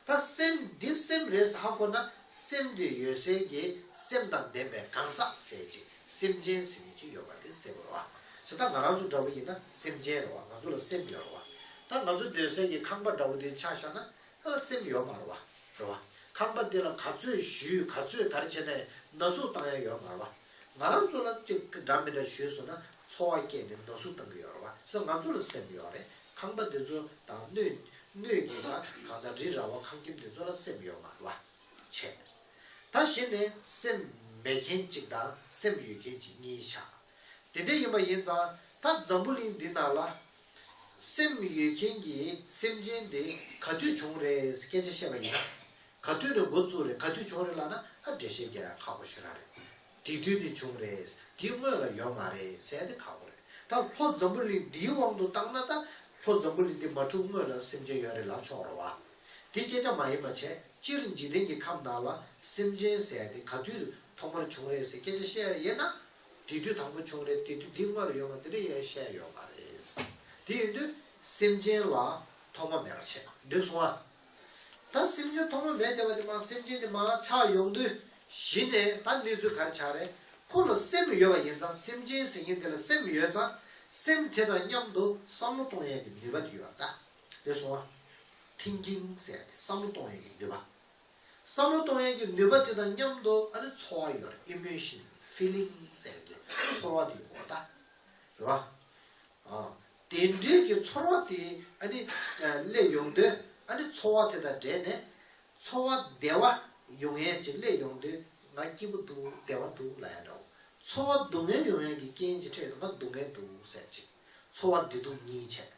ད་སེམས་འདི་སེམས་རེད་ཟེར་ཧ་གོ་ན། སེམས་དེ་ཡོད་སའི་གི་སེམས་དང་ལྡན་པའི་གང་ཟག་ཟེར་གཅིག་སེམས་ཅན་ཟེར་མཁན་གཅིག་ཡོད་པ་དེ་ཟེར་བ་རེད་བ། ཟེར་ད་ང་རང་ཚོ་འདྲ་བོ་ཡིན་ན་སེམས་ཅན་རེད་བ། ང་ཚོ་ལ་སེམས་ཡོད་རེད་བ། ད་ང་ཚོ་སྡོད་སའི་གི་ཁང་པ་འདྲ་བོ་དེ་ཆ་བཞག་ན། ཨ། སེམས་ཡོད་མ་རེད་བ། རེད་བ། ཁང་པ་འདི་ལ་ག་ཚོད་གཞུས། ག་ཚོད་ག་རེ་བྱས་ནས་ན་ཟུག་བཏང་ཡ་ཡོད་མ་རེད་བ། ང་རང་ཚོ་ལ་ཅིག་འདྲ་མི་འདྲ་གཞུས་སོང་ན་ཚོར་བ་སྐྱེས་ནས་ན་ཟུག་བཏང་གི་ཡོད་རེད་བ། སོ་ང་ཚོ་ལ་སེམས་ཡོད་རེད། ཁང་པ་འདི་ཚོ་དང་སྣོད་སྣོད་ཀྱི་ད་གང་ལྟར་རི་ར་བ་ཁང་ཁྱིམ་འདི་ཚོ་ལ་སེམས་ཡོད་མ་རེད་བ། བྱས། ད་གཞི་ནས་སེམས་མེད་མཁན་གཅིག་དང་སེམས་ཡོད་མཁན་གཅིག་གཉིས་ཆགས། དེ་འདྲ་ཡིན་པ་ཡིན་ཙང་ད་འཛམ་བུ་གླིང་འདི་ནང་ལ། སེམས་ཡོད་མཁན་གྱི་སེམས་ཅན་དེ་ག་དུས་བྱུང་རེད་སྐད་ཆ་བཤད་པ་ཡིན་ན། ག་དུས་ནས་འགོ་བཙུགས་རེད། ག་དུས་བྱུང་རེད་ལབ་ན། ཨ། འགྲེལ་བཤད་རྒྱག་ཡ་ཁག་པོ་ཞེ་དྲག་རེད། དེ་དུས་ནས་བྱུང་རེད། དེའི་སྔོན་ལ་ཡོད་མ་རེད་ཟེར་ཡ་དེ་ཁག་པོ་རེད། ད་ལྷོ་འཛམ་བུ་གླིང་འདིའི་དབང་དུ་བཏང་ན། ད་ལྷོ་འཛམ་བུ་གླིང་འདི་མ་གྲུབ་སྔོན་ལ་སེམས་ཅན་ཡོད་རེད་ལབ་ཆོག་རེད་བ། དེ་སྐད་ཆ་མ་ཡིན་པ་བྱས། སྤྱིར་འཇིག་རྟེན་གྱི་ཁམས་ནང་ལ་སེམས་ཅན་ཟེར་ཡ་དེ་ག་དུས་ཐོག་མར་བྱུང་རེད་ཟེར་སྐད་ཆ་བཤད་ཡ་ཡིན་ན། དེ་དུས་དང་པོ་བྱུང་རེད། དེ་དུས་འདི་སྔོན་ལ་ཡོད་མ། དེ་འདྲ་ཡང་བཤད་ཡོད་མ་རེད། དེ་ཡིན་དུས་སེམས་ཅན་ལ་ཐོག་མ་མེད་པ་བྱས། འགྲིག་སོང་ཨ། ད་སེམས་ཅན་ཐོག་མ་མེད་བསྡད་པ་དེ་མ། སེམས་ཅན་དེ་མར་ཆགས་ཡོང་དུས། གཞི་ནས་ད་གནས་ཚུལ་ག་རེ་ཆགས་རེད། ཁོ་ལ་སེམས་ཡོད་པ་ཡིན་ཙང་། སེམས་ཅན་ཟེར་མཁན་དེ་ལ་སེམས་ཡོད་ཙང་། སེམས་དེ་དང་མཉམ་དུ་བསམ་བློ་གཏོང་ཡས་ཀྱི་ནུས་པ་དེ་ཡོད་རེད་ད། རེད་སོང་ཨ། ཐིང་ཀིང་ཟེར་ཡ་དེ་བསམ་བློ་གཏོང་ཡས་ཀྱི་ནུས་པ། བསམ་བློ་གཏོང་ཡས་ཀྱི་ནུས་པ་དེ་དང་མཉམ་དུ་ཨ་ནི་ཚོར་བ་ཡོད་རེད། ཨི་མོ་ཤན། ཕི་ལིང་ཟེར་གྱི་ཚོར་བ་དེ་ཡོད་རེད་ད། རེད་བ། ཨ། དེ་འདྲའི་གི་ཚོར་བ་དེ་ཨ་ནི་སླེབས་ཡོང་དུས། ཨ་ནི་ཚོར་བ་དེ་དང་འབྲེལ་ནས་ཚོར་བ་བདེ་བ་ཡོང་ཡས་ཅིག་སླེབས་ཡོང་དུས། ང་སྐྱིད་པོ་འདུག་བདེ་བ་འདུག་ལབ་ཡ་འདྲ་བོ། ཚོར་བ་སྡུག་བསྔལ་ཡོང་ཡས་ཀྱི་རྐྱེན་ཅིག་འཕྲད་དུས། ང་སྡུག་བསྔལ་འདུག་ཟེར་ཅིག་ཚོར་བ་བདེ་སྡུག་གཉིས་བྱས།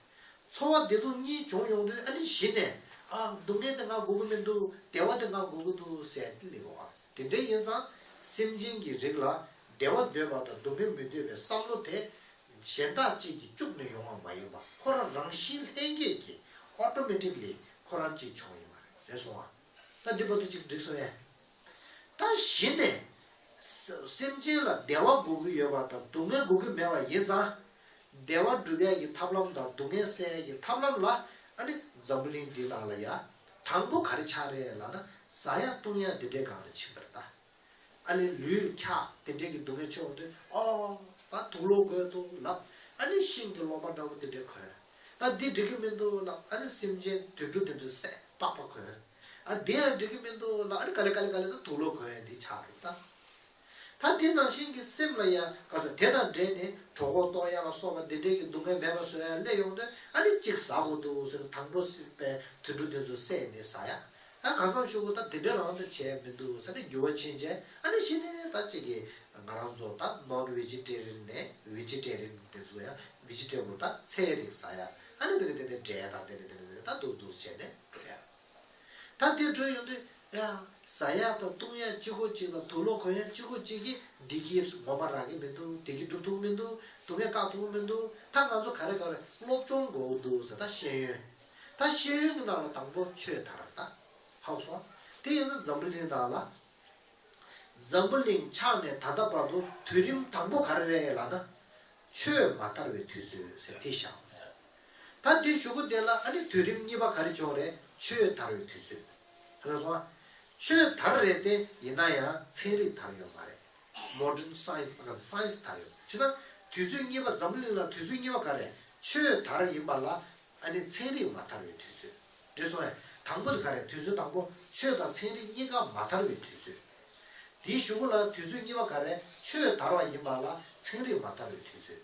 ཚོར་བ་བདེ་སྡུག་གཉིས་བྱུང་ཡོང་དུས། ཨ་ནི་གཞི་ནས། ཨ། སྡུག་བསྔལ་དེ་ང་དགོས་ཀྱི་མི་འདུག་བདེ་བ་དེ་ང་དགོས་ཀྱི་འདུག་ཟེར་ཏེ་སླེབས་པ། དེ་འདྲ་ཡིན་ཙང་སེམས་ཅན་གྱི་རིགས་ལ་བདེ་བ་འདོད་པ་དང་སྡུག་བསྔལ་མི་འདོད་པའི་བསམ་བློ་དེ་གཞན་དག་ཅིག་གིས་བཅུག་ནས་ཡོང་བ་མ་ཡིན་པ། ཁོ་རང་རང་བཞིན་ལྷན་སྐྱེས་ཀྱིས་ཨོ་ཊོ་མེ་ཊིག་ལི་ཁོ་རང་ཅིག་བྱུང་ཡོད་མ་རེད། རེད་སོང་ཨ། ད་འདི་བར་དུ་ཅིག་འགྲིག་སོང་ཨེ། ད་གཞི་ནས་སེམས་ཅན་ལ་བདེ་བ་དགོས་ཀྱི་ཡོད་པ་དང་སྡུག་བསྔལ་དགོས་ཀྱི་མེད་པ་ཡིན་ཙང་། བདེ་བ་སྒྲུབ་ཡག་གི་ཐབས་ལམ་དང་སྡུག་བསྔལ་སེལ་ཡག་གི་ཐབས་ལམ་ལ། ཨ་ནི་འཛམ་བུ་གླིང་འདི་ནང་ལ་ཡ། དང་པོ་ག་རེ་ཆགས་རེད་ལབ་ན། ཟ་ཡག་བཏུང་ཡག་འདི་འདྲའི་སྒང་ལ་ཕྱིན་པ་རེད་ད། ཨ་ནི་ལུས་འཁྱག་དེ་འདྲའི་གི་སྡུག་བསྔལ་ཆེ་བ་འདུག་ཨོ། ད་དུག་ལོག་གོན་འདུག་ལབ། ཨ་ནི་ཤིང་གི་ལོ་མ་འདྲ་བོ་དེ་འདྲ་གོན། ད་འདི་འགྲིག་གི་མི་འདུག་ལབ། ཨ་ནི་སེམས་ཅན་དུད་འགྲོ་དེ་འདྲ་བསད་པགས་པ་གོན། ཨ། འདི་ཡང་འགྲིག་གི་མི་འདུག་ལབ། ཨ་ནི་ག་ལེ་ག་ལེ་ག་ལེ་ད་དུག་ལོག་གོན་ཡ་འདི་ཆགས་རེད་ད། ད་དེ་ནང་བཞིན་གྱི་སེམས་ལ་ཡང་ག་ཚོད་དེ་དང་འབྲེལ་ནས་གྲོད་ཁོག་ལྟོགས་ཡ་ལ་སོགས་པ་འདི་འདྲའི་གི་སྡུག་བསྔལ་མེད་པ་བཟོ་ཡ་སླེབས་ཡོང་དུས། ཨ་ནི་གཅིག་ཟ་དགོས་འདུག་ཟེར། དང་པོ་སྲིད་པའི་དུད་འགྲོ་དེ་ཚོ་བསད་ནས་ཟ་ཡ། ཨ། གང་འཚམ་ཞུ་དགོས། ད་དེ་འདྲ་རང་ད་བྱས་མི་འདུག་ཟེར་ནས་འགྱུར་བ་ཕྱིན་བྱས། ཨ་ནི་གཞི་ནས་ད་ཅིག་གི་ང་རང་ཚོ་ད་ནོན་ཝེ་ཇི་ཊེ་རི་ཡན་ནས་ཝེ་ཇི་ཊེ་རི་ཡན་དེ་ཚོ་ཡང་ཝེ་ཇི་ཊེ་བལ་ད་ཚལ་རིགས་ཟ་ཡ། ཨ་ནི་དེ་ནས་དེ་ནས་འབྲས་དང་དེ་ནས་དེ་ནས་དེ་ནས་ད་འདུག་འདུག་བྱས་ནས་འགྲོ་ཡ། ད་དེ་འགྲོ་ཡོང་དུས་ཡ། ཟ་ཡ་དང་བཏུང་ཡ་གཅིག་པོ་གཅིག་དང་དུག་ལོག་གོན་ཡ་གཅིག་པོ་གཅིག་གིས་བདེ་སྐྱིད་ངོ་མ་རག་གི་མི་འདུག་བདེ་སྐྱིད་སྒྲུབ་ཐུབ་ཀྱི་མི་འདུག་སྡུག་བསྔལ་བཀག་ཐུབ་ཀྱི་མི་འདུག་ད་ང་ཚོ་ག་རེ་ག་རེ་སློབ་སྦྱོང་དགོས་འདུག་ཟེར། ད་ཤེས་ཡོན། ད་ཤེས་ཡོན་གྱི་ནང་ལ་དང་པོ་ཆོས་དར་ད། ཧ་གོ་སོང་། དེ་ཡིན་ཙང་འཛམ་བུ་གླིང་ནང་ལ། འཛམ་བུ་གླིང་ཆགས་ནས་ད་ལྟ་བར་དུ་དུས་རིམ་དང་པོ་ག་རེ་རེད་ལབ་ན། ཆོས་མ་དར་བའི་དུས་ཚོད་ཟེར་དེ་བཞག་ད་དེ་གཞུག་གུ་དེ་ལ་ཨ་ནི་དུས་རིམ་གཉིས་པ་ག་རེ་བྱུང་རེད། ཆོས་དར་བའི་དུས་ཚོད། རེད་སོང་ཨ། ཆོས་དར་རེད་དེ། ཡིན་ན་ཡང་ཚན་རིག་དར་ཡོད་མ་རེད། མོ་ཌན་སའེན་སི། ད་ག་སའེན་སི་དར་ཡོད། བྱས་ཙང་དུས་ཚོད་གཉིས་པ། འཛམ་བུ་གླིང་ལ་དུས་ཚོད་གཉིས་པ་ག་རེ། ཆོས་དར་ཡིན་པ་ལ་ཨ་ནི་ཚན་རིག་མ་དར་བའི་དུས་ཚོད། འགྲིག་སོང་ངས། དང་པོ་དེ་ག་རེ། དུས་ཚོད་དང་པོ་ཆོས་དང་ཚན་རིག་གཉིས་ཀ་མ་དར་བའི་དུས་ཚོད། དེའི་གཞུག་གུ་ལ་དུས་ཚོད་གཉིས་པ་ག་རེ། ཆོས་དར་བ་ཡིན་པ་ལ་ཚན་རིག་མ་དར་བའི་དུས་ཚོད།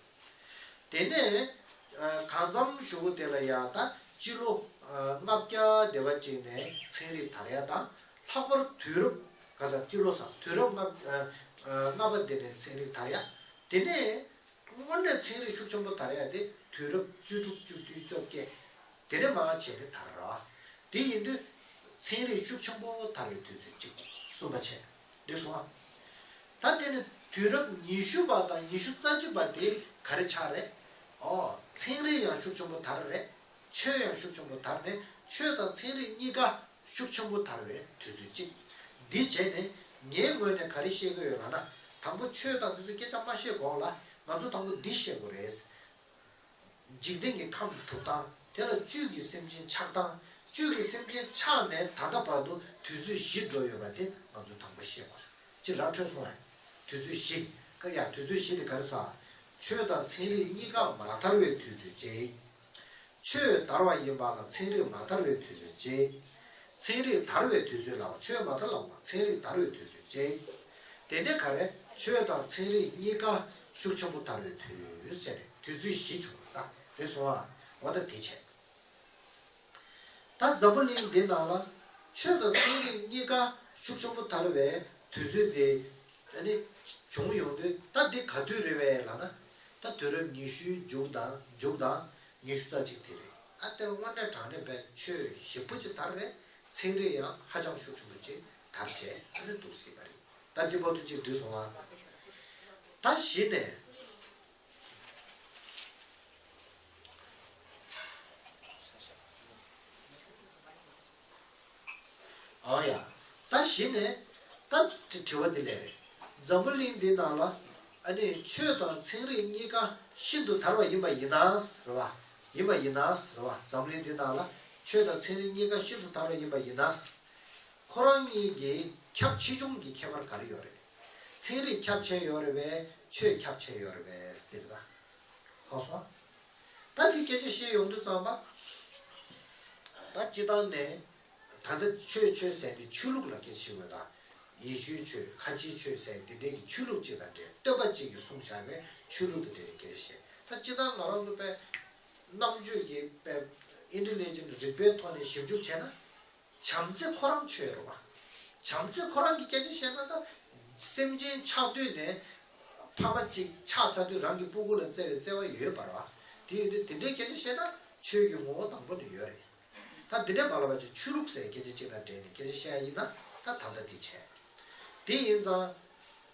དེ་ནས་ཨ་གང་འཚམ་གཞུག་གུ་དེ་ལ་ཡང་ད་སྤྱི་ལོ་ཨ་ལྔ་བརྒྱ་དེ་བ་ཅིག་ནས་ཚན་རིག་དར་ཡ་དང་། ལྷག་པར་དུས་རབས་ག་ས་སྤྱི་ལོ་ས་དུས་རབས་ལྔ་ཨ་ཨ་ལྔ་པ་དེ་ནས་ཚན་རིག་དར་ཡ། དེ་ནས་དངོས་གནས་ཚན་རིག་ཤུགས་ཆེན་པོ་དར་ཡ་དེ་དུས་རབས་བཅུ་དྲུག་བཅུ་བདུན་བཅོ་བརྒྱད། དེ་ནས་མར་བྱས་ནས་དར་ར། དེ་ཡིན་དུས་ཚན་རིག་ཤུགས་ཆེན་པོ་དར་བའི་དུས་ཚོད་གཅིག་གསུམ་པ་བྱས། འགྲིག་སོང་ཨ། ད་དེ་ནི་དུས་རབས་ཉི་ཤུ་པ་དང་ཉི་ཤུ་རྩ་གཅིག་པ་དེ་ག་རེ་ཆགས་རེད། ཨོ། ཚན་རིག་ཡང་ཤུགས་ཆེན་པོ་དར་རེད། ཆོས་ཡང་ཤུགས་ཆེན་པོ་དར་ནས་ཆོས་དང་ཚན་རིག་གཉིས་ཀ་ཤུགས་ཆེན་པོ་དར་བའི་དུས་ཚོད་གཅིག་འདི་བྱས་ནས་ངའི་ངོས་ནས་ག་རེ་བཤད་ཀྱི་ཡོད་ལབ་ན། དང་པོ་ཆོས་དང་དེ་ཚོའི་སྐད་ཆ་མ་བཤད་གོང་ལ་ང་ཚོ་དང་པོ་འདི་བཤད་དགོས་རེད། འཇིག་རྟེན་གྱི་ཁམས་གྲུབ་སྟངས། དེ་ལ་བཅུད་ཀྱི་སེམས་ཅན་ཆགས་སྟངས། བཅུད་ཀྱི་སེམས་ཅན་ཆགས་ནས་ད་ལྟ་བར་དུ་དུས་ཚོད་བཞི་འགྲོ་ཡོད་པ་དེ་ང་ཚོས་དང་པོ་ཤེས་དགོས། ཅི་ར་འཕྲོད་སོང་ངས། དུས་ཚོད་བཞི། ཀ་ཡ་དུས་ཚོད་བཞི་དེ་ག་རེ་ཟ། ཆོས་དང་ཚན་རིག་གཉིས་ཀ་མ་དར་བའི་དུས་ཚོད་གཅིག་ཆོས་དར་བ་ཡིན་པ་ལ་ཚན་རིག་མ་དར་བའི་དུས་ཚོད་གཅིག་ཚན་རིག་དར་བའི་དུས་ཚོད་ལ་ཆོས་མ་དར་ལ་ཚན་རིག་དར་བའི་དུས་ཚོད་གཅིག་དེ་ནས་ག་རེ། ཆོས་དང་ཚན་རིག་གཉིས་ཀ་ཤུགས་ཆེན་པོ་དར་བའི་དུས་ཟེར་ནས་དུས་ཚོད་བཞི་བྱུང་བ་ད་རེད་སོང་ཨ། འོ་ད་དེ་བྱས། ད་འཛམ་བུ་གླིང་འདི་ནང་ལ་ཆོས་དང་ཚན་རིག་གཉིས་ཀ་ཤུགས་ཆེན་པོ་དར་བའི་དུས་ཚོད་དེ་ཨ་ནི་བྱུང་ཡོང་དུས་ད་འདི་ག་དུས་རེད་བས་ལབ་ན། ད་དུས་རབས་ཉི་ཤུའི་མཇུག་དང་མཇུག་དང་ཉི་ཤུ་རྩ་གཅིག་དེ་རེད། ད་དེར་དངོས་གནས་དྲང་གནས་པའི་ཆོས་ཞེ་པོ་ཅིག་དར་རེད། ཚན་རིག་ཡང་ཧ་ཅང་ཤུགས་ཆེན་པོ་ཅིག་དར་བྱས་ཨ་ནི་འདུག་སྲིད་པ་རེད། ད་འདི་བར་དུ་ཅིག་འགྲིག་སོང་ང་། ད་གཞི་ནས། ཨོ་ཡ། ད་གཞི་ནས་ད་དྲི་བ་འདི་ལས་རེད། འཛམ་བུ་གླིང་འདི་ནང་ལ་ཨ་ནི་ཆོས་དང་ཚན་རིག་གཉིས་ཀ་ཤིན་ཏུ་དར་བ་ཡིན་པ་ཡིན་ན་རེད་བ། ཡིན་པ་ཡིན་ན་རེད་བ། འཛམ་གླིང་འདི་ནང་ལ་ཆོས་དང་ཚན་རིག་གཉིས་ཀ་ཤིན་ཏུ་དར་བ་ཡིན་པ་ཡིན་ན། ཁོ་རང་གཉིས་ཀྱི་ཁྱབ་ཆེ་ཆུང་གི་ཁྱད་པར་ག་རེ་ཡོད་རེད། ཚན་རིག་ཁྱབ་ཆེ་ཡོད་རེད་བས་ཆོས་ཁྱབ་ཆེ་ཡོད་རེད་བས་འདི་རེད་ད། ཧ་སོང་། ད་འདི་སྐད་ཆ་བཤད་ཡོང་དུས་ཙམ་པ། ད་སྤྱི་བཏང་ནས་ད་ལྟ་ཆོས་ཆོས་ཟེར་དེ་ཆོས་ལུགས་ལ་སྐད་ཆ་བཤད་དགོས་ད། ཡེ་ཤུའི་ཆོས་ཁ་ཆེའི་ཆོས་ཟེར་དེ་འདྲའི་གི་ཆོས་ལུགས་གཅིག་དང་འབྲེལ་བསྟོད་པ་གཅིག་གིས་གསུངས་བཞག་པའི་ཆོས་ལུགས་དང་འབྲེལ་བའི་སྐད་ཆ་བཤད། ད་སྤྱི་བཏང་ང་རང་ཚོ་དཔེ་རྣམ་དཔྱོད་ཀྱི་དཔེ་ཨིན་ཊེ་ལི་ཇེན་ཊི་རིག་པའི་ཐོག་ནས་ཞིབ་འཇུག་བྱས་ན། བྱམས་བརྩེ་ཁོ་རང་ཆོས་རེད་བ། བྱམས་བརྩེ་ཁོ་རང་གི་སྐད་ཆ་བཤད་ན་ད། སེམས་ཅན་ཆགས་དུས་ནས། ཕ་མ་གཅིག་ཆགས་ཚར་དུས་རང་གི་སྤུ་གུ་ལ་བརྩེ་བའི་བརྩེ་བ་ཡོད་པ་རེད་བ། དེ་ཡོད་དུས་དེ་འདྲའི་སྐད་ཆ་བཤད་ན་ཆོས་ཀྱི་ངོ་བོ་དང་པོ་དེ་ཡོད་རེད། ད་འདི་འདྲའི་མ་ལབ་པ་ཅིག་ཆོས་ལུགས་ཟེར་སྐད་ཆ་གཅིག་དང་འབྲེལ་ནས་སྐད་ཆ་བཤད་ཡ་ཡིན་ན་ད་ད་ལྟ་འདི་བྱས། དེ་ཡིན་ཙང་།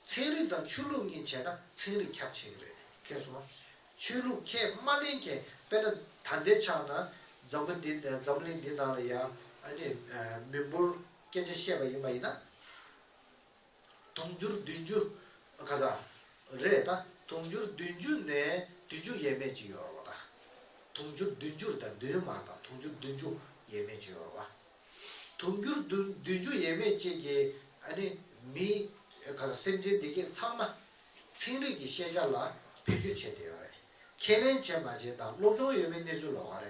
ཚན་རིག་དང་ཆོས་ལུགས་གཉིས་བྱས་ན་ཚན་རིག་ཁྱབ་ཆེ་གི་རེད། མཁྱེན་སོང་ང་། ཆོས་ལུགས་ཁས་མ་ལེན་མཁན་དཔེར་ན་ད་ལྟའི་ཆ་ན་འཛམ་བུ་འདི་འཛམ་གླིང་འདི་ནང་ལ་ཡ་ཨ་ནི་མི་འབོར་སྐད་ཆ་བཤད་པ་ཡིན་པ་ཡིན་ན། དུང་ཕྱུར་བདུན་ཅུ་ག་ས་རེད་ད། དུང་ཕྱུར་བདུན་ཅུ་ནས་བདུན་ཅུ་ཡས་མས་ཅིག་ཡོད་རེད་བ་ད། དུང་ཕྱུར་བདུན་ཅུ་དང་བདུན་མ་དང་དུང་ཕྱུར་བདུན་ཅུ་ཡས་མས་ཅིག་ཡོད་རེད་བ། དུང་ཕྱུར་བདུན་བདུན་ཅུ་ཡས་མས་ཅིག་གི་ཨ་ནི་མི་ག་སེམས་ཅན་འདི་གས་ཚང་མ་ཚན་རིག་གི་ཤེས་བྱ་ལ་བེད་སྤྱོད་བྱས་བསྡད་ཡོད་རེད། ཁས་ལེན་བྱས་མ་བྱས་དང་སློབ་སྦྱོང་ཡོད་མེད་གནས་ཚུལ་ལོགས་ཀ་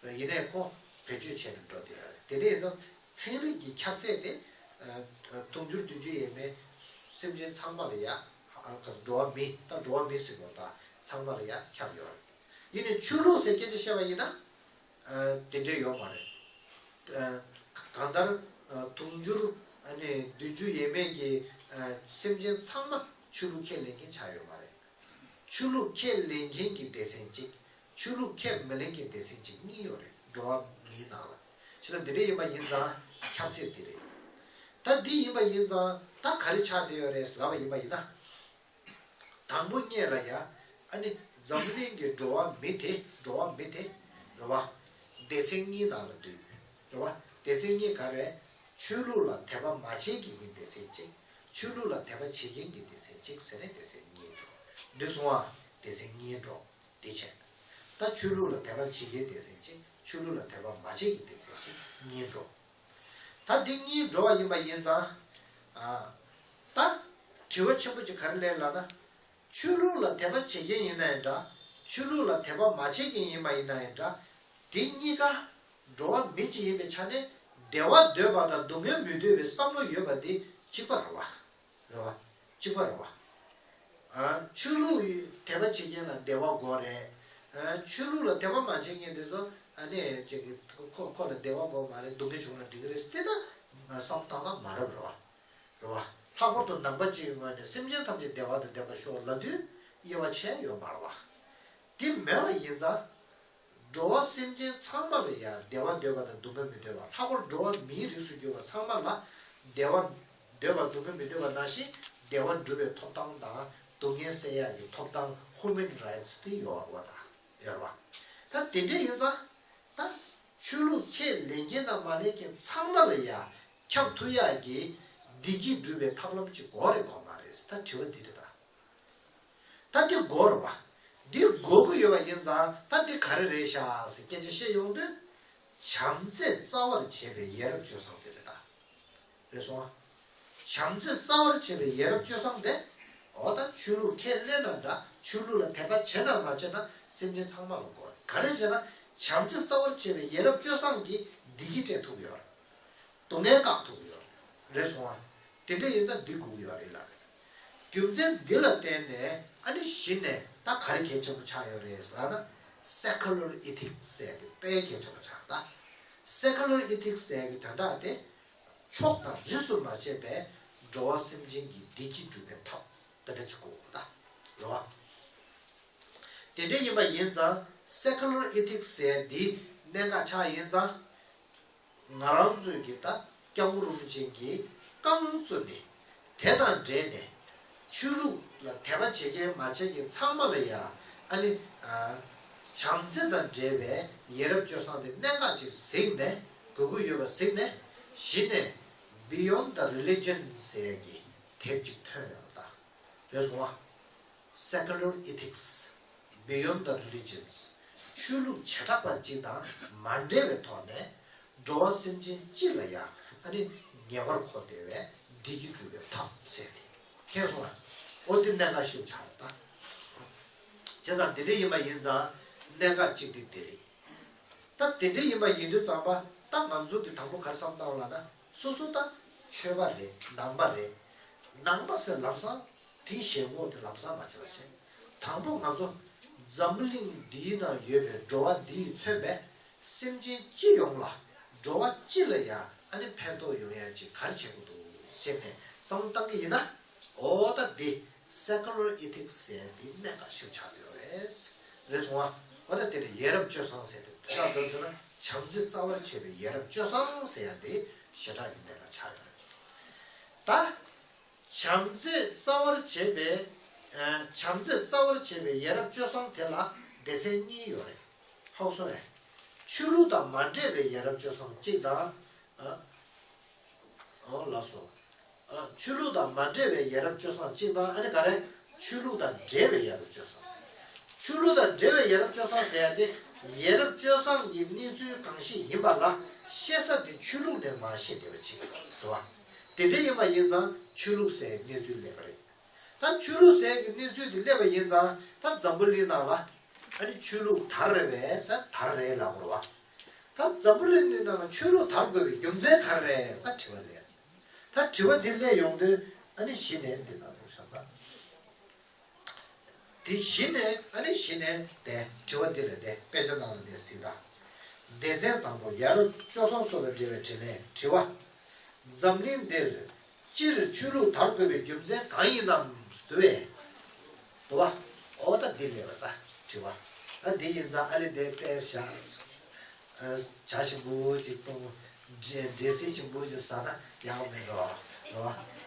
རེད། ཡིན་ནའི་ཁོ་བེད་སྤྱོད་བྱས་ནས་འགྲོ་བསྡད་ཡོད་རེད། དེ་འདྲ་ཡིན་ཙང་ཚན་རིག་གི་ཁྱབ་ཚད་དེ་དུང་ཕྱུར་བདུན་ཅུ་ཡས་མས་སེམས་ཅན་ཚང་མ་ལ་ཡ་འགྲོ་བ་མི་ད་འགྲོ་བ་མི་ཟེར་དགོས་ད་ཚང་མ་ལ་ཡ་ཁྱབ་ཡོད་རེད། ཡིན་ནའི་ཆོས་ལུགས་ཟེར་སྐད་ཆ་བཤད་པ་ཡིན་ན། དེ་འདྲ་ཡོད་མ་རེད། གང་ལྟར་དུང་ཕྱུར་ནས་བདུན་ཅུ་ཡས་མས་ཀྱི་སེམས་ཅན་ཚང་མ་ཆོས་ལུགས་ཁས་ལེན་མཁན་ཆགས་ཡོད་མ་རེད། ཆོས་ལུགས་ཁས་ལེན་མཁན་གྱི་སྡེ་ཚན་གཅིག་ཆོས་ལུགས་ཁས་མི་ལེན་མཁན་སྡེ་ཚན་གཅིག་གཉིས་ཡོད་རེད་འགྲོ་བ་མིའི་ནང་ལ། བྱས་ཙང་འདི་འདྲ་ཡིན་པ་ཡིན་ཙང་ཁྱབ་ཚད་འདི་རེད། ད་འདི་ཡིན་པ་ཡིན་ཙང་ད་ག་རེ་ཆགས་བསྡད་ཡོད་རེད་ལབ་པ་ཡིན་པ་ཡིན་ན། དང་པོ་ཉིད་ལ་ཡ། ཨ་ནི་འཛམ་གླིང་གི་འགྲོ་བ་མི་དེ་འགྲོ་བ་མི་དེ། རེད་བ། སྡེ་ཚན་གཉིས་ནང་ལ་འདུས། རེད་བ། སྡེ་ཚན་གཉིས་ག་རེ། ཆོས་ལུགས་ལ་དད་པ་མ་བྱེད་མཁན་གྱི་སྡེ་ཚན་གཅིག་ཆོས་ལུགས་ལ་དད་པ་བྱེད་མཁན་གྱི་སྡེ་ཚན་གཅིག་ཟེར་ནས་སྡེ་ཚན་གཉིས་འགྲོ། འགྲིག་སོང་ཨ། སྡེ་ཚན་གཉིས་འགྲོ། དེ་བྱས། ད་ཆོས་ལུགས་ལ་དད་པ་བྱེད་མཁན་སྡེ་ཚན་གཅིག་ཆོས་ལུགས་ལ་དད་པ་མ་བྱེད་མཁན་སྡེ་ཚན་གཅིག་གཉིས་འགྲོ། ད་འདི་གཉིས་འགྲོ་བ་ཡིན་པ་ཡིན་ཙང་། ཨ། ད། དྲི་བ་ཆེན་པོ་ཅིག་ག་རེ་སླེབས་ལབ་ན། ཆོས་ལུགས་ལ་དད་པ་བྱེད་མཁན་ཡིན་ན་ཡང་འདྲ། ཆོས་ལུགས་ལ་དད་པ་མ་བྱེད་མཁན་ཡིན་པ་ཡིན་ན་ཡང་འདྲ། དེ་གཉིས་ཀ་འགྲོ་བ་མི་གཅིག་ཡིན་པའི་ཆ་ནས་བདེ་བ་འདོད་པ་དང་སྡུག་བསྔལ་མི་འདོད་པའི་བསམ་བློ་ཡོད་པ་དེ་གཅིག་པ་རེད་བ། རེད་བ། གཅིག་པ་རེད་བ། ཨ། ཆོས་ལུགས་དད་པ་བྱེད་མཁན་ལ་བདེ་བ་དགོས་རེད། ཨ། ཆོས་ལུགས་ལ་དད་པ་མ་བྱེད་མཁན་དེ་ཚོ་ཨ་ནི་ཅིག་གི་ཁོ་ཁོ་ལ་བདེ་བ་དགོས་མ་རེད། སྡུག་བསྔལ་བྱུང་ན་འགྲིག་གི་རེད་ཟེར་ན་བསམ་བཏང་ན་མ་རབས་རེད་བ། རེད་བ། ལྷག་པར་དུ་ནང་པ་སྤྱི་ཡི་ངོས་ནས་སེམས་ཅན་ཐམས་ཅད་བདེ་བ་དང་ལྡན་པར་ཤོག་ལབ་དུས་དབྱེ་བ་ཕྱེ་ཡོད་མ་རེད་བ། དེ་མེད་པ་ཡིན་ཙང་། འགྲོ་བ་སེམས་ཅན་ཚང་མ་ལ་ཡང་བདེ་བ་འདོད་པ་དང་སྡུག་བསྔལ་མི་འདོད་པ། ལྷག་པར་འགྲོ་བ་མིའི་རིགས་སུ་གྱུར་པ་ཚང་མ་ལ་བདེ་བ་འདོད་པ་སྡུག་བསྔལ་མི་འདོད་པ་ནང་བཞིན་བདེ་བ་སྒྲུབ་པའི་ཐོབ་ཐང་དང་སྡུག་བསྔལ་སེལ་ཡག་གི་ཐོབ་ཐང་ཧུ་མན་རའིཊ་སི་དེ་ཡོད་རེད་བ། ད་ཡོད་རེད་བ། ད་དེ་འདྲ་ཡིན་ཙང་། ད་ཆོས་ལུགས་ཁས་ལེན་མཁན་དང་མ་ལེན་མཁན་ཚང་མ་ལ་ཡང་ཁྱབ་ཐུབ་ཡག་གི་བདེ་སྐྱིད་སྒྲུབ་པའི་ཐབས་ལམ་ཅིག་དགོས་རེད་དགོས་མ་རེད། ད་དྲི་བ་འདི་རེད་ད། ད་འདི་དགོས་རེད་བ། འདི་དགོས་ཀྱི་ཡོད་པ་ཡིན་ཙང་ད་འདི་ག་རེ་རེད་ཤག་ཟེར་སྐད་ཆ་བཤད་ཡོང་དུས། བྱམས་བརྩེ་རྩ་བར་བྱེད་པའི་ཡ་རབས་སྤྱོད་བཟང་དེ་རེད་ད། རེད་སོང་ཨ། བྱམས་བརྩེ་རྩ་བར་བྱེད་པའི་ཡ་རབས་སྤྱོད་བཟང་དེ། འོ་ད་ཆོས་ལུགས་ཁས་ལེན་ན་འདྲ། ཆོས་ལུགས་ལ་དད་པ་བྱེད་ན་མ་བྱེད་ན་སེམས་ཅན་ཚང་མ་ལ་དགོས། ག་རེ་བྱས་ན་བྱམས་བརྩེ་རྩ་བར་བྱེད་པའི་ཡ་རབས་སྤྱོད་བཟང་གིས་བདེ་སྐྱིད་སྤྲད་ཐུབ་ཀྱི་ཡོད་རེད། སྡུག་བསྔལ་བཀག་ཐུབ་ཀྱི་ཡོད་རེད། རེད་སོང་ཨ། དེ་འདྲ་ཡིན་ཙང་འདི་དགོས་ཀྱི་ཡོད་རེད་ལབ་རེད། རྒྱུ་མཚན་འདི་ལ་བརྟེན་ནས་ཨ་ནི་གཞི་ནས་ད་ག་རེ་གལ་ཆེན་པོ་ཆགས་ཡོད་རེད་ཟེར་ན། སེ་ཀུ་ལར་ཨི་ཐིག་སི་ཟེར་ཡ་དེ་དཔེ་གལ་ཆེན་པོ་ཆགས། ད་སེ་ཀུ་ལར་ཨི་ཐིག་སི་ཟེར་ཡ་གི་དོན་དག་དེ། ཕྱོགས་དང་རིས་སུ་མ་ཆད་པའི་འགྲོ་བ་སེམས་ཅན་གྱི་བདེ་སྐྱིད་སྒྲུབ་པའི་ཐབས་དེ་འདྲ་ཅིག་དགོས་ད། རེད་བ། དེ་འདྲ་ཡིན་པ་ཡིན་ཙང་སེ་ཀུ་ལར་ཨི་ཐིག་སི་ཟེར་ཡ་འདི་གནད་འགག་ཆགས་ཡིན་ཙང་། ང་རང་ཚོའི་གི་ད་སྐྱབས་མགོན་རིན་པོ་ཆེ་གིས་རྐང་བཙུགས་ནས་དེ་དང་འབྲེལ་ནས་ཆོས་ལུགས་ལ་དད་པ་བྱེད་མཁན་མ་བྱེད་མཁན་ཚང་མ་ལ་ཡང་ཨ་ནི་ཨ་བྱམས་བརྩེ་དང་འབྲེལ་བའི་ཡ་རབས་སྤྱོད་བཟང་དེ་གནད་འགག་ཅིག་གཟིགས་ནས་དགོས་ཀྱི་ཡོད་པ་གཟིགས་ནས་གཞི་ནས་Beyond the Religion ཟེར་ཡ་གི་དེབ་ཅིག་ཐོན་ཡོད་པ་དང་། རེད་སོང་ཨ། Secular Ethics Beyond the Religions ཆོས་ལུགས་བྱེ་བྲག་པ་གཅིག་དང་མ་འབྲེལ་བའི་ཐོག་ནས་འགྲོ་བ་སེམས་ཅན་སྤྱི་ལ་ཡང་ཨ་ནི་ཉེ་བར་མཁོ་བདེ་བའི་བདེ་སྐྱིད་སྒྲུབ་པའི་ཐབས་ཟེར་ཏེ། མཁྱེན་སོང་ཨ། འོ་འདི་གནད་འགག་ཤོས་ཆགས་རེད་ད། བྱས་ཙང་འདི་འདྲ་ཡིན་པ་ཡིན་ཙང་གནད་འགག་གཅིག་དེ་འདི་རེད། ད་དེ་འདྲ་ཡིན་པ་ཡིན་དུས་ཙམ་པ་ད་ང་ཚོ་གི་དང་པོ་ག་རེ་བསམ་བཏང་ལབ་ན་སོ་སོ་ད་ཆོས་པ་རེད། ནང་པ་རེད། ནང་པ་ཟེར་ལམ་སང་དེའི་ཞེན་ཁོག་དེ་ལམ་སང་མ་བྱེད་པ་བྱས། དང་པོ་ང་ཚོ་འཛམ་བུ་གླིང་འདིའི་ནང་ཡོད་པའི་འགྲོ་བ་འདིས་མཚོན་པའི་སེམས་ཅན་སྤྱི་ཡོངས་ལ་འགྲོ་བ་སྤྱི་ལ་ཡང་ཨ་ནི་ཕན་ཐོགས་ཡོང་ཡ་ཅིག་ག་རེ་བྱེད་དགོས་འདུག་ཟེར་ནས་བསམ་བློ་བཏང་གི་ཡིན་ན། འོ་ད་འདི་Secular Ethics ཟེར་འདི་གནད་འགག་ཤུགས་ཆགས་ཡོད་རེད། རེད་སོང་ཨ། འོ་ད་དེ་ནི་ཡ་རབས་སྤྱོད་བཟང་ཟེར་ཏེ་དོན་དག་འདི་ཚོ་ན་བྱམས་བརྩེ་རྩ་བར་བྱེད་པའི་ཡ་རབས་སྤྱོད་བཟང་ཟེར་ཡ་འདི་ཞེ་དྲག་གི་གནད་འགག་ཆགས་ཡོད་རེད། ད་བྱམས་བརྩེ་རྩ་བར་བྱེད་པའི་ཨ་བྱམས་བརྩེ་རྩ་བར་བྱེད་པའི་ཡ་རབས་སྤྱོད་བཟང་དེ་ལ་སྡེ་ཚན་གཉིས་ཡོད་རེད། ཧ་གོ་སོང་ངས། ཆོས་ལུགས་དང་མ་འབྲེལ་བའི་ཡ་རབས་སྤྱོད་བཟང་གཅིག་དང་། ཨ། ཨོ་ལགས་སོ། ཨ། ཆོས་ལུགས་དང་མ་འབྲེལ་བའི་ཡ་རབས་སྤྱོད་བཟང་གཅིག་དང་ཨ་ནི་ག་རེ། ཆོས་ལུགས་དང་འབྲེལ་བའི་ཡ་རབས་སྤྱོད་བཟང་། ཆོས་ལུགས་དང་འབྲེལ་བའི་ཡ་རབས་སྤྱོད་བཟང་ཟེར་ཡ་དེ་ཡ་རབས་སྤྱོད་བཟང་གི་གནས་ཚུལ་གང་ཞིག་ཡིན་པ་ལ་བཤད་ས་དེ་ཆོས་ལུགས་ནས་མར་བཤད་བསྡད་པ་ཅིག་རེད་བ། དེ་འདྲ་ཡིན་པ་ཡིན་ཙང་ཆོས་ལུགས་ཟེར་གནས་ཚུལ་སླེབས་པ་རེད། ད་ཆོས་ལུགས་ཟེར་གྱི་གནས་ཚུལ་དེ་སླེབས་པ་ཡིན་ཙང་ད་འཛམ་བུ་གླིང་ནང་ལ་ཨ་ནི་ཆོས་ལུགས་དར་རེད་པས་ཟེར་དར་རེད་ལབ་དགོས་རེད་བ། ད་འཛམ་བུ་གླིང་འདི་ནང་ལ་ཆོས་ལུགས་དར་དགོས་པའི་རྒྱུ་མཚན་ག་རེ་རེད་ད་དྲི་བ་སླེབས། ད་དྲི་བ་འདི་སླེབས་ཡོང་དུས་ཨ་ནི་གཞི་ནས་འདི་ལ་འདུག་བསམ་པ། དེ་གཞི་ནས་ཨ་ནི་གཞི་ནས་དེ་དྲི་བ་འདི་ལ་དེ་དཔེ་ཆ་ནང་ལ་དེ་གཟིགས་དང་། སྡེ་ཚན་དང་པོ་ཡ་རབས་སྤྱོད་བཟང་སོགས་དང་འབྲེལ་བའི་དྲིས་ལན། དྲི་བ། འཛམ་གླིང་འདིར་སྤྱིར་ཆོས་ལུགས་དར་དགོས་པའི་རྒྱུ་མཚན་གང་ཡིན་ནམ་འདུག་པས། འདུག་བ། འོ་ད་འདི་ལས་པ་ད་དྲི་བ། ད་འདི་ཡིན་ཙང་ཨ་ལེ་འདི་དཔེ་བཞག་ཨ། བྱ་ཞིམ་པོ་ཅིག་བཏུང་། འབྲས་འབྲས་སིལ་ཞིམ་པོ་ཅིག་ཟ་ན་ཡག་མེད་རོ། རོ།